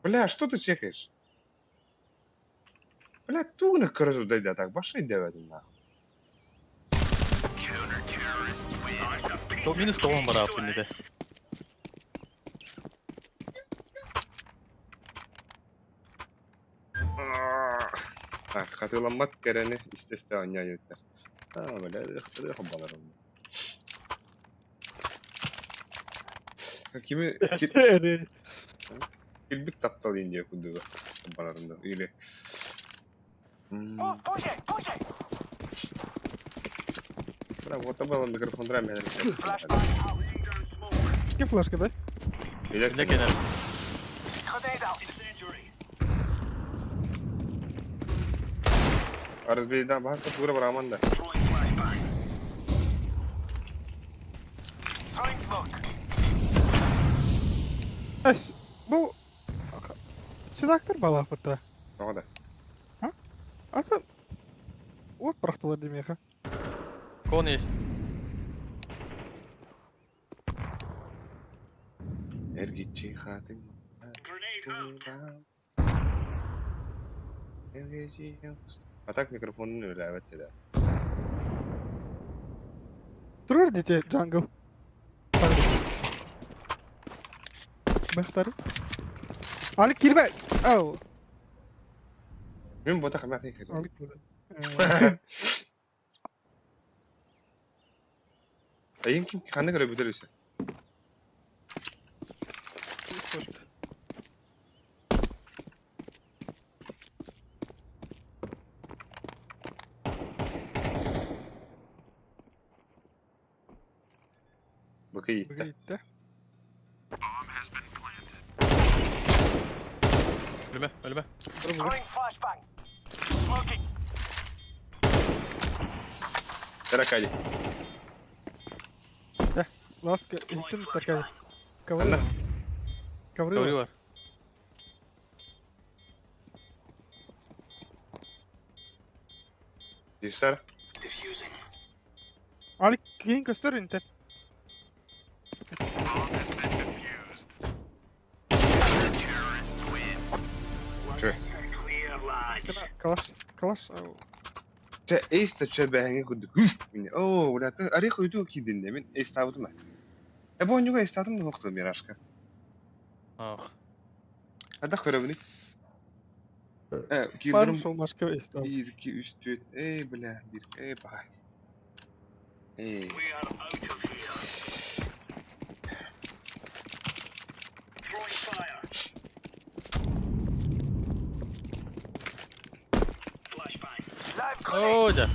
Бля, что ты чекаешь? Бля, тугна короче дайда так, башай деведин нахуй. То минус 9 бар апын Так, хатыламмат керени истесте аня юттер. А, бля, ыхтыры хабаларым. Кими килбик таптал Индия кудуга хабаларында или Бля, вот было микрофон драме. Ким флешка, да? Иле кенер. Разбейда баста тура бараманда. Эс, бу Чедактыр бала фото. Тоҕо Ата Вот прохтылар демеха. Кон есть. Эргичи хатын. А так микрофонун үлээбэт да. Турар дите jungle. Бэхтары. Алик кирбе. Ау. Мен бота хамат хэ. Алик Айын ким ханна көрө бүтөр үсэ. Быка иитте. Ölüme, ölüme. Таракали. Ласка, иттим такая. Ковры. Ковры Ковры. var. Дишар. Алик кейін көстөр инте. Чө. Калаш, калаш. Чэ эйс та чэ бэһэҥэ курдук хүс мин. Оо, бля, ты орех уйду кидин мин эйс табытым. Э бу онньуга эйс татым да хоқту мирашка. Ах. Хада көрөбүнү. Э, Бар кидерим шол машка эстав. 1 2 3 4. Эй, бля, 1. Эй, бай. Эй. Оо, да.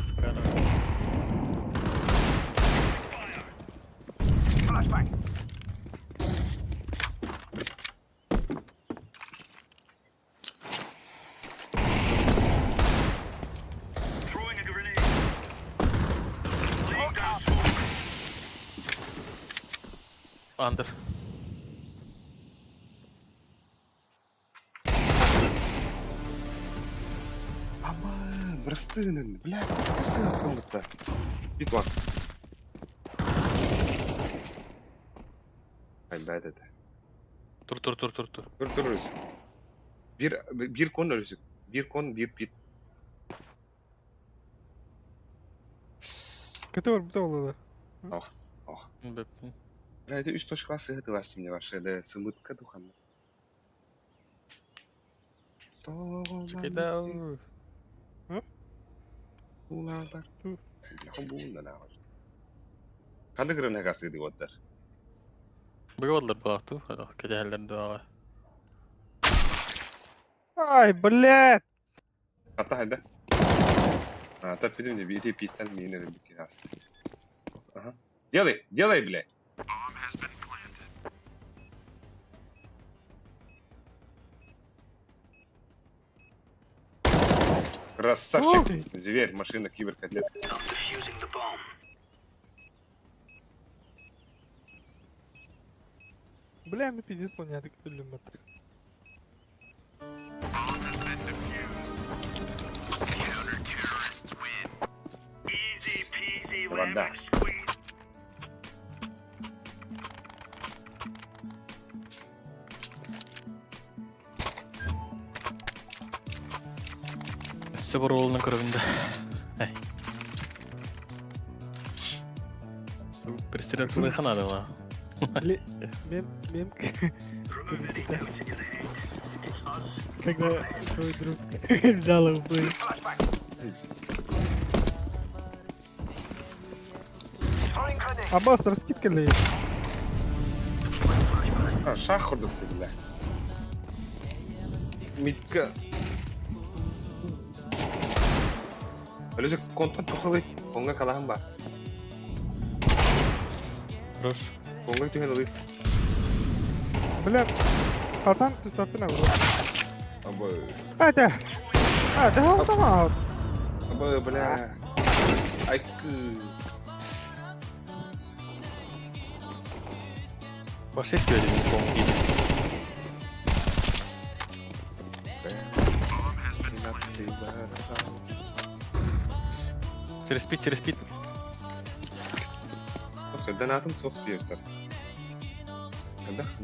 Under. Ама, бырастыгынан, бля, ты Бит var. Ай, это. Тур тур тур тур тур. Dur dur ölüsün. Bir kon ölüsün. Bir kon bir pit. Көтөр бу олы. Ох, ох. Бэп. Бля, это үч точка сыгытылас мне ваше, да, сымытка духанна. Чекайда. Улалар. Ханды кырын хагасы дип отдар. Быгылдыр булар ту. Кедәләр дуага. Ай, блядь. Ата хайда. А, та пидим не бити питтен мине бики хаст. Ага. Делай, делай, блядь. Красавчик. Зверь, машина, киберкотлет. Бля, мы пиздец понятно, үлүм баттыр. Вода. Өссө бар олының көрөбүндө. Эй. Пристрелканы ханады ла. Мем, мем. Когда твой друг взял его. Аббас, раскидка ли? А, шах курдук бля. Митка. Ölüsü kontan tokалы. Konga kalahım бар. Хорош. Konga tühen alı. Бля, Сатан тутапына бро. Абы. Hadi. Hadi, tamam. Абы, бля. Айкы. Фашист бердим конги. Через пит, через пит. Донатын соқ сүйектер.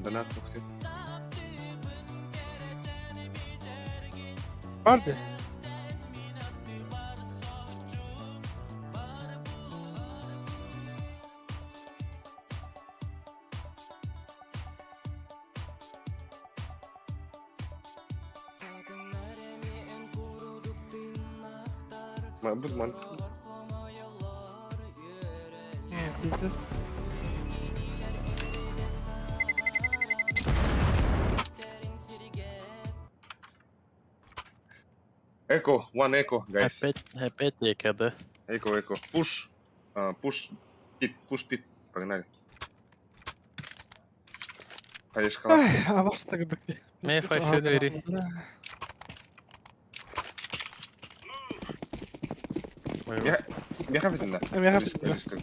Донат соқ сүйек. Vardı. Бу ман. Пиздец. Eco, one eco, guys. Опять, опять эко, да? Eco, eco. Push. Push. Pit, push pit. Погнали. Хаешка. Ай, абашта кырдык. Мен файсен бери. Я, я хапитен да. Я хапитен.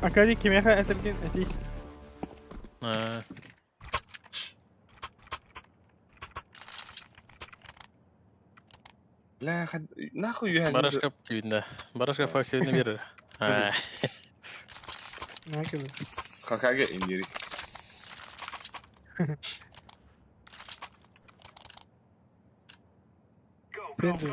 Акади кимиэхэ этэргин этий. Бля, нахуй я. Барашка түйінде. Барашка факсияны берер. Нахуй. Хакаге индири. Сенджи.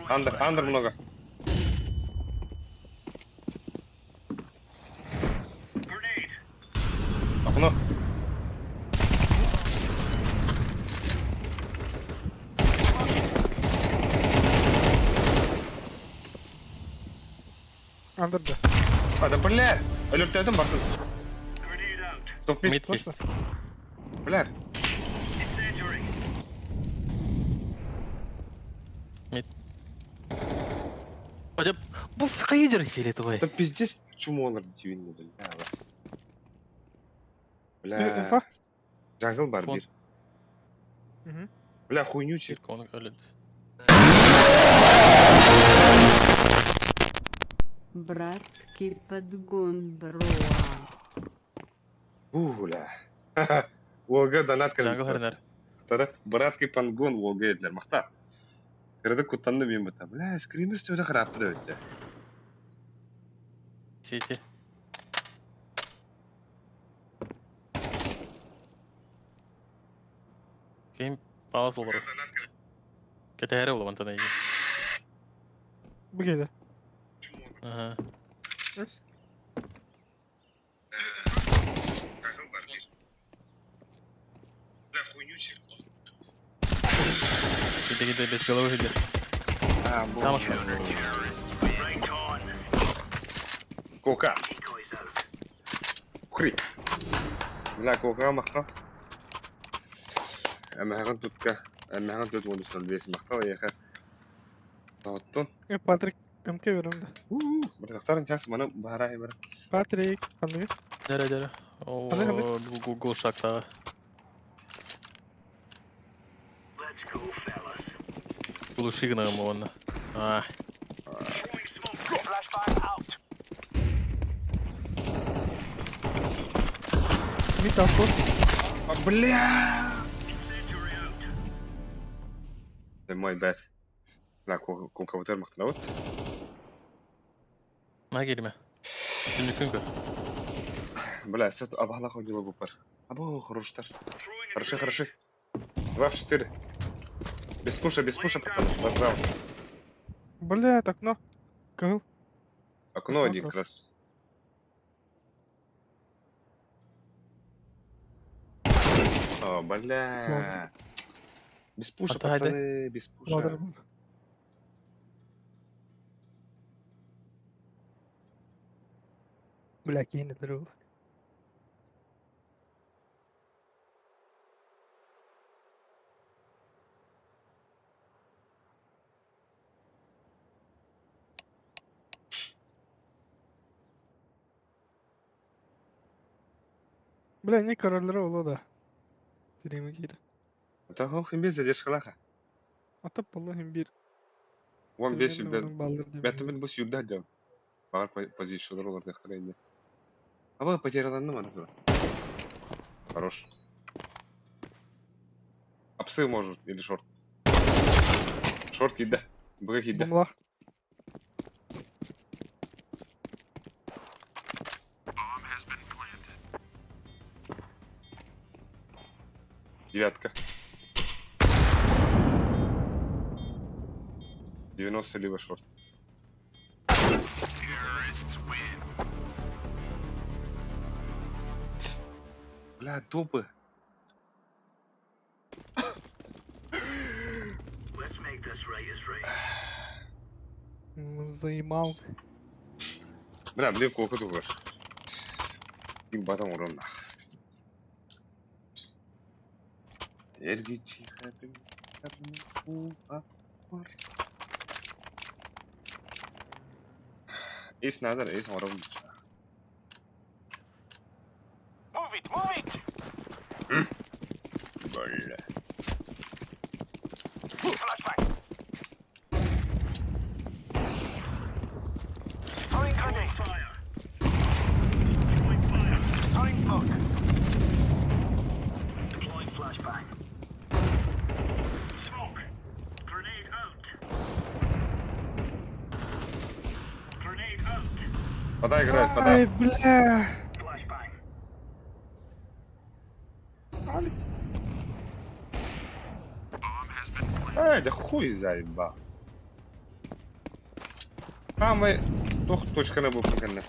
Андер, андер много. Окно. Андер да. А, да бля! Алертедім барсын. Топ мид. Мид есть. Бля. Мид. Бу хайдер фиолетовый. Да пиздец, чумолар дивинни, бля. Бля. Инфа? Jungle бар бир. Бля, хуйнючик. Кон өлөд. Братский подгон, бро. Бля. ОГ донат Jungle кірмесі. хәрнер. Братский пангон ОГ едлер. Мақта. Кірді куттанды мен бұта. Бля, скример сөйлі қарапты да өтті. Сити. Ким палас олар. Кетәре ол антана иге. Бу келе. Ага. Бля, хуйнючик. Ките ките без головы хидер. А, Там Кока. Кри. Бля, кока мақта. Әмәғін тутка. Әмәғін тут он бес мақта яха. Тауттun. Патрик МК берем да. Бір тақтарын час маны барай бір. Патрик, қандай? Дәрі дәрі. О, Google шактағы. Глуши гына онна. А. Мид аппо. А, бля! My bad. Бля, кокабытар мақтанабыт. На келме. Түнүкүн көр. Бля, сет абала ходила бупар. Або, хороштар. Хороши, хороши. 2 в 4. Без пуша, без пуша, пацаны. Браво. Бля, окно. Кыл. Окно один как раз. О, бля. Без пуша, пацаны, без пуша. Бля, кейін это Бля, не короллары оло да. Тиреме кире. Это хох имбе задержкалаха. Атап болла хим бир. Вон бес юбет. Бәтімін бұл сюрда дем. Бағар позициялар олар дақтар енді. Аба потеряланды ма тура. Хорош. Апсы может или шорт. Шорт киді. Б киді. Бумлах. Девятка. 90 либо шорт. Бля, тупы. Заимал. Бля, блин, колко дугар. Им батам урон нах. Эргичи хатын. Эс надо, эс урон. Move it, move it! Бля. Flashbang. Throwing grenade. Throwing smoke. Deploying flashbang. Smoke. Grenade out. Grenade out. Подай играет, Ай, подай. бля. Flashbang. Али. Ай, да хуй заебал. Самый тух точканы был кэннэ.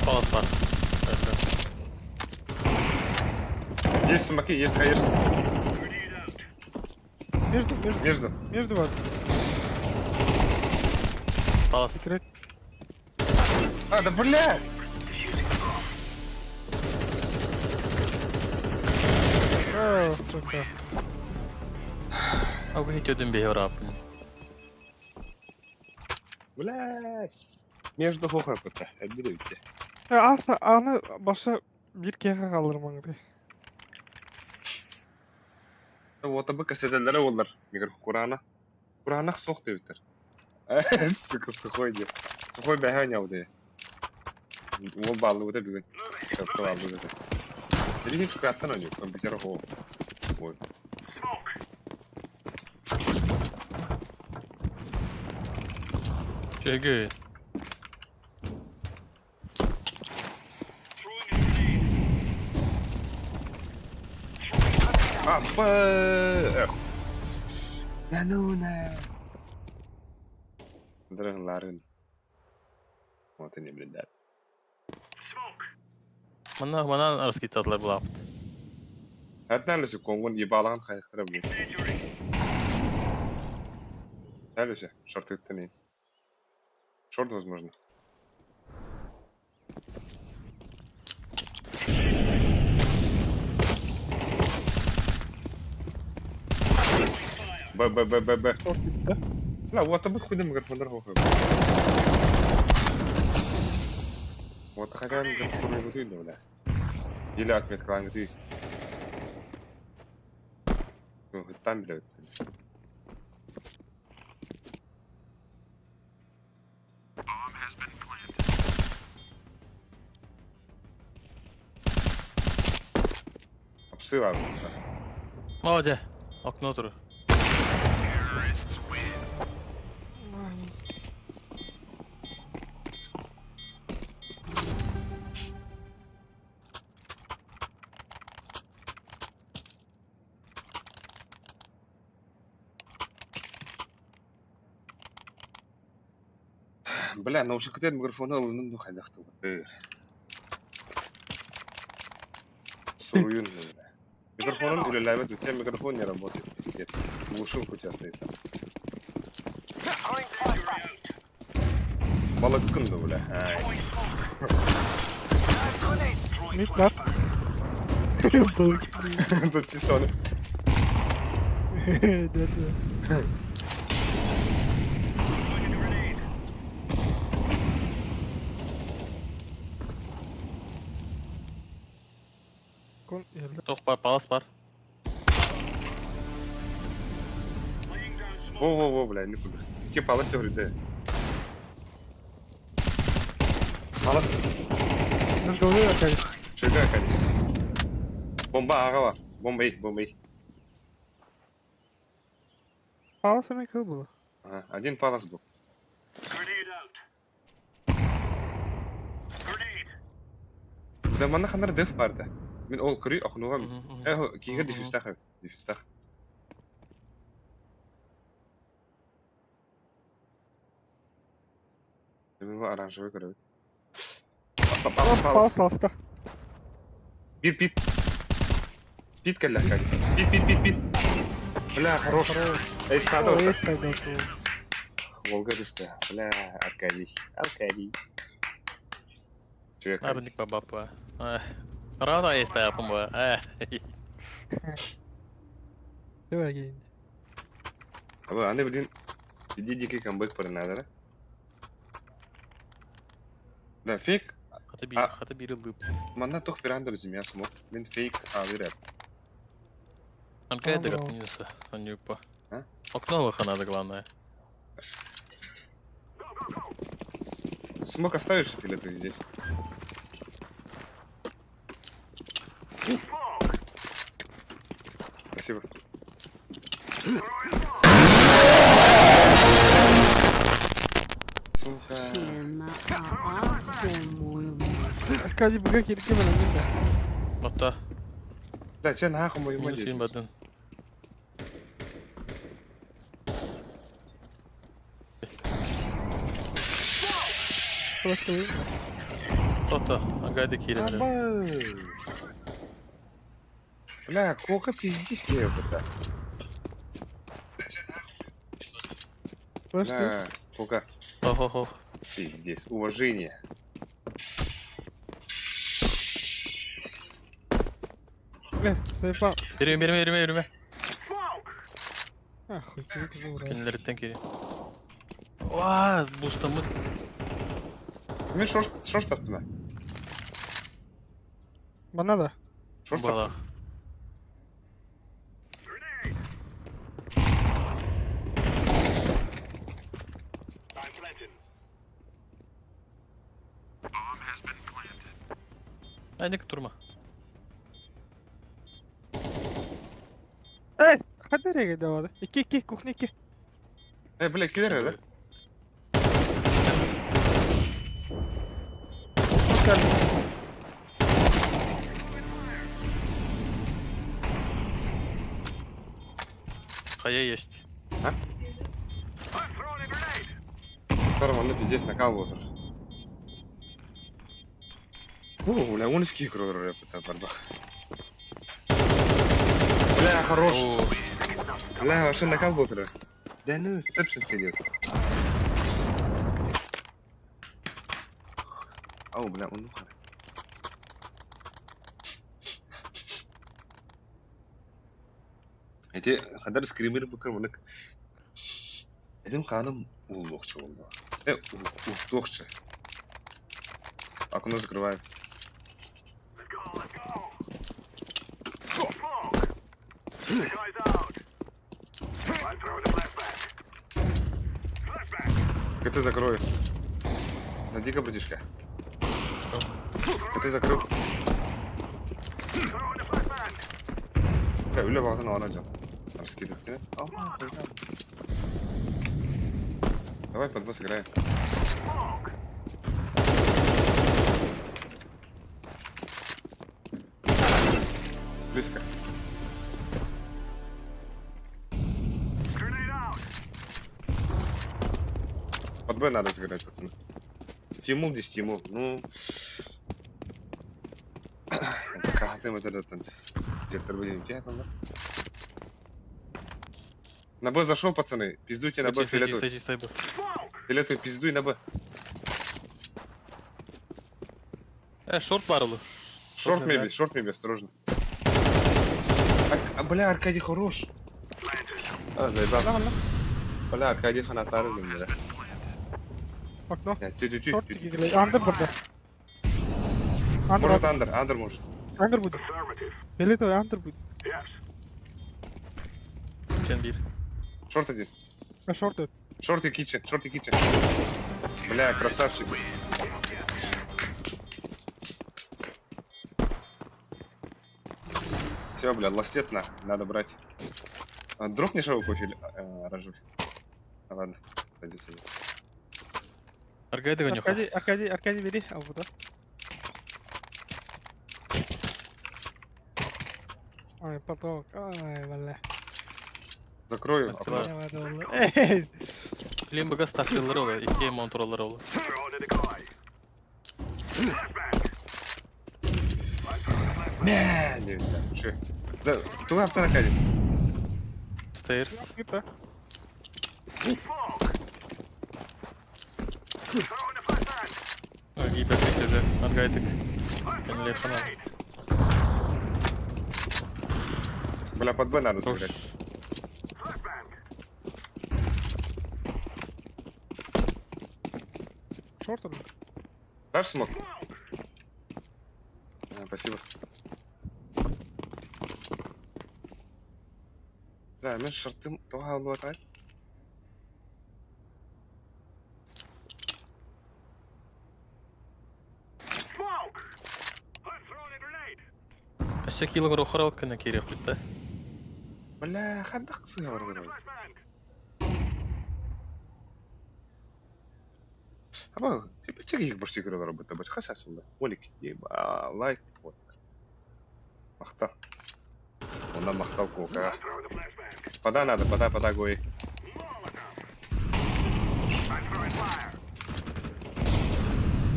Палас бар. Есть смоки, есть хаешки. Grenade out. Между, между, Между. между вас. Палас. Секрет. А, да бля! О, сука. А вы не бегер Бля! Между хохар кута. Әбдірі бітті. Аса, аны баша bir kere kalır маңды. Вот абы кассетелere олар. Микро Курана. Куранах соқ деп бітір. Сука, сухой деп. Сухой бәһә няуды. Ол баллы өте бүгін. Сәпті баллы өте. Или каттан ойнайды, компьютер хо. Ой. Smoke. Чеги. Throwing a grenade. А, б, эх. Да ну на. Дрын ларын. Вот они, блин, да. Smoke. Мана мана раскидатылар булапт. Хәтнәлесе конгон ебалаған қайықтыра блин. Injury. Дәлесе, шорт еттен Шорт, возможно. Б, Б, Б, Б, Б. Шорт gitti. Бля, вот абы хуйда микрофондар хохой. Вот хотя микрофон не бутуй, бля. Или отметка ты. Ну, хоть там, блядь. Псы ладно. Молодец. Окно туру. Бля, ну уже когда микрофон алынын ну хайдахты. Суруюн. Микрофон үлеләбет, у тебя микрофон не работает. Пиздец. Глушилка у тебя стоит там. Throwing flashbang. Балыккын да, бля. Ай. Throwing smoke. Grenade. Throwing Mid var. flashbang. Balık. Тут чисто он. Да, да. Throwing a grenade. Кон yerler. Тох бар, палас бар. Laying down smoke. Во-во-во, бля, не куда. Ки палас говорит, да. Палас, Нас головы Аркадий. шөйгә конечно. Бомба ага бар. Бомба ей, бомба ей. Паласа мен кыл было. Ага, один палас был. Grenade out. Grenade. Да мана ханар деф бар да. Мин ол көрүй окнуга э киһи диффустах диффустах. Мин оранжевый көрөбүт. Палас ласта. Бит бит. Бит кэллэ Бит бит бит бит. Бля, хорош. Эй, стадо. Эй, стадо. Волга түстэ. Бля, Аркадий. Аркадий. Чүөк. Набыник бабапа. Рано есть я, по-моему. Давай гейн. Аба, аны блин, иди дикий камбэк надо, да? Да, фейк. Хата бири лып. Манна тух пиранда земя смог. Мин фейк алыр Анка это как не анюпа. Окно лоха надо, главное. Смог оставишь или ты здесь? Спасибо. Сука. Аркадий буга кирки мен да. Мотта. Да, че нахуй мою Минус мать. бадын. Просто Тота, Аркадий кирин. Бля, кока пиздись не это. Бля, кока. Хо-хо-хо. Пиздец, уважение. Бля, заебал. Береме, береме, береме, береме. Ахуй, кирки Кинилериттен кири. Уа, бустамыт. Мен шорт, шорт саптым. Мана да. Шорт Бала. Айдек турма. Эй, хата nereye давады? 2 2 кухня 2. Э, бля, киллер, да? Хая есть. А? Второго, ну пиздец, накал отыр. О, бля, он из кикру борьба. Бля, хорош. Бля, вообще накал был Да ну, сепшн сидит. Ау, бля, он ухар. Эти хадар скример букыр мынык. Эдим ханым уллуқчы болды. Э, ухтуқчы. Окно закрывает. КТ закрою. Найди-ка, братишка. КТ закрыл. Бля, үлі бағытын алған жан. Раскидывать, Давай под босс играем. Близко. Под Б надо сыграть, пацаны. Стимул, не стимул. Ну. Как ты это там? Где-то будем там, да? На Б зашел, пацаны. Пиздуйте на Б фиолетовый. Фиолетовый пиздуй на Б. Шорт барылы. Шорт меби, осторожно. А, бля, Аркадий хорош. А, заебал. Бля, Аркадий фанатары, бля. Окно. Тю-тю-тю. Шорт кигли. Андер burada. Может, андер, андер может. Андер будет. Фиолетовый андер будет. Чен бир. Шорт один. А шорт Шорт и кичен, шорт и кичен. Бля, красавчик. Все, бля, ластец на, надо брать. А, дропнешь его кофе оранжевый? А, ладно, садись, садись. Аркадий Ванюха. Аркадий, Аркадий, Аркадий, бери. А вот, да. Ай, потолок. Ай, бля. Закрою окно. Открываю. Эй, Блин, быга стакылар ол, икки монтуралар ол. Мә, не Че? Да, туга автона кайден. Stairs. это. Гипербит уже, отгайтык. Кенле фанат. Бля, под Б надо Хорош. сыграть. Шортом. Дашь смок? А, спасибо. Да, мен шартым тоға алып атай. Өссө килог рохорал кына керек бит. Бля, хандақ сыға бар керек. Аба, чеки их больше игры работа, бач хаса сунда. Олик, еба, лайк, вот. Мақта. Онда мақтал кока. Пода надо, пода, пода, гой.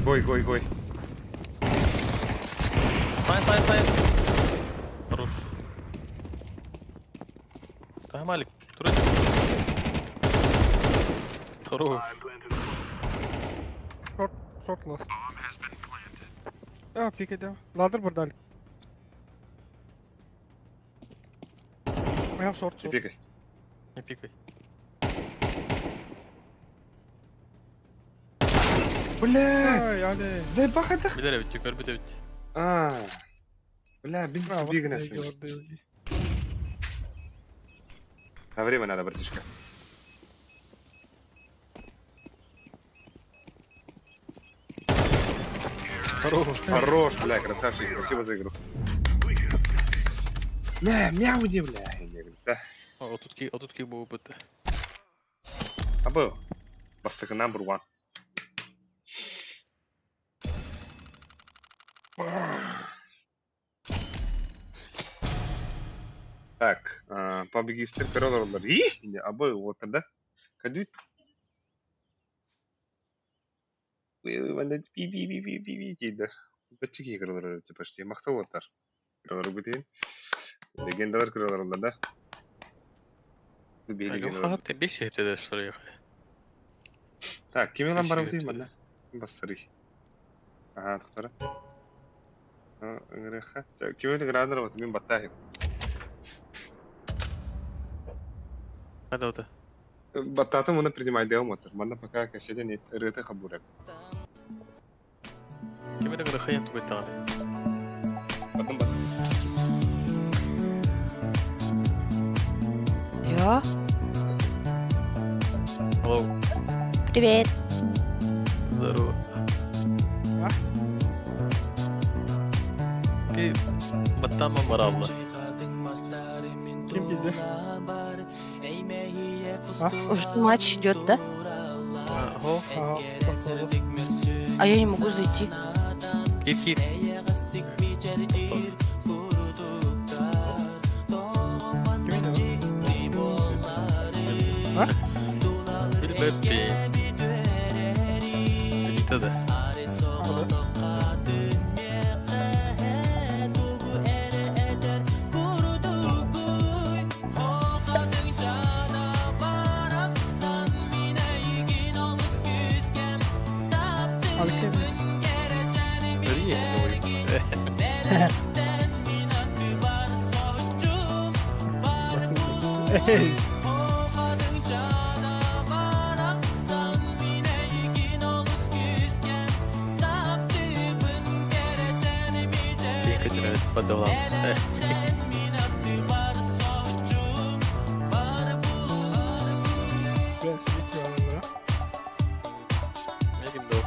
Гой, гой, гой. Сайн, сайн, сайн. Хорош. Та Малик, турет. Хорош. Шорт ласт. А, пик идем. Ладер бар дали. Я шорт, Не шорт. пикай. Не пикай. Бля, Ай, але. заебаха да. Билер бит, көр бит бит. А. Бля, бин Браво. бигнесин. На время надо, братишка. Хорош. Хорош, бля, красавчик, спасибо за игру. Бля, мяу не, бля. Я говорю, Да, Отутки, отутки бу бит. а был. Бастыка number one. Так, пабигистер королар. И, абы вот тогда. Кадют. Би би би би би би дейді. Бітчік игралар өте почти. Мақтау оттар. Игралар бітейін. Легендалар игралар да. Алёха, ты беш хепте что ли? Так, ким елан барам Беш дейм хепте. анда? Басырый. Ага, тоқтара. Ыңырыха. Ким елан градыр вот мен баттахим. Хада ота. Баттатым оны принимай деум отыр. Манда пока кәшеден ырыты хабурак. Ким эле грахаян тугайтаган. Баттым баттым. Я? Hello. Привет. Здорово. А? Ки баттама маралла. Ким килди? А? Уже матч идет, да? Ага. Ага, походу. А я не могу зайти. Кит кит. Ким идет? А? Билбеппи. Элита да. А, да? Алексей. Өрие. Эй, Тинка подала. бля, сидит да? Мегим до.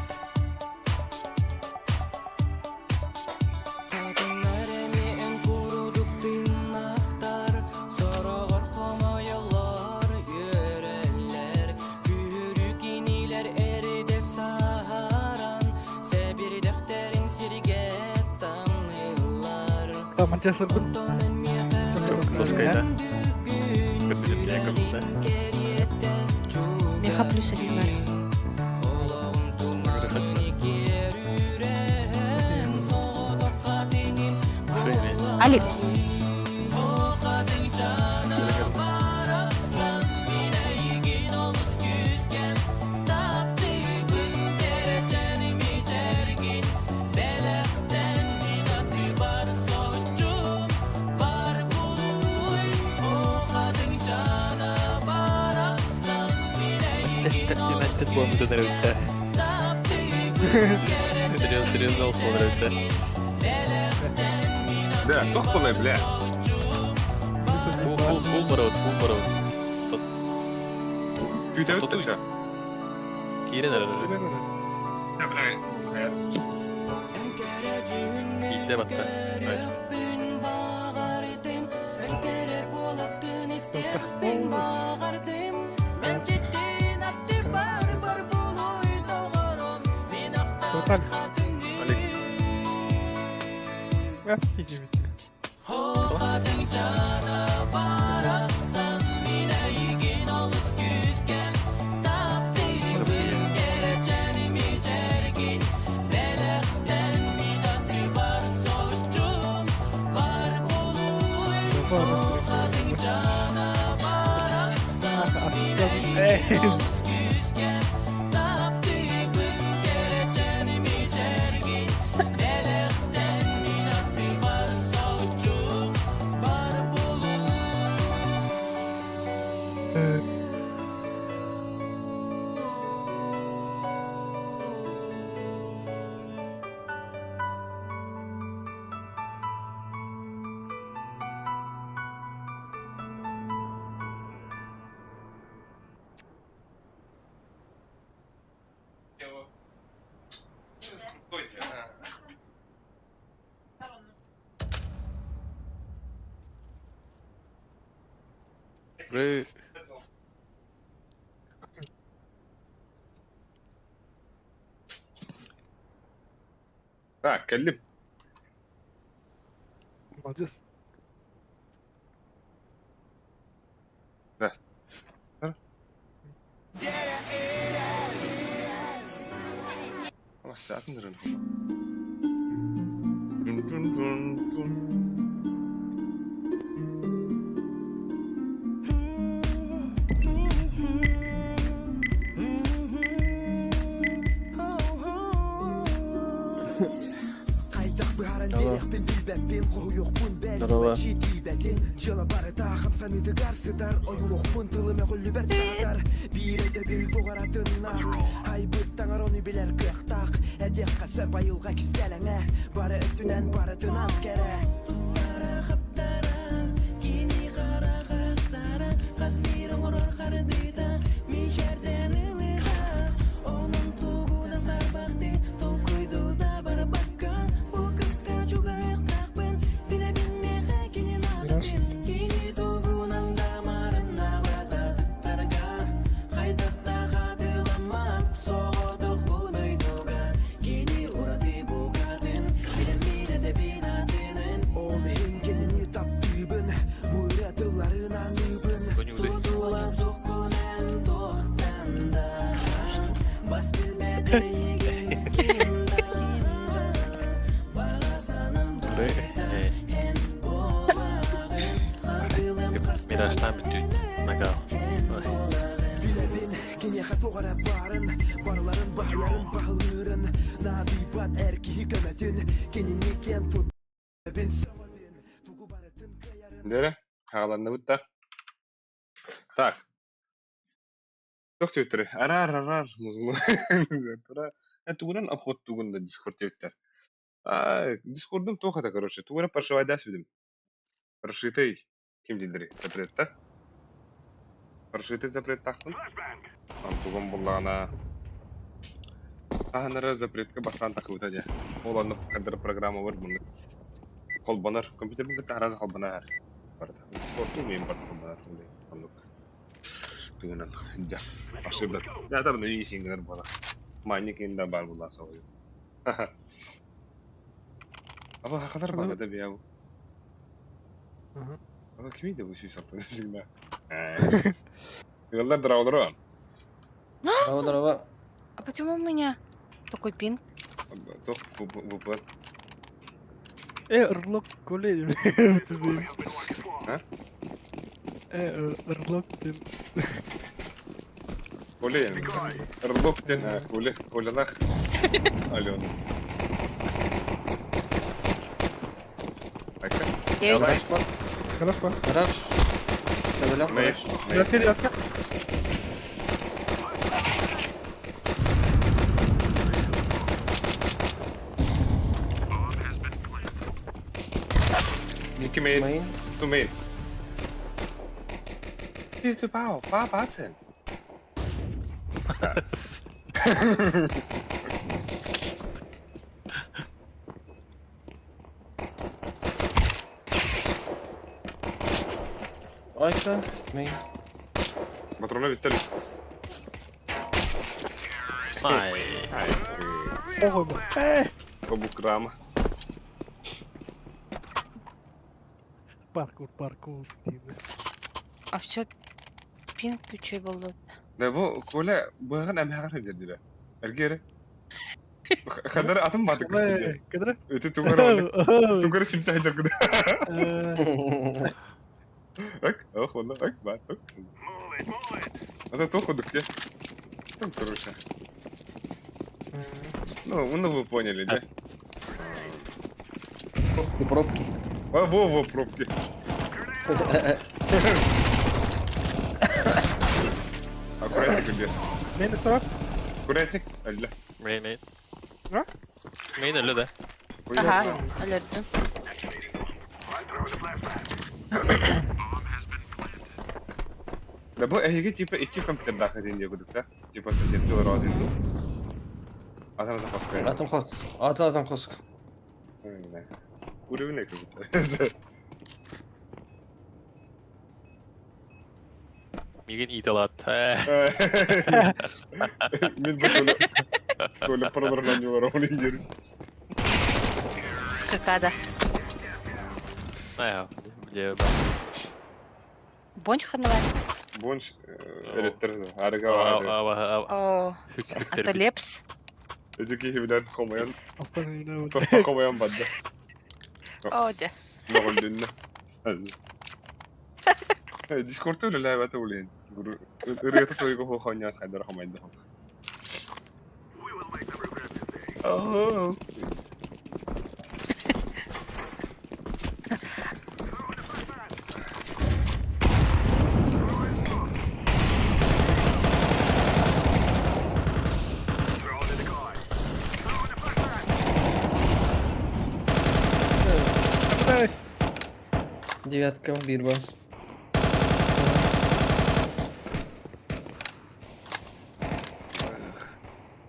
Да, Манчестер был. Пускай, да. Көрбүтүм, я көрбүтэ. Меха плюс один бар. Алик. Манчестер Юнайтед буолбутун эрэ Серьезно, серьезно ол суол эрэ Да, туох буолай, бля. Фул, фул, фул барабыт, фул барабыт. Күүтэбит да ча. Киирэн эрэр уже. Да, бля, хайа. Киирдэ батта. Nice. Тоталь. Алик. Офигеть. Эй. Крутой же, а. Ры. Так, кэллим. Молодец. Да. Саатын рын. Дун дун дун дун. Алло. Здорово. Конюды. Ры. Миражтан бүтүт. Нагал. Ой. Дere, хааланныбыт да. Так. Туох диэбиттэрий? Араар, араар, музлу. Тура, тугунан обход тугун да Дискорд диэбиттэр. А, Дискордум туох это, короче, тугуна прошивайдаас билим. Прошитый ким дииллэрий? Запрет да? Прошитый запреттаахпын. Онтугум буллаҕына хаһан эрэ запретка бастаан тахсыбыта дии. Ол онно кадр программа бар муннук холбонор. Компьютербин кытта араас холбонор барыта. Дискорду умеем барыта холбонор. Оннук. Тугунан дьар. Ошибок. Я там ну и гынар буола. Манньык инда баар буоллаа соҕуйу. Аба хахалар баҕата биябу. Ама кимий да бу 106 всегда. Ыаллар драулары Здорово, здорово. А почему у меня такой пинг? Туох VPN. Э, Ырлок Коля. А? Э, Ырлок диэн. Коля Ырлок диэн Коля Колялаах Алена. Айка. Девять. Гараж бар. Гараж. Төбөлөх Мэй. гараж. Ятыр ятыр. Икки main. Main. Two main. 这八八八层。 Айка. Main. Патрона бүттэ. Ай. Ай. Оҕо Э, Обукрама. паркур, паркур. диэн. А все, пинг үчүгэй буолла. Да бу Коля быһан эмэҕэр сылдьар Эргиэри. Хадары атын бааты көстүдэ. Э, кадра? Эти тугар олы. Тугар симтэ сылдьар куда. Э, Ак, ох, онно, ак, бар, ак. Это то кудык те. Там, короче. Ну, вы поняли, да? Пробки, пробки. А, во, во, пробки. Аккуратник где? Мени сорок. Аккуратник. Алла. Main main. А? Main өлө да. Ага, өлөрдүм. Да бу эһиги типа икки компьютердаах этин диэ курдук да? Типа соседти олороо этин дуу? Атын атын хоско Атын хос. Атын атын хоск. Уровень как будто. Мигин италат. Мин бу Коля Коля параларынан олороо ингер. Скакада. Ай, где Бонч ханавай. Бонч эреттер арыга Ава О, а то лепс. Эти киһи билэр хомойон Останньы тоста хомойон барда. О, дьэ. Моҕолдунна. Дискордта үлэлээбэтэ улин. Ырыата тойго хохоньян хайдара хомойда. Oh. Э, Девятка, бирба.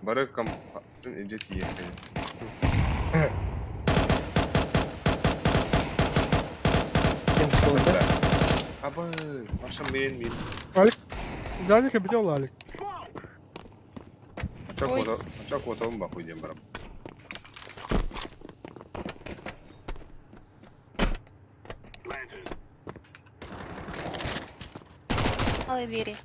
Бары компатын илдьэ тиийиэххэ. Кем что Абы, Маша мин мин. Залик обидел Алик. Очок куотабын бахуй диэн барам. Малые двери.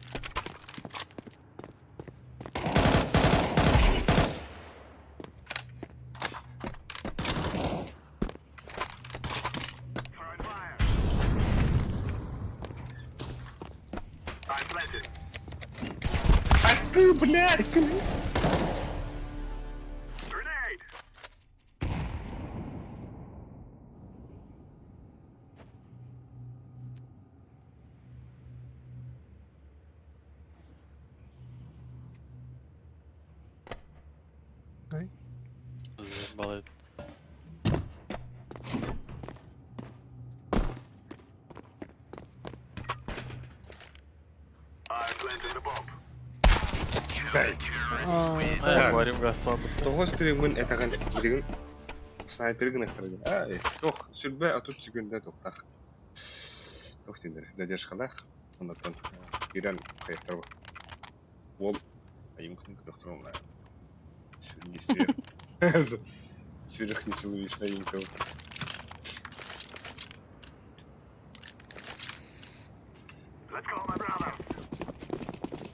Ты, блядь! Балай. Дай. Ай, говорим гасан. Тоҕо стриммин этэҕин билигин снайпер гынахтаргын. Ай, тох, сүрбэ отут секунда тохтах. Тох тиндер, задержкалах. Оннотон кирен хайахтар Ол айым күтін күнөхтөр Сүрін Сверхнечеловечная имка.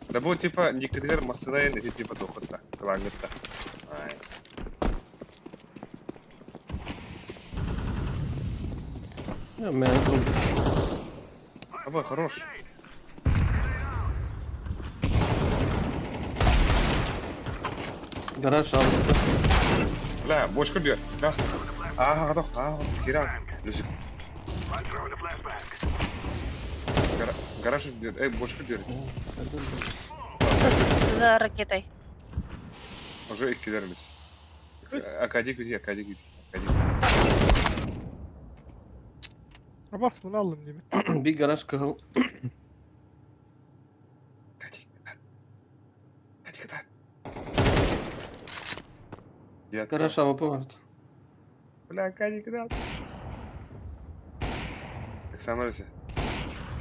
Да бу типа никкитигэр массыына ити типа туоххутта, кылааҥҥытта. Ай. Я мен Абы, хорош. Гараж алды. Бля, бочка бер. Красный. Ага, готов. Ага, кира. Лежит. Гараж бер. Эй, бочка бер. За ракетой. Уже иккилербиз. Акади күти, акади күти. Акади. Абас bunu aldım değil mi? Bir garaj кыһыл. Акади. Акади, ката. Девятка. Гараж АВП бар. Бля, Акади, ката. Так самое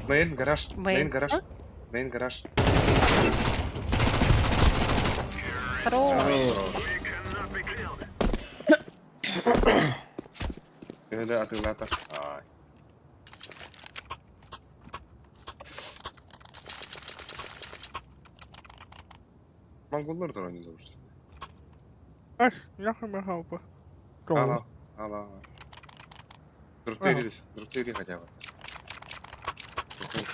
Мейн гараж. Мейн Мейн. гараж. Мейн гараж. Хорош. Öyle atıyorlar. Ay. Mongollar da oynuyorlar işte. Аш, яхам хауpa. Al al. Al al. al. Друг Ага. ты друг ты хотя бы. Я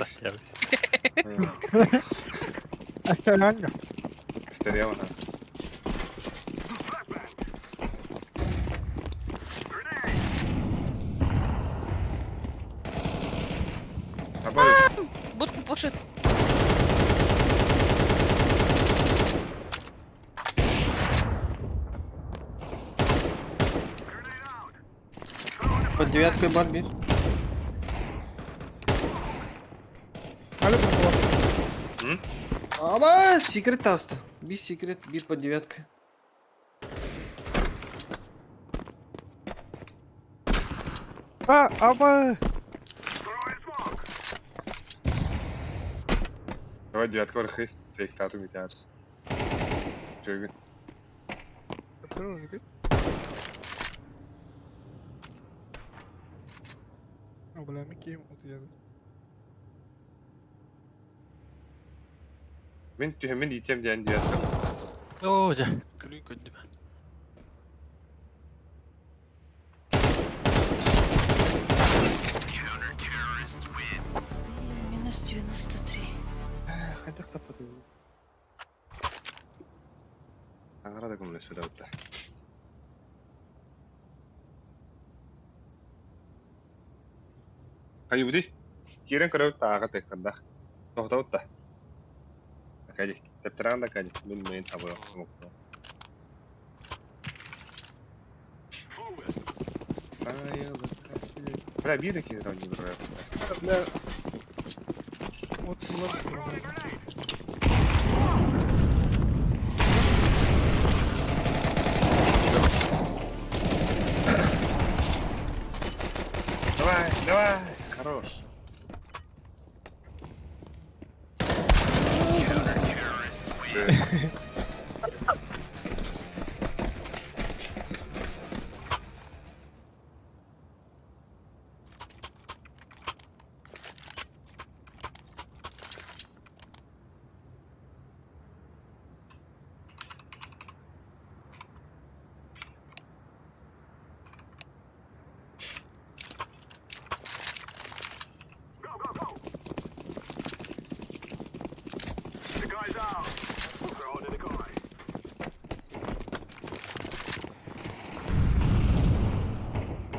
Aşağıya. Стерео на. Абай, Будку пушит. Под девяткой бар bir. Alo bu. Аба, секрет аста. Bir секрет, bir под девяткой. А, аба. давай девятка вархы. Фейк тату митят. Чуйгун. Бля, Микки вот я. Мен түһэммин иитиэм диэн девятка. Оо, дьэ, күлүү көрдүм. Минус 93. Хайдах таппатым. Аңара да көмөлөспөт абытта. Хайыбыды. Кирен көрөбүт таага теккандах. Тохтобут да. Акади. Тептераан да акади. Мен мен табы смокто. Бля, бир эки раунд бир. Бля. Вот была. Давай, давай. Хорош. Жи.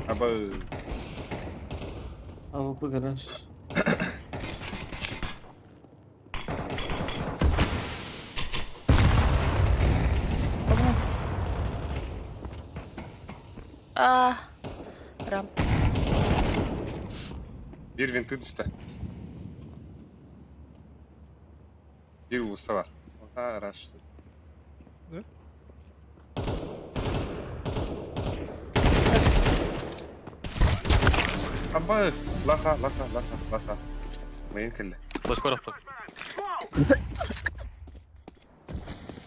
Аба АВП гараж. А, рамп. бир винты түстэ. Бир улуста бар. Ага, раш. Да? Аба, ласа, ласа, ласа, ласа. Мейн келле. Флеш барахтым.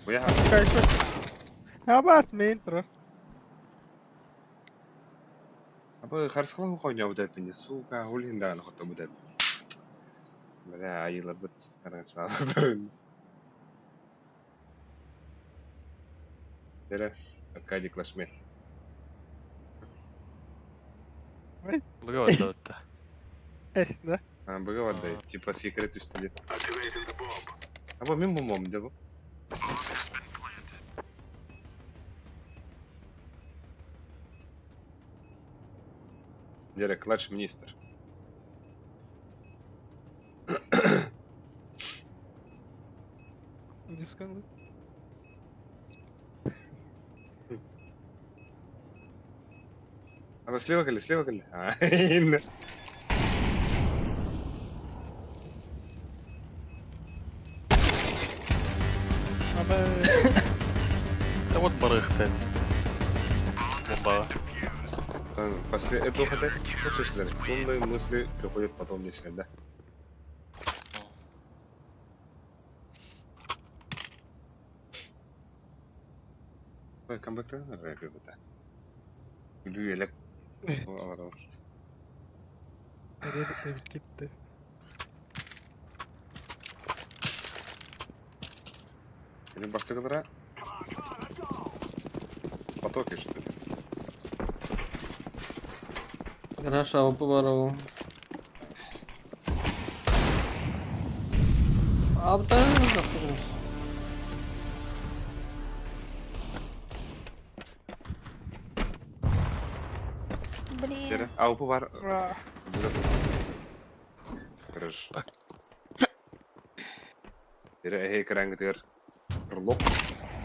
Уяха. Абас мейн турар. Аба, харысқылан қойня удапин. Сука, улин да, нахото удапин. Бля, айылар бит. Қарасалар. Эрэ, Аркадий Клашмен. Быга барда бытта. Эс, да? А, быга барда, типа секрет үстүле. А бу мин бумом да бу. Дерек, клатч министр. Дисканды. Ана слева кэллэ, слева кэллэ. А, инна. Аба. Да вот барыхта. Бомба. После этого хотя, слушай, умные мысли приходят потом лично, да? Ой, камбэк рэпи быта. Үлүү элек. Кетті. Или бастыгылара? Потоки, что ли? Гараж АВП бар ол. Абда жоқ. Блин. Бері, АВП бар. Гараж. Бері, эхе, экрангытыр. Рлоп.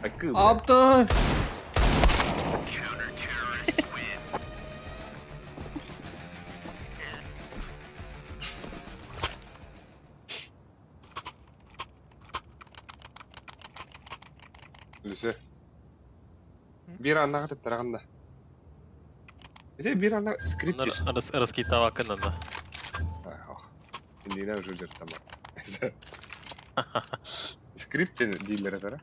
Акы. Абда! Үлүсө. Бир аннаға таттарағанда. Это бир анна скрипт есть. Раскитава кынанда. Индина уже жер там. Скрипт дииллер этара.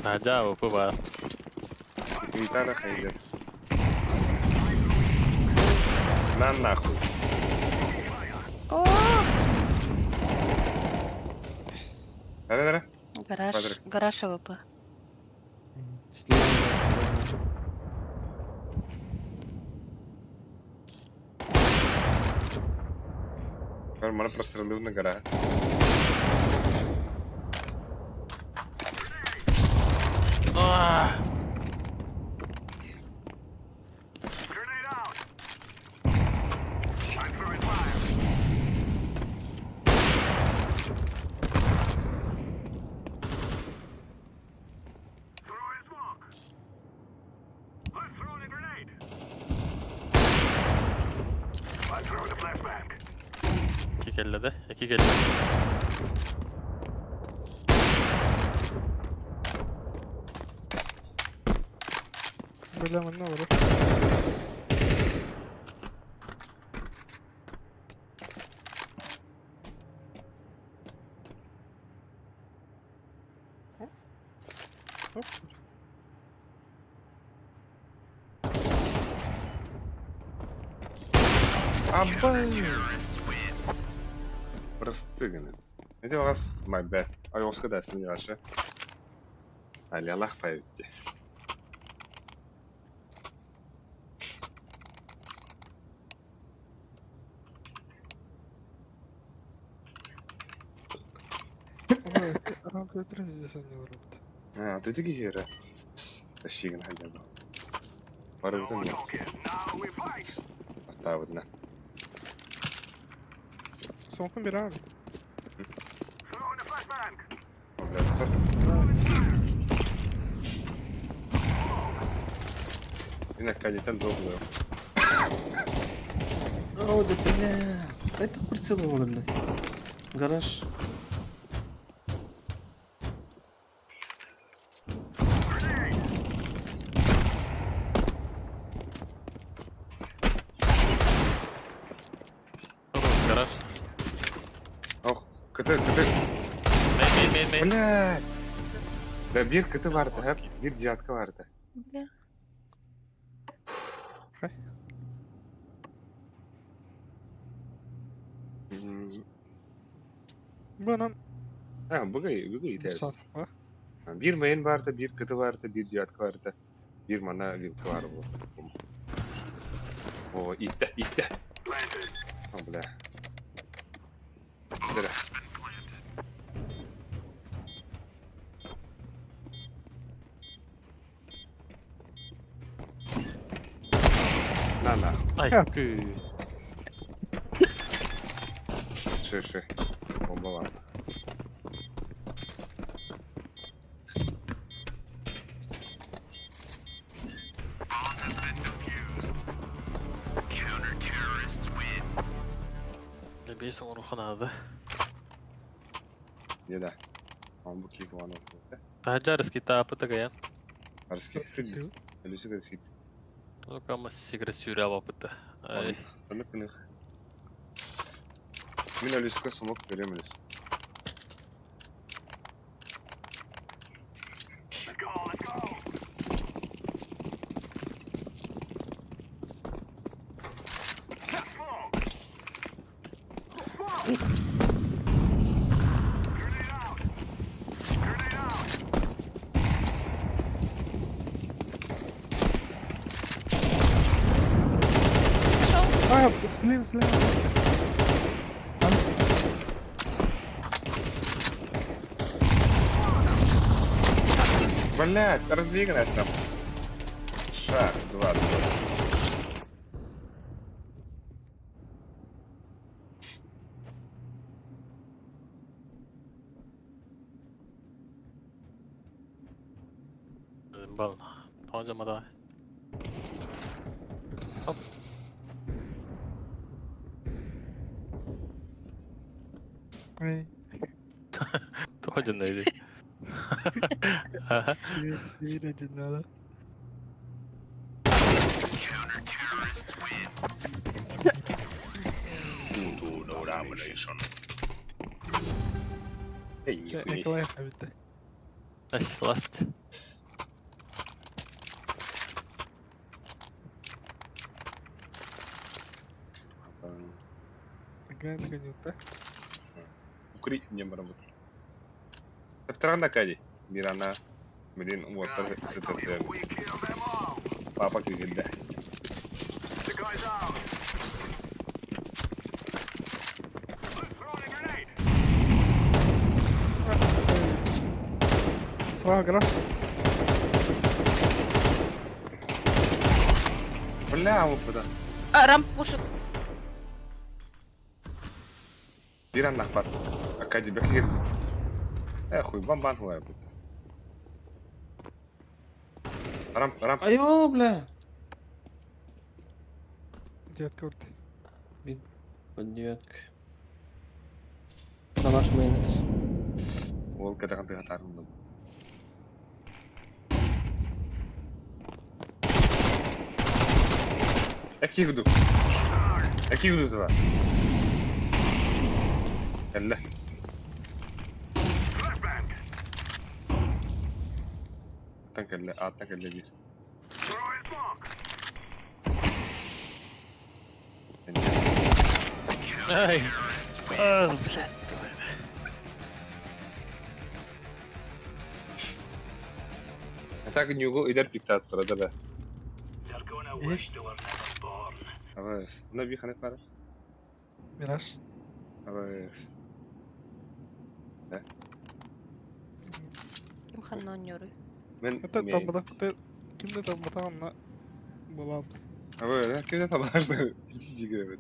Ажа ОП бар. Гитара хайдер. На нахуй. О! Дара, дара. Гараж, Квадрик. гараж АВП. Слева. Мана прострелил на гора. А! Grenade out. I'm throwing fire. Throwing smoke. I'm throwing a grenade. I'm throwing a flashbang. İki kelle de. İki kelle. Бля, манна бар. Хоп. Абай! Простыганы. Это вас my bad. Ай, оска да, сни ваша. Али Аллах пойдите. Ой, компьютер здесь не работает. А, ты таки хера. Тащигн хотя бы. Пару No talking. Now we fight. Оставодна. Соңқын бері ағын. Throwing a flashbang. Ина кадитан добрую. О, да бля. Это прицел было, бля. Гараж. Гараж. Ох, КТ, КТ. Мейн, мейн, мейн, мейн. Бля. Да бир КТ барды, хап, бир девятка барды. Бля. Бұнан А, быгай, быгай итээс. Сафа. Биир мейн баарта, биир кыты баарта, биир девятка баарта, биир мана вилка баар буолар. О, иттэ, иттэ. О, бля. Бля. На, на. Ай, кы. Ши, ши. Бомба бар. Бес оҥоруохха наада. Не да. Он бу киһи ону. Таһырдьа арыскыйтааппыт агайан. Арыскит Өлүсү кырскит. Только сигре сүүрэ абаппыта. Ай. Оннук гыныах. Мин өлүскө смок берем өлүс. Let's go, let's go. Smoke. Smoke. Grenade out. Grenade out. А, слева, слева. Блять, развигнась там. Шаг, два, два. Бал. Тоҕо Оп. Ай, Тоҕо дьонно биир дьиннала. Domination. Эй, нихуя. Николай эбитте. Nice, last. Ган гонюта. Укри не барабут. Таптарана кади. Мирана. Блин, вот, сытыр. We kill them all. Папа күйгенде. The guy's out. Let's throw a grenade. Справа гараж. Бля, вот куда. А, рамп пушит. Биран нахпат. Акади бекир. Э, хуй, бам-бам хуй. Рамп, рамп. Айо, бля. Девятка урт. Под девятка. На наш мейн это. Ол катахан тыгатарым был. Эки гуду. Эки гуду туда. Элле. Flashbang. Аттан кэллэ, аттан кэллэ биир. Throwing smoke. Ай. А, блядь. Так нюгу идер пиктаттара да бе. They're gonna wish they were never born. Абыс. Мына би ханак бар. Мираж. Абыс. Ким ханна оонньууруй? Мен Это мен. табыда кимде табыда онна булабыз. Абы, кимде табарсың? Диге бит.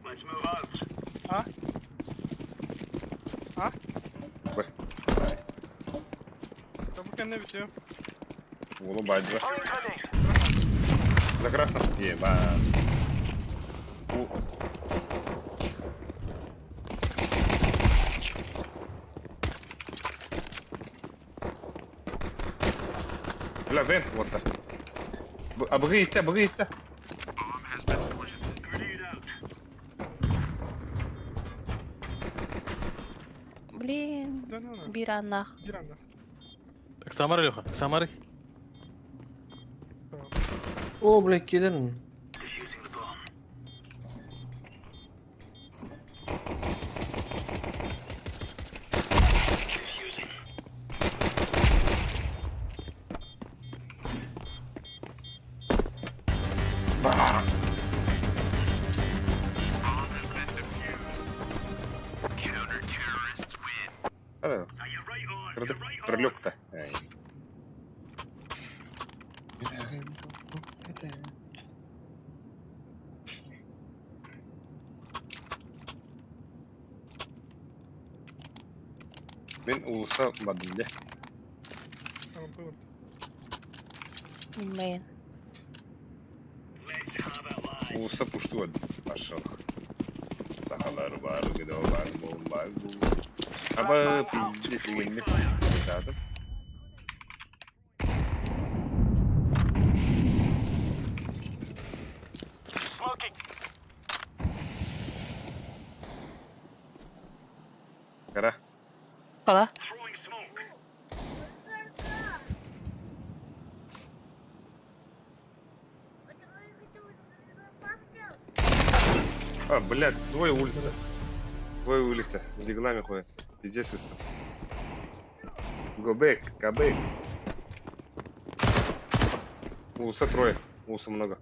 Let's move out. А? А? Б. Табы кэннэ бүтүө. Уолу байды. За красным. Еба. У. Бля, вент вот так. Абгы итте, абгы итте. Grenade out. Блин. Да, да, да. Биир аннах. Биир анна. Так, Самара, Леха, Самары. О, бля, киллер. Defusing the bomb. Кыратык пролёг-то. Мин уулусса бардым дьэ. Билбэйин. Уулусса пушту бардым. Пошел. Сахалар баар, гыдо баар, баар, Аба пиздец, угуннук. Ытаатым. Кара. Кала. А, блядь, двое улица. Двое улица. С диглами ходят. Пиздец систем. Go back, go back. Улуса трое. Улуса много.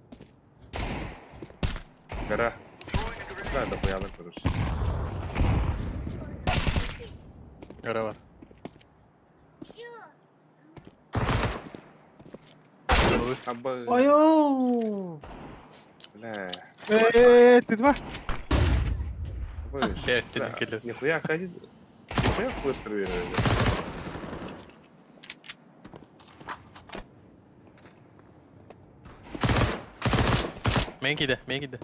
Гора. Да, да, хуяла, короче. Гора бар. Аба. Айоо! Бля. Э, ты два? Аба, Бля, кэлэр. Нихуя, ходи. Нихуя флеш сервера. Мен киде, мен киде.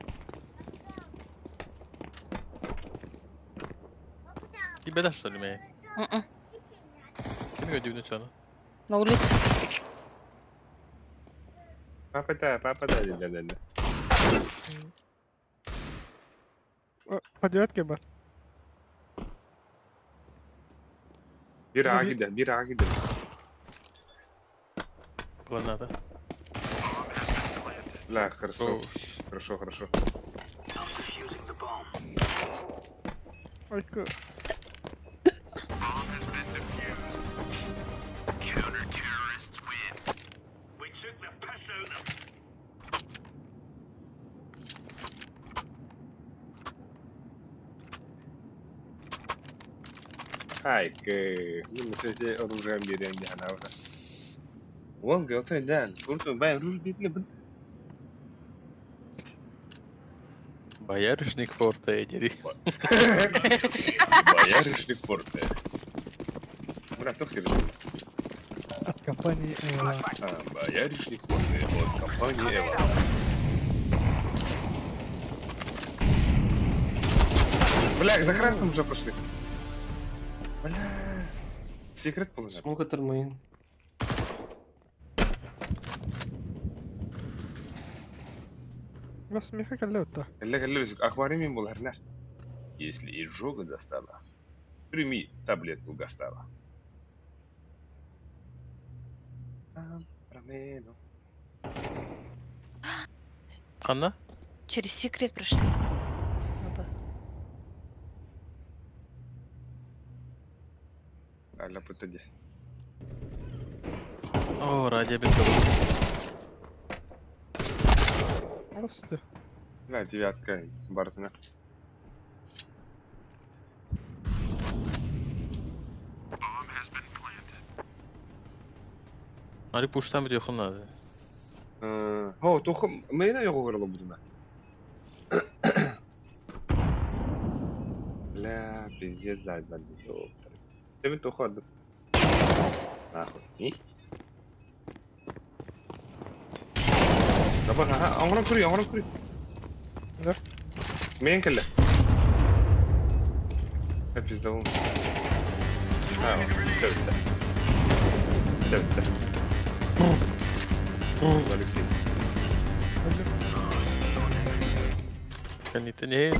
Тебе что ли, мен? Мм. Ким көдүүнү чону? На улице. Папа да, папа да, да, да, да. По девятке бар. Bir ağa gider, bir ağa gider. Граната. Бля, хорошо. Хорошо, хорошо. Айка. Ай, ну, оружием берем, не она уже. Вон, готовый, да. Курту, бай, руж битли, б. Боярышник форте, дери. Боярышник форте. Бля, кто хер От компании Эва. А, боярышник форте от компании Эва. Бля, за красным уже пошли. Бля. Секрет положил. Смок атырмайын. Бас меха калле отта. Кэллэ кэллэ аквариум буларнар. Если изжога застала, прими таблетку Гастава. Анна? Через секрет прошли. Оба. Аля пытади. О, ради бит. Просто. Бля, девятка Бартона. Али пуштан бит якын надо. Хо, тухым, мейна йогы будуна. Бля, пиздец, зайдан. Ты ми туху отдам. Нахуй. И? Давай, ага, аңыран күрүй, аңыран күрүй. Да. Мен кэллэ. Я пиздовал. А, всё, да. Всё, да. Алексей. Кәнитен не.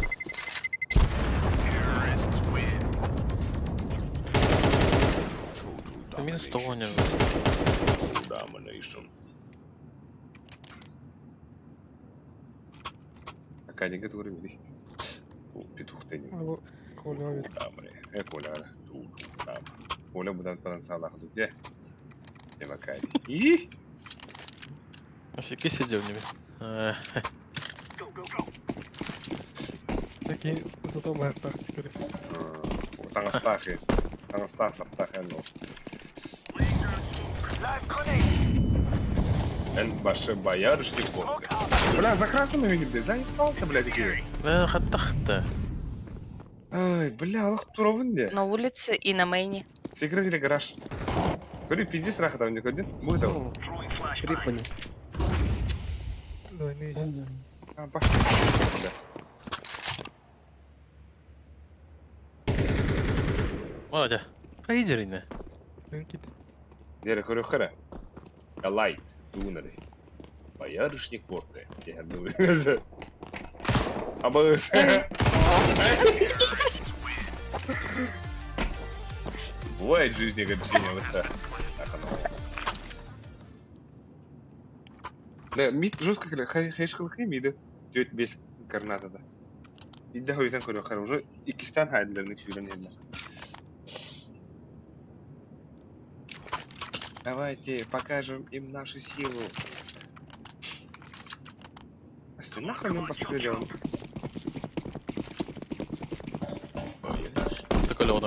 Минус тоғыз. Domination. Академия, который видишь. Петух ты не. Коля ведь. Э, Коля, Коля будан потенциал где? Где Макари? И? Икки сидел ними. Такие зато баһыктаах көрү. Таҥастаах таҥастаах саптаах эн ол. Эн башы боярышник фотка. Бля, за красным видим, блядь, заебал ты, блядь, такие. Хаттахта. Ай, бля, Аллах туровын де. На улице и на мейне. Секрет или гараж? Говори, пизди сраха там не ходи. Будет того. Крипани. Двойные. А, башня. Бля. Молодец. Хайдерина. Кит. Дere көрө хара. Лайт. Туунары. Боярышник форте. Абы. Бывает в жизни огорчение вот так. Так оно. Да, мид жестко хайшкал миды. Тёть без граната да. Идде хойтан көрө хара уже икистен хайдыларını сүйрен Давайте покажем им нашу силу. А нахуй мне пострелял? Такой он.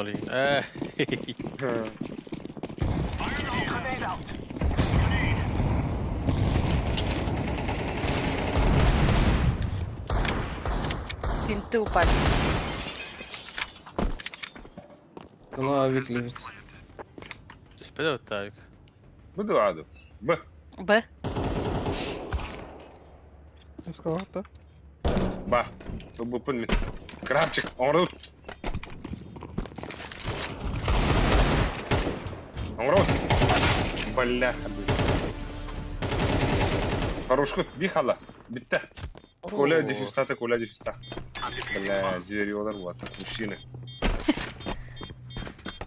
Винты упали. Она авик лежит. Түспеді так. Буду аду. Б. Б. Сказал, да? Ба. Тут был Крабчик, он Оҥорот. Бляха, блин. Хорош ход, бихала. Битте. Коля дефюстата, Коля дефюста. Бля, зверьелар вот, мужчины.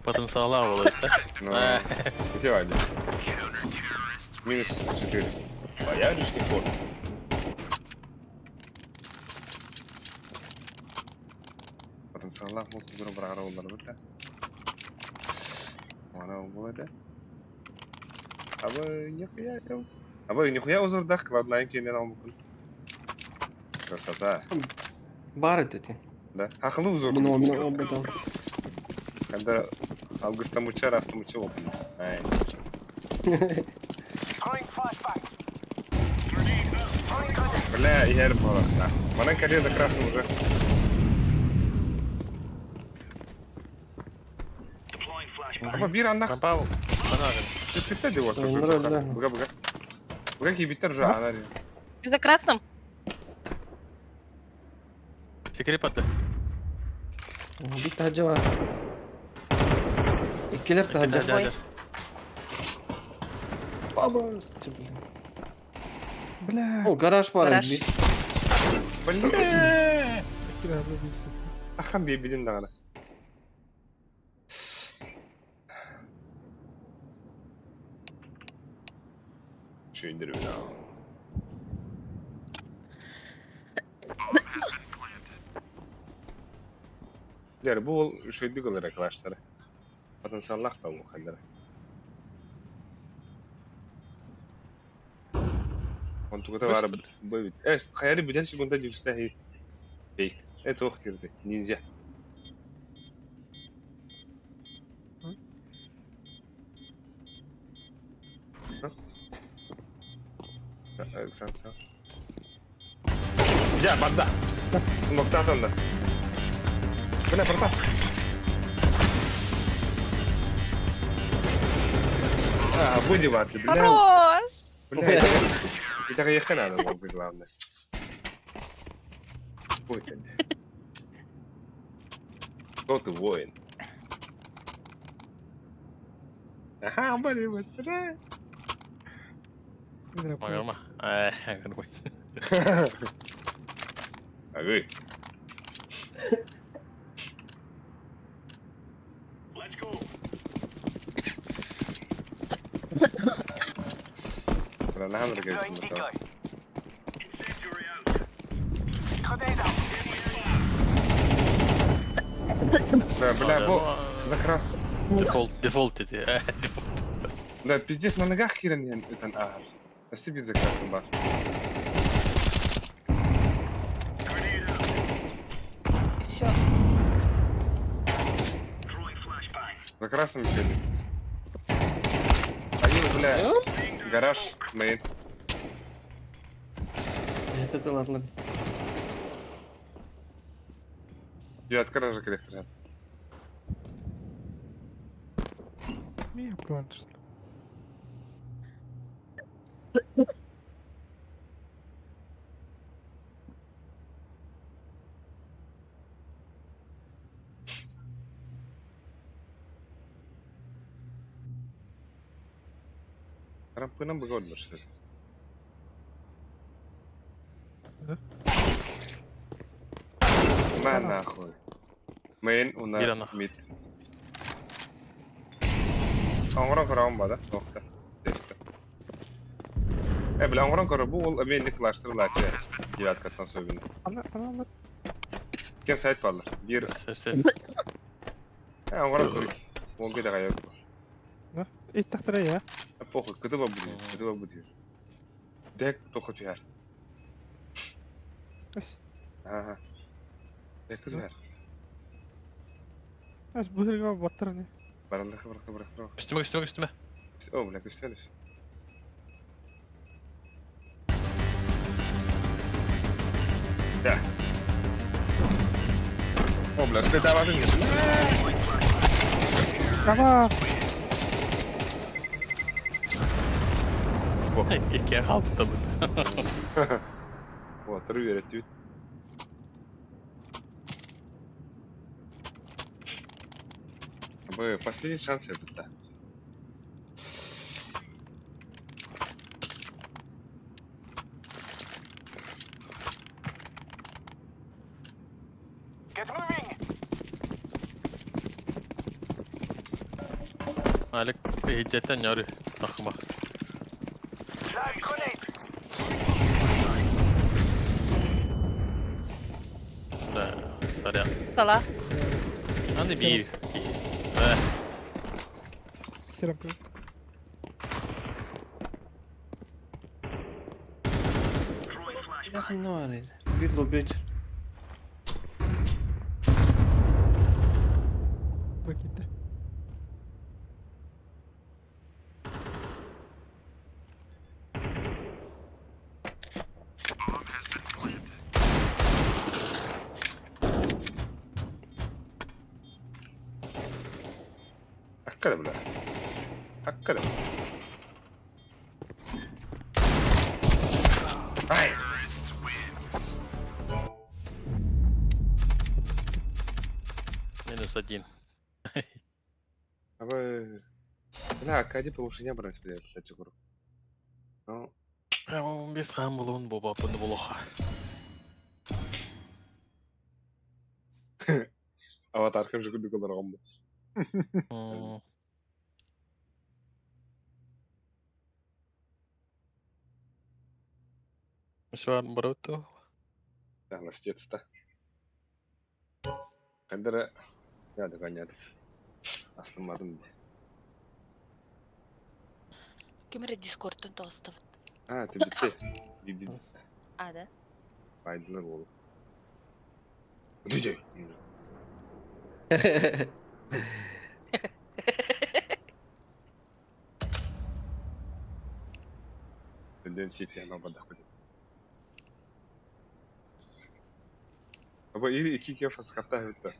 Потенциала вот, да? Ну, где Вадя? Минус 4. Боярышник ход. Потенциаллах бұл құдыры бір ара олар бітті. Ана болады. Абы нихуя. Абы нихуя узурдах кладная кенен алмыкын. Красота. Бар это. Да. Ахылы узор. Много, много там. Когда алгыстамуча растамуча болдым. Ай. Бля, я было. Да. Манан коле за красным уже. Аба бир аннах. Рапау. Түспетте деп отыр. Буга буга. Буга кийбиттер уже анар. За красным? Секрет патты. Бит тахаджа бар. Иккилер тахаджа. Ой. Баба, Бля. О, гараж бар. Гараж. Бля. Кида забился. Ахан бейбидин дагана. Чүйіндір Лер, бу ол үшөйдүк ылыр клаштары. Потенциаллах та бу хандара. Онтугата бар бу. Э, хаяри бүтән секунда дюфста хей. Фейк. Это ох тирде. Ниндзя. Сам сам. Я, банда. Смоктатан да. Бля, братан. А, выдевать, бля. Хорош! Бля, это ехать надо было бы, главное. Ой, ты. Кто ты воин? Ага, блин, быстрее. Магама. Ага. Let's go. Incendiary out. Да, бля, бо за крас. Дефолт, дефолт эти. Дефолт. Да, пиздец, на ногах херен это ар. Өссө биир заказым баар. Еще. За красным еще один. Один, бля. Гараж, мейн. Это ты ладно. Девятка гаража коллектора. Ми планш. Рампынан быга что ли? Да? На нахуй. Мейн у Бир на ана. мид. Оҥорон көрөҕүн бада, туохта. Тэстэ. Э, бля, оҥорон көрө, бу ол эмиэ кластерылааччы. Девяткаттан сөбүнэ. Ана, ана, Кен сайт баллар. Биир. Сөп сөп. Э, оҥорон көрүк. Ол кede кайып. Иттахтара я. Похуй, кытыба будет, кытыба будет. Дек тоха түһэр. Эс. Ага. Дек түһэр. Эс быһырга баттар не. Бараллаха барахта барахта. Үстүмэ үстүмэ үстүмэ. О, бля, күстелиш. Да. О, бля, сплетаватын. Ава! Икки халты бут. О, тры веретют. Б, последний шанс это, да. Get moving. Алик хиджеттен яры тахма. Live grenade. Да, сорян. Кала. Аны бир. Э, Терапевт. Ne var öyle? Bir lobi açır. Баките. Hakikaten бля. Hakikaten. Ай! минус один. А вы... Бля, Акади повышение брать, бля, кстати, говорю. Ну, Без хам булун боба пынды булоха. аватаркам же күндүк олоргон бу. Все, баруту. Да, ластец-то. Кандара... Я догонял. Аслымадым. Кемере дискордтан толстов. А, ты битте. Би А, да? Байдылар болу. Диджей. Ден сити ана бада ходит. Аба или iki kere фаската это.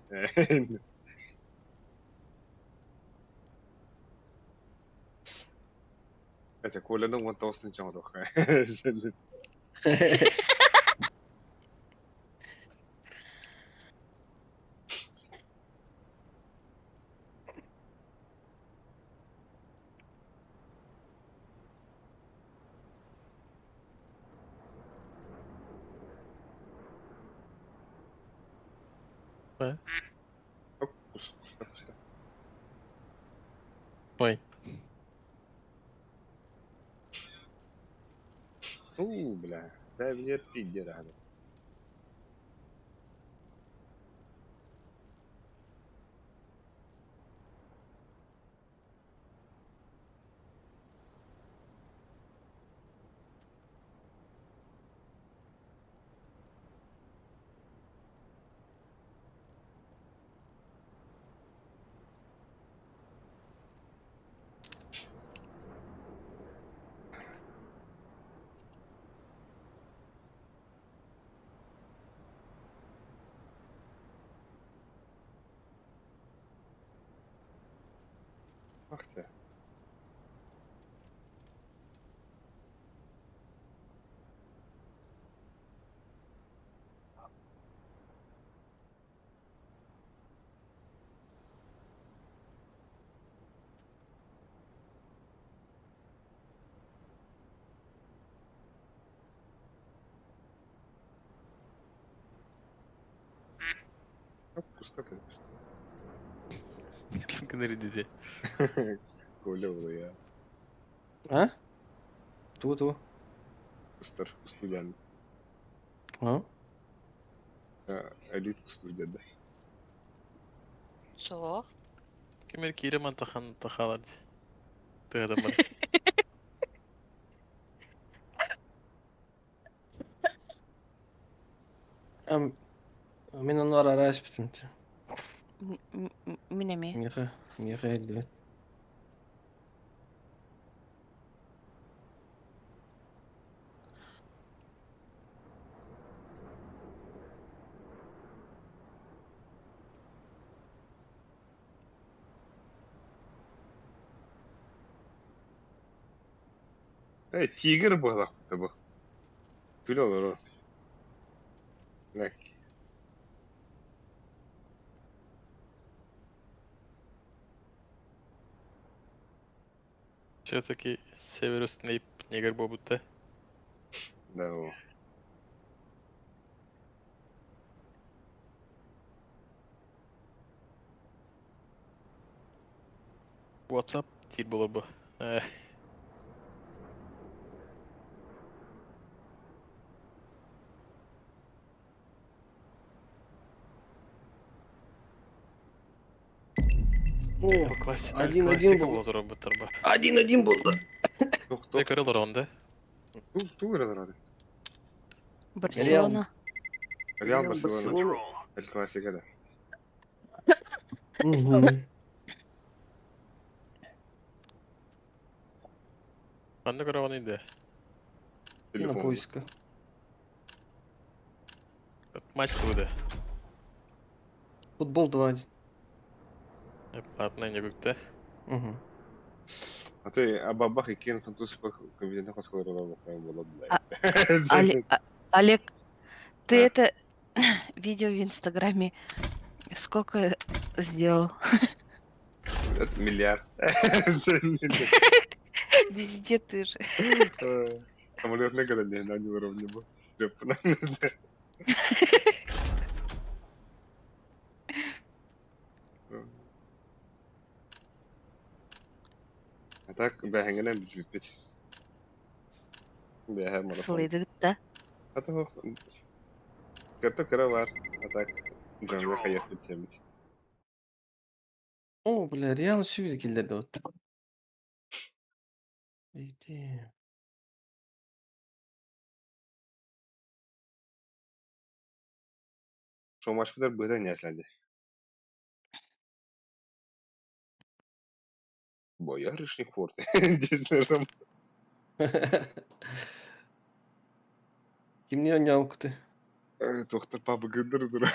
Это Коля, ну вон толстый чоңдох. Кус, кус, кус. Ой. У, бля. Дай мне пидера. Бабахте. Пусто, конечно. Ким гынар диде. Коля я. А? Ту-ту. Кустар, студент. А? Элит студент. Суох. Кимер киирэ мантахан тахалар тыадамар. Мин ону арара испитим. Мин эмиэ. Миэхэ, миэхэ эллибит. Э, тигр буолахпыта бу. Күлэ олорор. Лэк. Все-таки Северус Снейп негр буолбута. Да, о. WhatsApp диир буолар бу. Э, О, бу класс- один-один классика был. буола турар бу. Один-один был, да. Тух, Дэ тух, көрө олорон да. тух, тух эрэ олорор. Барселона. Реал Барселона. Эль Классика да. Мгм. Манна көрөҕүн да. Телефон. Кинопоиска. Матч тугу да. Футбол 2-1. Платный не бүктэ. Угу. А ты абабах и кен тус компьютерный хосколор А- Але- а- Олег, ты А. это видео в Инстаграме сколько сделал? Это миллиард. Везде ты же. Самолет никогда не на уровне был. А так бэхэҥҥинэн бүтүппүт. Бэһэ марафон. Сылыйдыгыт да? А то кырта кыра бар. А так дьоҥҥо хайыахпыт диэммит. О, бля, Реал сүүрэ киллэрдэ вот. Иди. Шоумашпытар быһыта ньээсэлэнди. Боярышник форте. Диэсэрим. Кимни оонньообуккутуй? Доктор пабыгыдыр дура.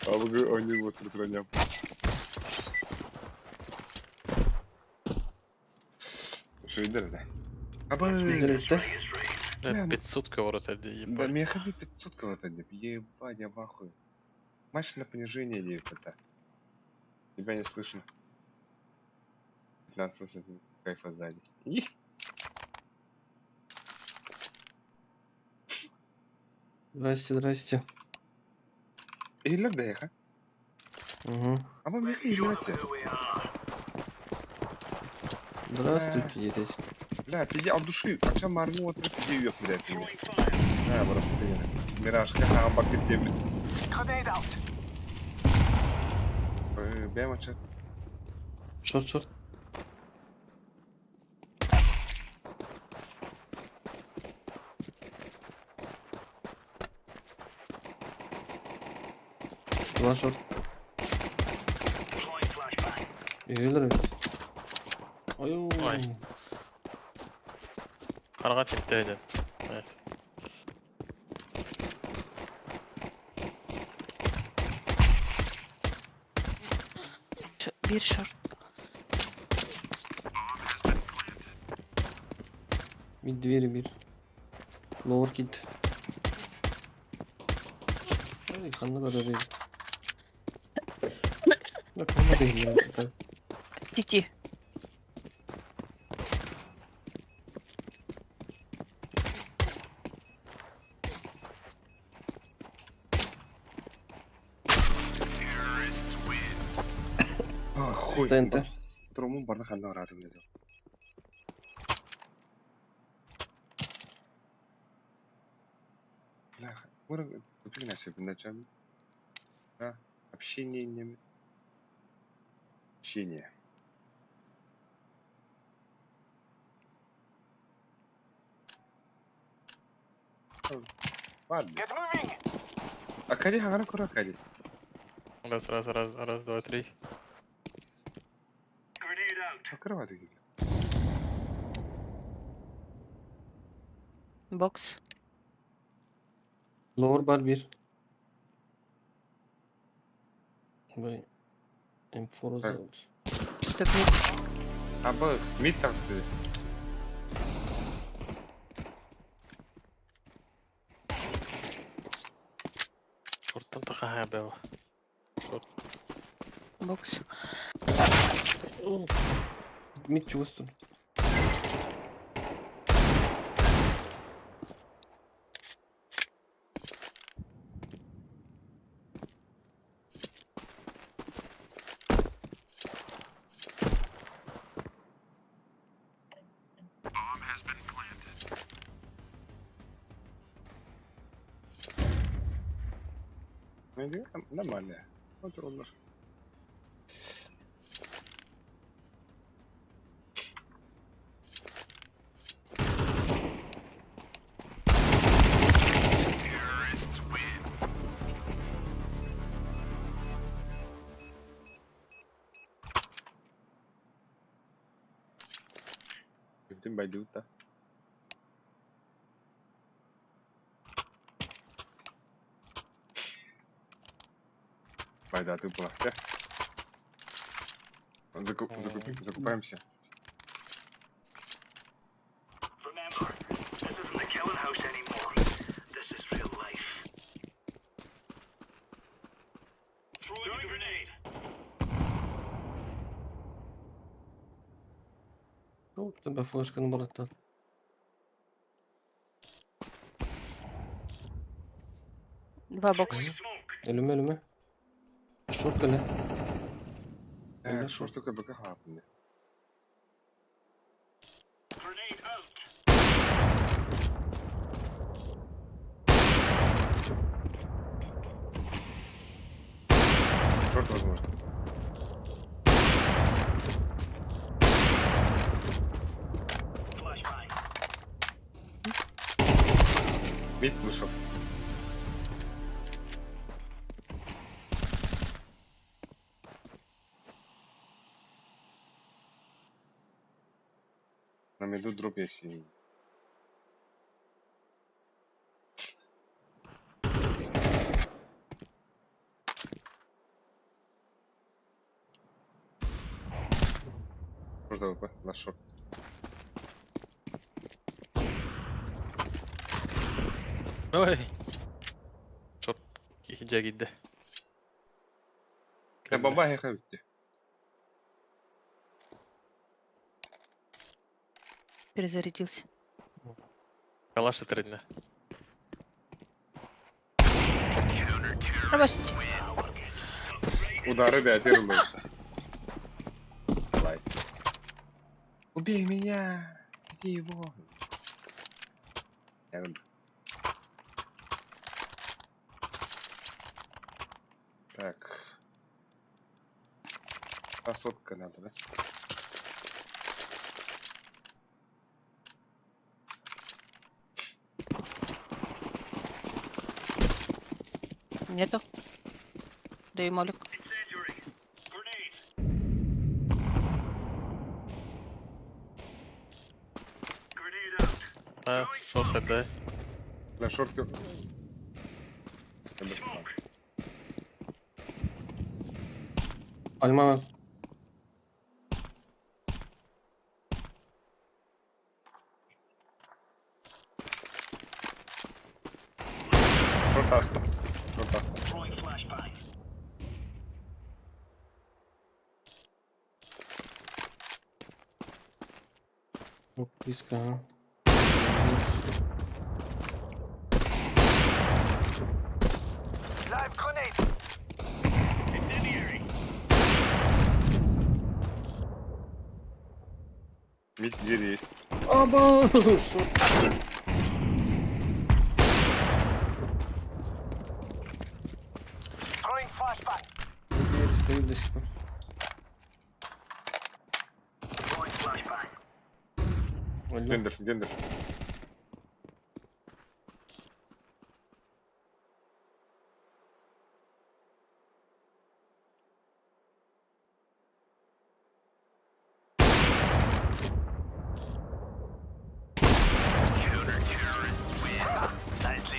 Пабыгы оонньуу буолтар туран Шуйдер да. Абы. Бля, 500 кого-то Да, ебать. мне хаби 500 кого-то деп. Ебать, я в ахуе. Матч на понижение деп это. Тебя не слышно. 15 секунд кайфа сзади. Их. Здрасте, здрасте. Иһиллэр да эһиэхэ? Угу. Аба миэхэ иһиллибэт Здравствуйте, дети. Бля, пиди от души. Ача марны отыр пиди үйөк бля пиди. А, просто Миражка хаан бакыт диэбит. Grenade out. Бэм ача. Шорт, шорт. Два шорт. Үйелер Ой. Ой. Хараҕа тимтэйден. Bir short. Mid двери bir. Lower kit. Ой, ханна да değil. Да ханна değil ya. Тити. А, хуй. ТНТ. Трому барда ханна баратым dedi. Бля, купи на себе начали. А, общение не. Общение. Ладно. Get moving. Акади хагана кура Акади. Раз, раз, раз, раз, два, три. Grenade out. Открывай такие. Бокс. Lower bar 1. Vay. M4 Evet. olsun. Топ мид. А был мид там стоит. Шорттан такая бева. Бокс. Mid чувствую. Ne diyor? Нормально. Вот olur. Bütün bayıldı. Байда, ты была. Закупаемся. Remember, this isn't the killing house anymore. This is real life. Throwing a grenade. Ну, тебе флешка на брата. Два бокс. Smoke. Ölüme ölüme. Short öyle. Так, что ж такое БК хапнет? Grenade out. Шорт возможно. Flashbang. Мид вышел. На миду дроп есть синий. Шорт АВП, на шорт. Ой. Шорт кихи гидде. Я бомба хеха битти. Перезарядился. Калаш тридне. Пробасить. Удары бля, первый Лайк. Убей меня! Убей его! Я говорю. Так. А сотка надо, да? Нету. Даю молик. Incendiary. Grenade. Grenade out. А, шорт да. На шортке. Smoke. Alma var. Шорт аста. Шорт аста. Çok risk ha. Мид дверь есть. Аба! Шорт. Двери стоит до сих пор. Алло. Гендер, гендер.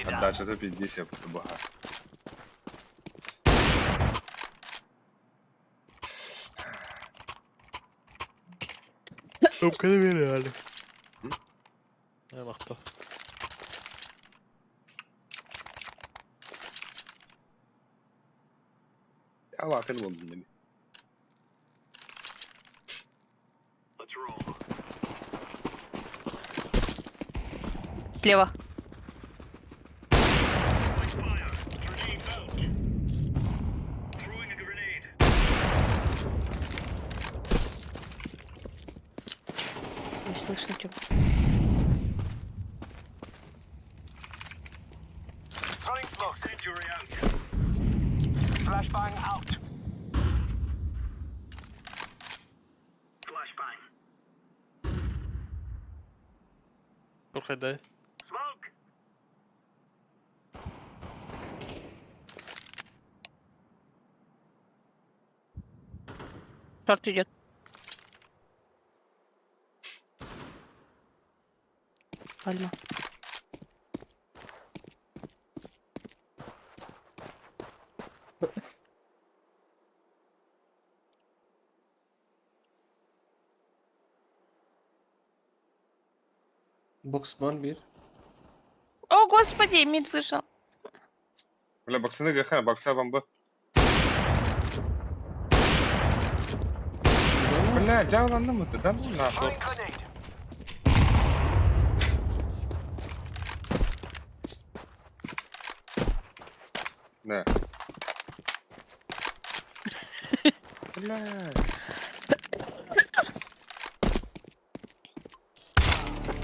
Отдача за 50 бага. Топка нереально. Махта. Я лакын болдум мени. Слева. Не слышно, Тём. Курхайдай. Шорт идет. Пальма. Box var bir. О, господи, мид вышел. Бля, баксаны гахана, бакса бомба. Бля, жааланды мы да ну нахуй. На. Бля.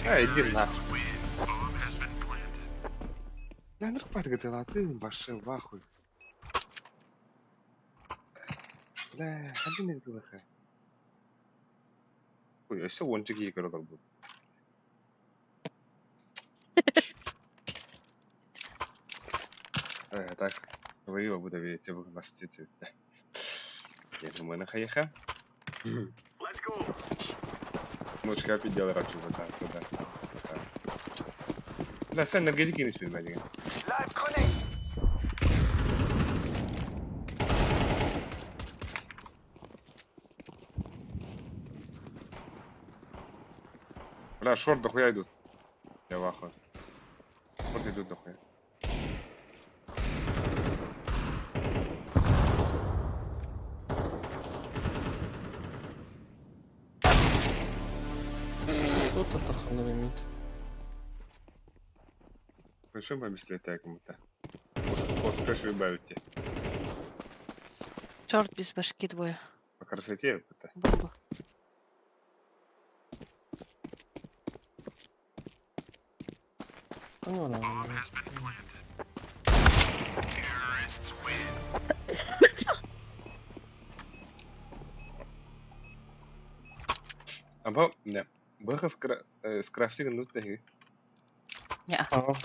А, иди нахуй. Бля, нырпат ты баше в ахуй. Бля, хабин это Ой, а все ончик ей короток был. Так, твоего буду видеть, я буду настить. Я думаю, на хаеха. Ну, шкафе делал раньше, вот, да, сюда. Да, сен энергетики не спит, блядь. Бля, шорт дохуя идут. Я в ахуе. Шорт идут дохуя. Кто-то таханыр mid. Большой бабистли так кому-то. Оскар убавите. Шорт без башки двое. По красоте это. Бомба. Ну, ладно. Аба, не. Бахов скрафтиг нут не. Неа. Ага.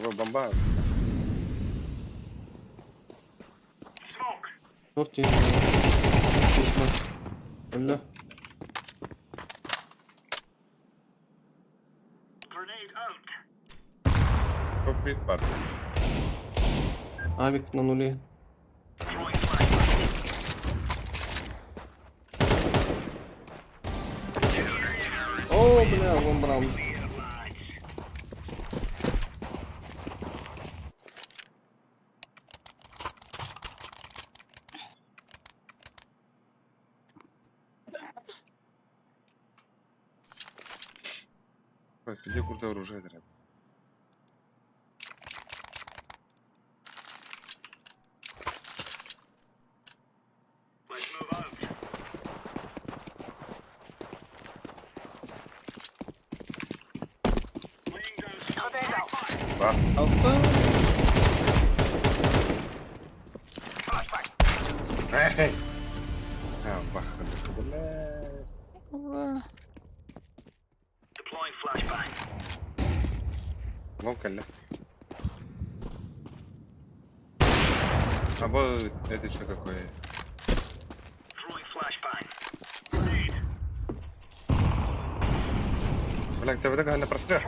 Бро, бомба. Шорт я. Өллө. Çok büyük var. Авик на нуле. О, бля, вон брал. Bak bir de burada оружие треба. Bak. Алта. Hey! Ha bak hadi. Ломка ля. А вот это что такое? Бля, ты вот на прострел.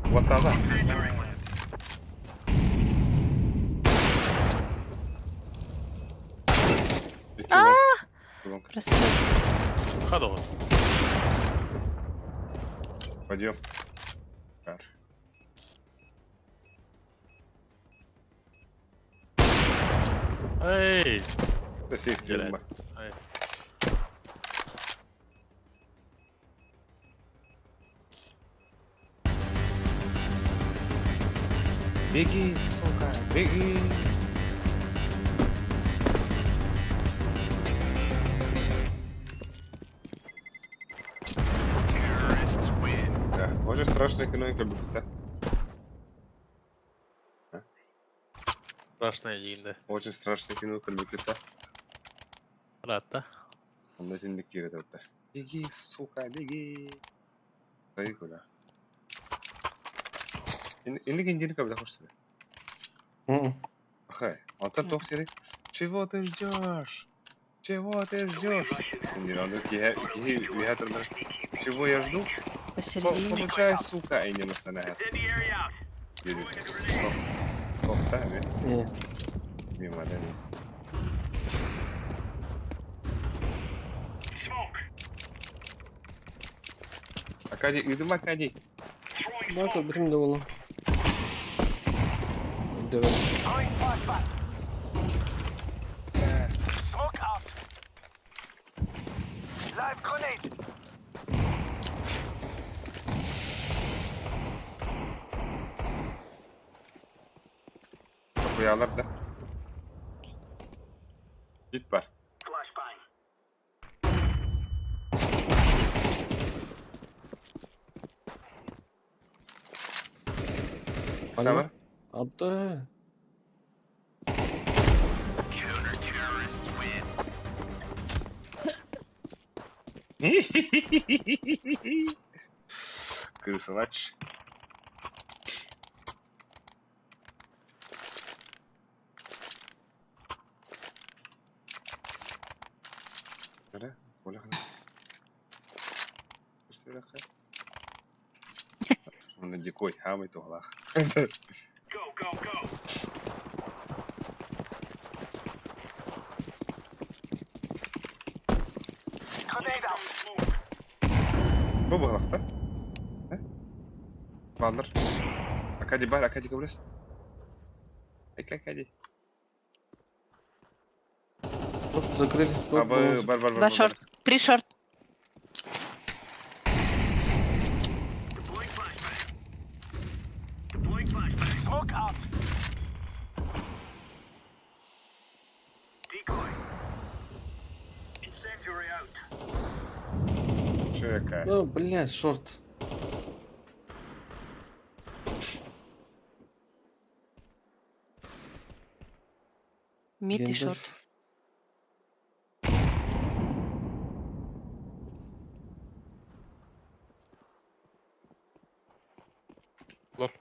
Вот тогда. А! Прости. Хадова. Пойдем. Кар. Эй! Да сейф Блядь. тюрьма. Ай. Беги, сука, беги. Да, очень страшная экономика будет, да? Страшная дигинде. Очень страшная экономика будет, да? Рад, да? Онда сендик кире да. Беги, сука, беги. Дай куда. Инник индирка кабда хочешь? Ахай, а то тох сири. Чего ты ждешь? Чего ты ждешь? Индира, киһи киһи үһэ Чего я жду? Посередине. Получай, сука, и не настанает. Тоқта, ме? Не. Мимо, да, не. Акади, үйдім Акади. Бак, бітім де болу. Давай. Koyarlar da. Git var. Sen var. Атты. Крысалач. Бля, оля хана. Онна дикой, хамай туғалақ. Бу бұғалақта. Баллар. Акади бар, Акади көбілес. Әке, Акади. Топ закрыли. Топ, Абы, бар, бар, бар. Два бар, шорт. Три шорт. Че, Акади? Ну, блядь, шорт. Мид и шорт. Гендальф. Лол.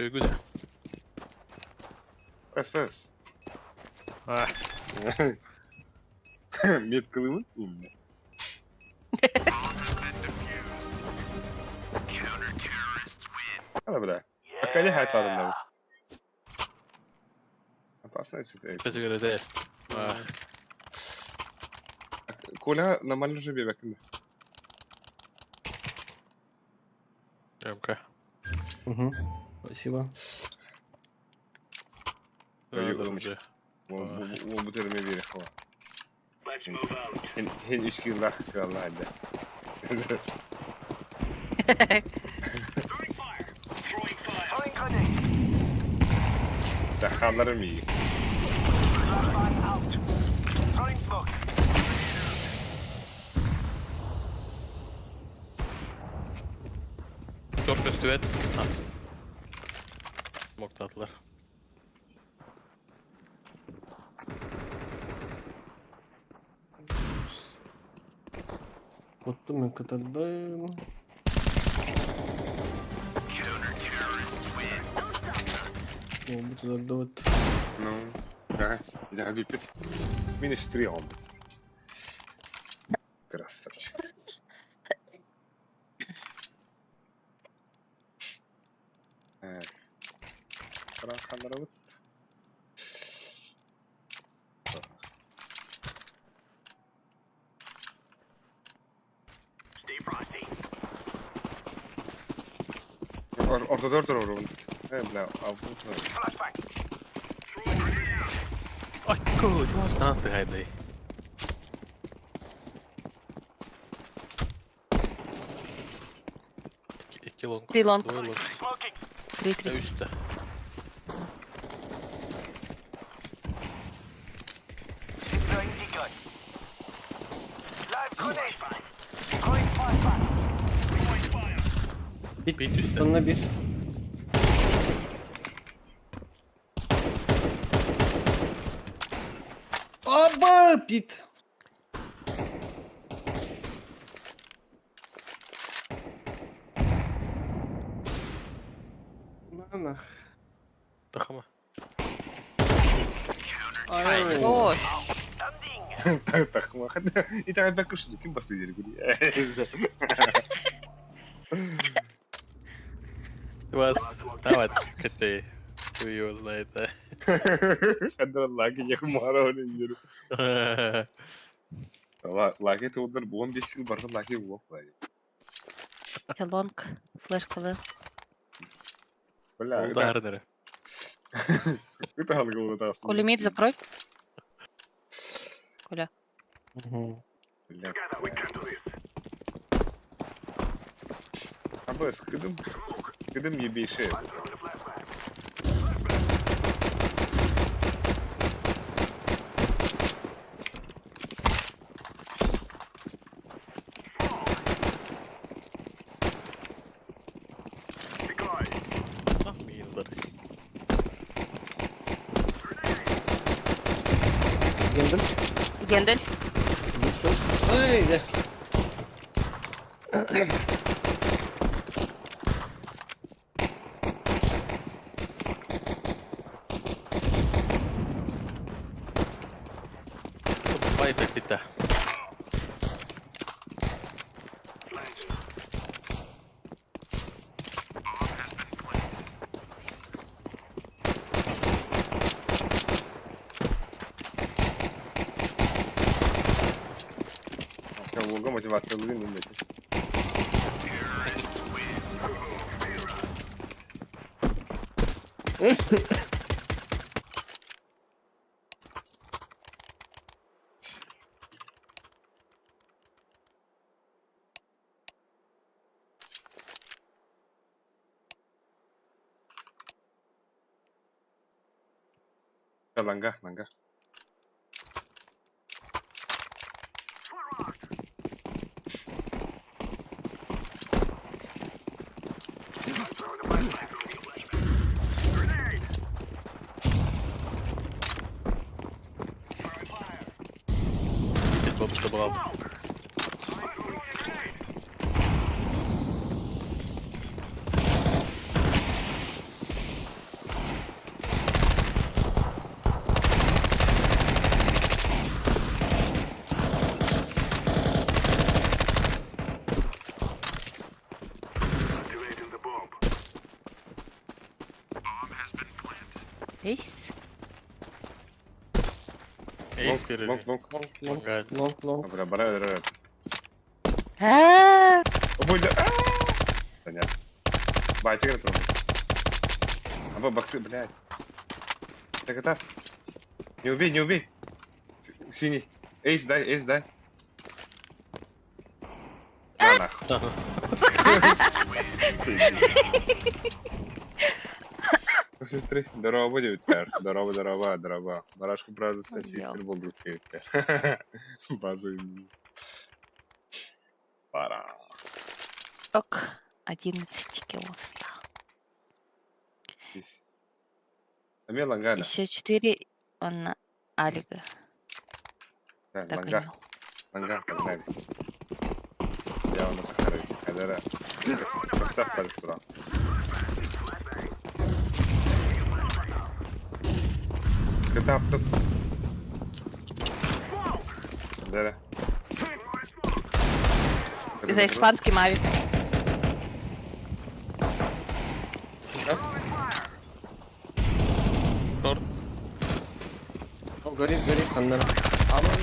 Güzel. Пэс, пэс. А, Меткалымын именно. Hala бля. Акали хайтладым да. Опасно что-то. Кстати говоря, тест. А, Коля нормально же бебек. МК. Угу. Спасибо. Ой, Да, умничка. уже. Бу терме бире хава. Хен үч кил лах калла хадда. Дахаларым iyi. Çok üstü Ah. Smoke attılar. Вот мен катардым. О, бу тудардыбыт. Ну, да, да, выпить. Минус 3 он. Красавчик. Вот. Ortada ortada orada. Э, бля, а вот. Ой, good, was not ready. 2 long. 3 long. 2 long. 3 3. Üstte. Bit, Bit üstte. pistonuna bir. Аба, пит. На нах. Takıma. Ай. Ой. Takıma. İnternet ben kuşunu kim basıyor yeri Вас, давай, ты, хуй его знает, а. Хадыр лаки якмара onu Лаки туğdur bu 15 yıl barda лаки bu лаки. Long. Флешкалы. Бля, Oldu her Это алгы да. Коля, мид закрой. Коля. Угу. Бля. Абы скыдым. Скыдым ебейший. Ah, miyildir. Гендель. Гендель. Вышел. Ай, да. Viper pitää. Волга мотивация луин умеет. Ланга, ланга. Тобута баҕабыт. Эйс. Эйс Лонг, берели. лонг, лонг. Long, long, Гад. long, long. Бля, бара, бара. Аа! Ой, да. Понятно. Батя готов. Аба, боксы, блядь. Так это. Не убей, не убей. Синий. Эйс, дай, эйс, дай. На нахуй. Три. Здорово, девятер. Здорово, здорово, здорово. Барашку brothers and sister болдук девятер. База. Пора. Ок. 11 кило стало. Здесь. Аме лангана. Еще 4 он на Алига Да, ланга. догонил. Ланга, погнали. Я он это Хадара. Поставь палец туда. Когда тут? Да. Это испанский мавик. Торт. О, горит, горит, ханнара. Аман.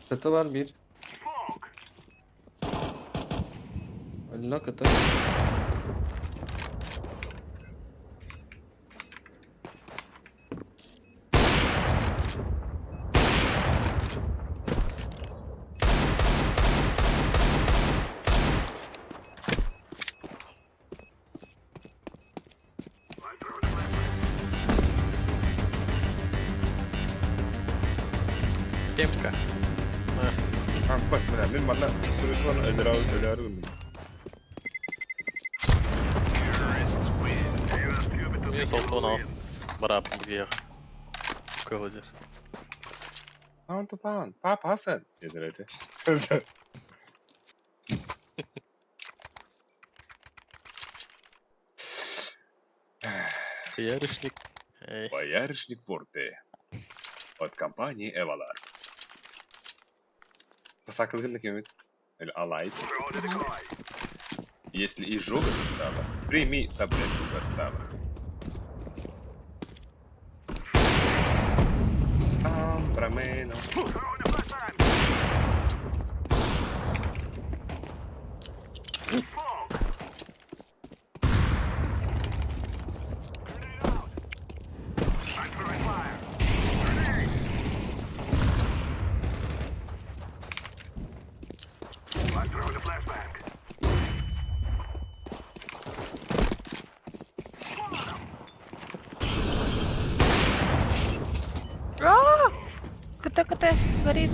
Katı var bir. Allah katı. Кемка. А, пас, бля, мен мана сүрөтү өлөрө өлөрүм. Минус алтын ас. Барап бүгех. Кылыдыр. Pound to pound. Папа Хасан. Дедер эти. Боярышник. Эй. Боярышник Форте. От компании Эвалар. Посакалгын кемит. Или Алайт. Если изжога застала, прими таблетку Гастава. Там промено. А! КТ, КТ, горит.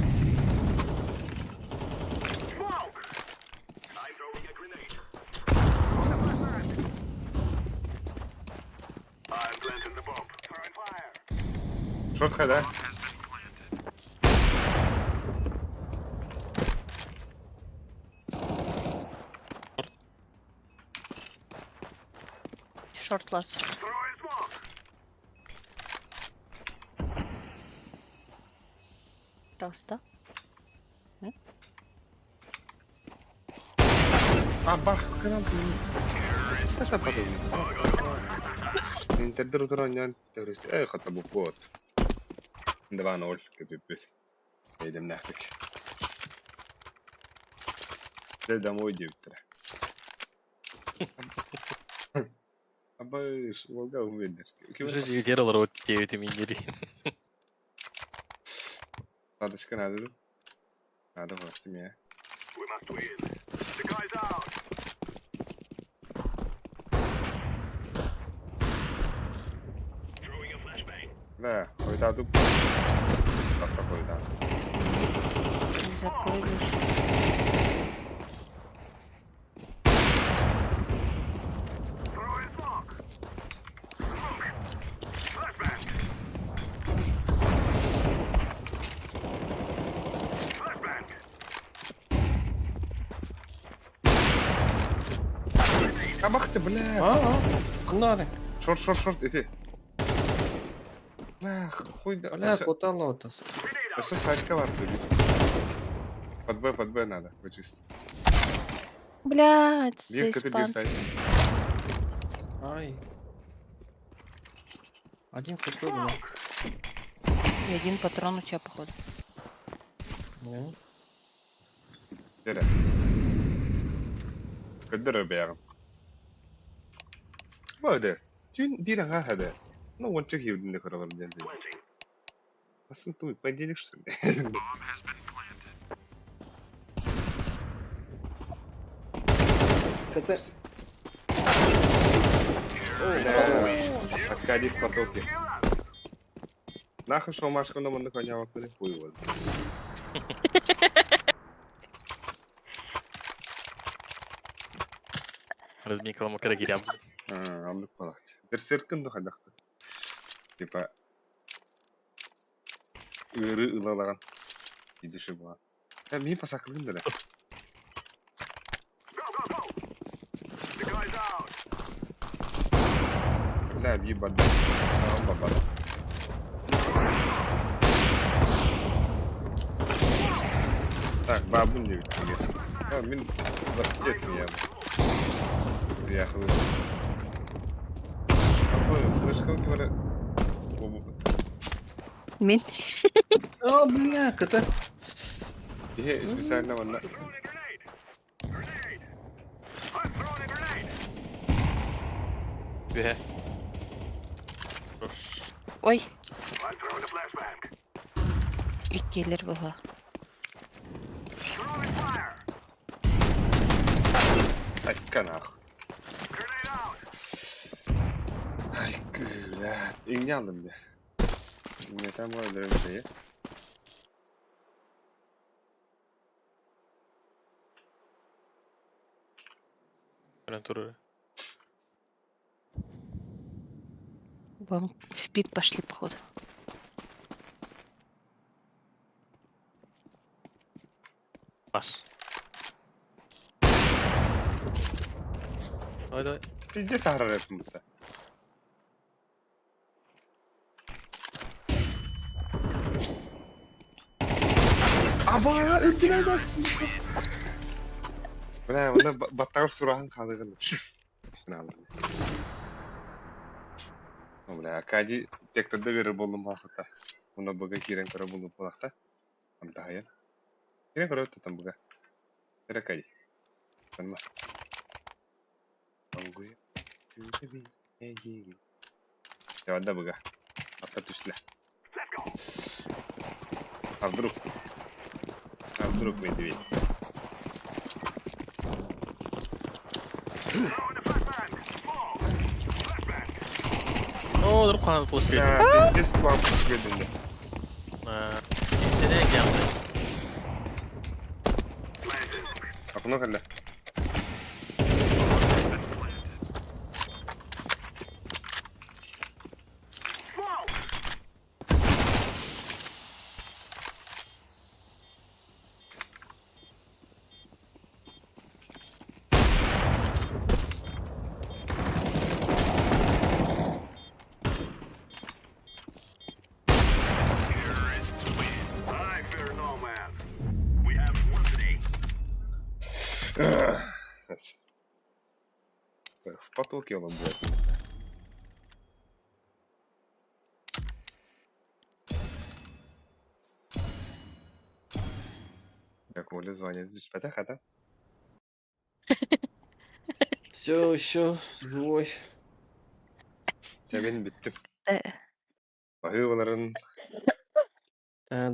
Шорт хада. Шорт лаз. Толста. А, бах, канал. Это подумай. Интердер утранян террорист. Эй, хата буквот. 2-0, капипись. Едем нафиг. Ты домой, девтра. Абайш, волга увидишь. Уже жигер алар вот девять минери. Садочка надо. Надо власти меня. Да, хуйта туп. Так, хуйта. Закрыли. Абахты, бля. А, а. Аннары. Шорт, шорт, шорт, иди. Бля, хуй да. Бля, кутала отас. Өссө сачка бар тут. Под Б, под Б надо вычистить. Блядь, за Бир КТ, бир испанцев. сайт. Ай. Один хп, бля. И один патрон у тебя, походу. Не. Дere. Көддөр бэйэҕин. Бу Түүн биир аҥаар хада. Ну, уонча киһи көрөлөр диэн Асын туй, понедельник что ли? КТ. Бля, Аркадий в потоке. Нахуй шо Машка на маннык оонньообаппыный хуй его знает. Разминкала макара кирям. Аа, оннук буолаахчы. Берсеркин ду хайдахты. Типа ыыры ылаларан идиши була. Э, мин пасакылын да. Бля, би бада. Ам бабада. Так, бабун не ведь. А, мин бастет меня. Приехал. А флешка говорят. Бобу. Мин. А, бля, КТ. Ihe специально манна. Бе. Ой. Иккилер была. Айка нахуй. Ай, бля. Иҥҥэ алдым бля. Не там өлөрөм Көрөн турur. Вам в пик пошли, походу. Бас. Давай, давай. Иди сахар этим. Аба, үрдүнэ Бля, онно баттагар сураһын хаалыгын. Бля, Бля, Акади текторда берер болдум халахта. Онно бага кирен көрө болдум халахта. Амтахайын. Кирен көрө там бага. Тер Акади. Санма. Ангуя. Яванда бага. Атта түшле. А вдруг? А вдруг медведь? О, дұрып қанат флеш берді. Бля, пиздец вам келді. Истене geldi. Окно кэллэ. В потоке он будет. Как Оля звонит. Здесь хата. Все, еще живой. Тебен биттим. Э. Баһыы баларын.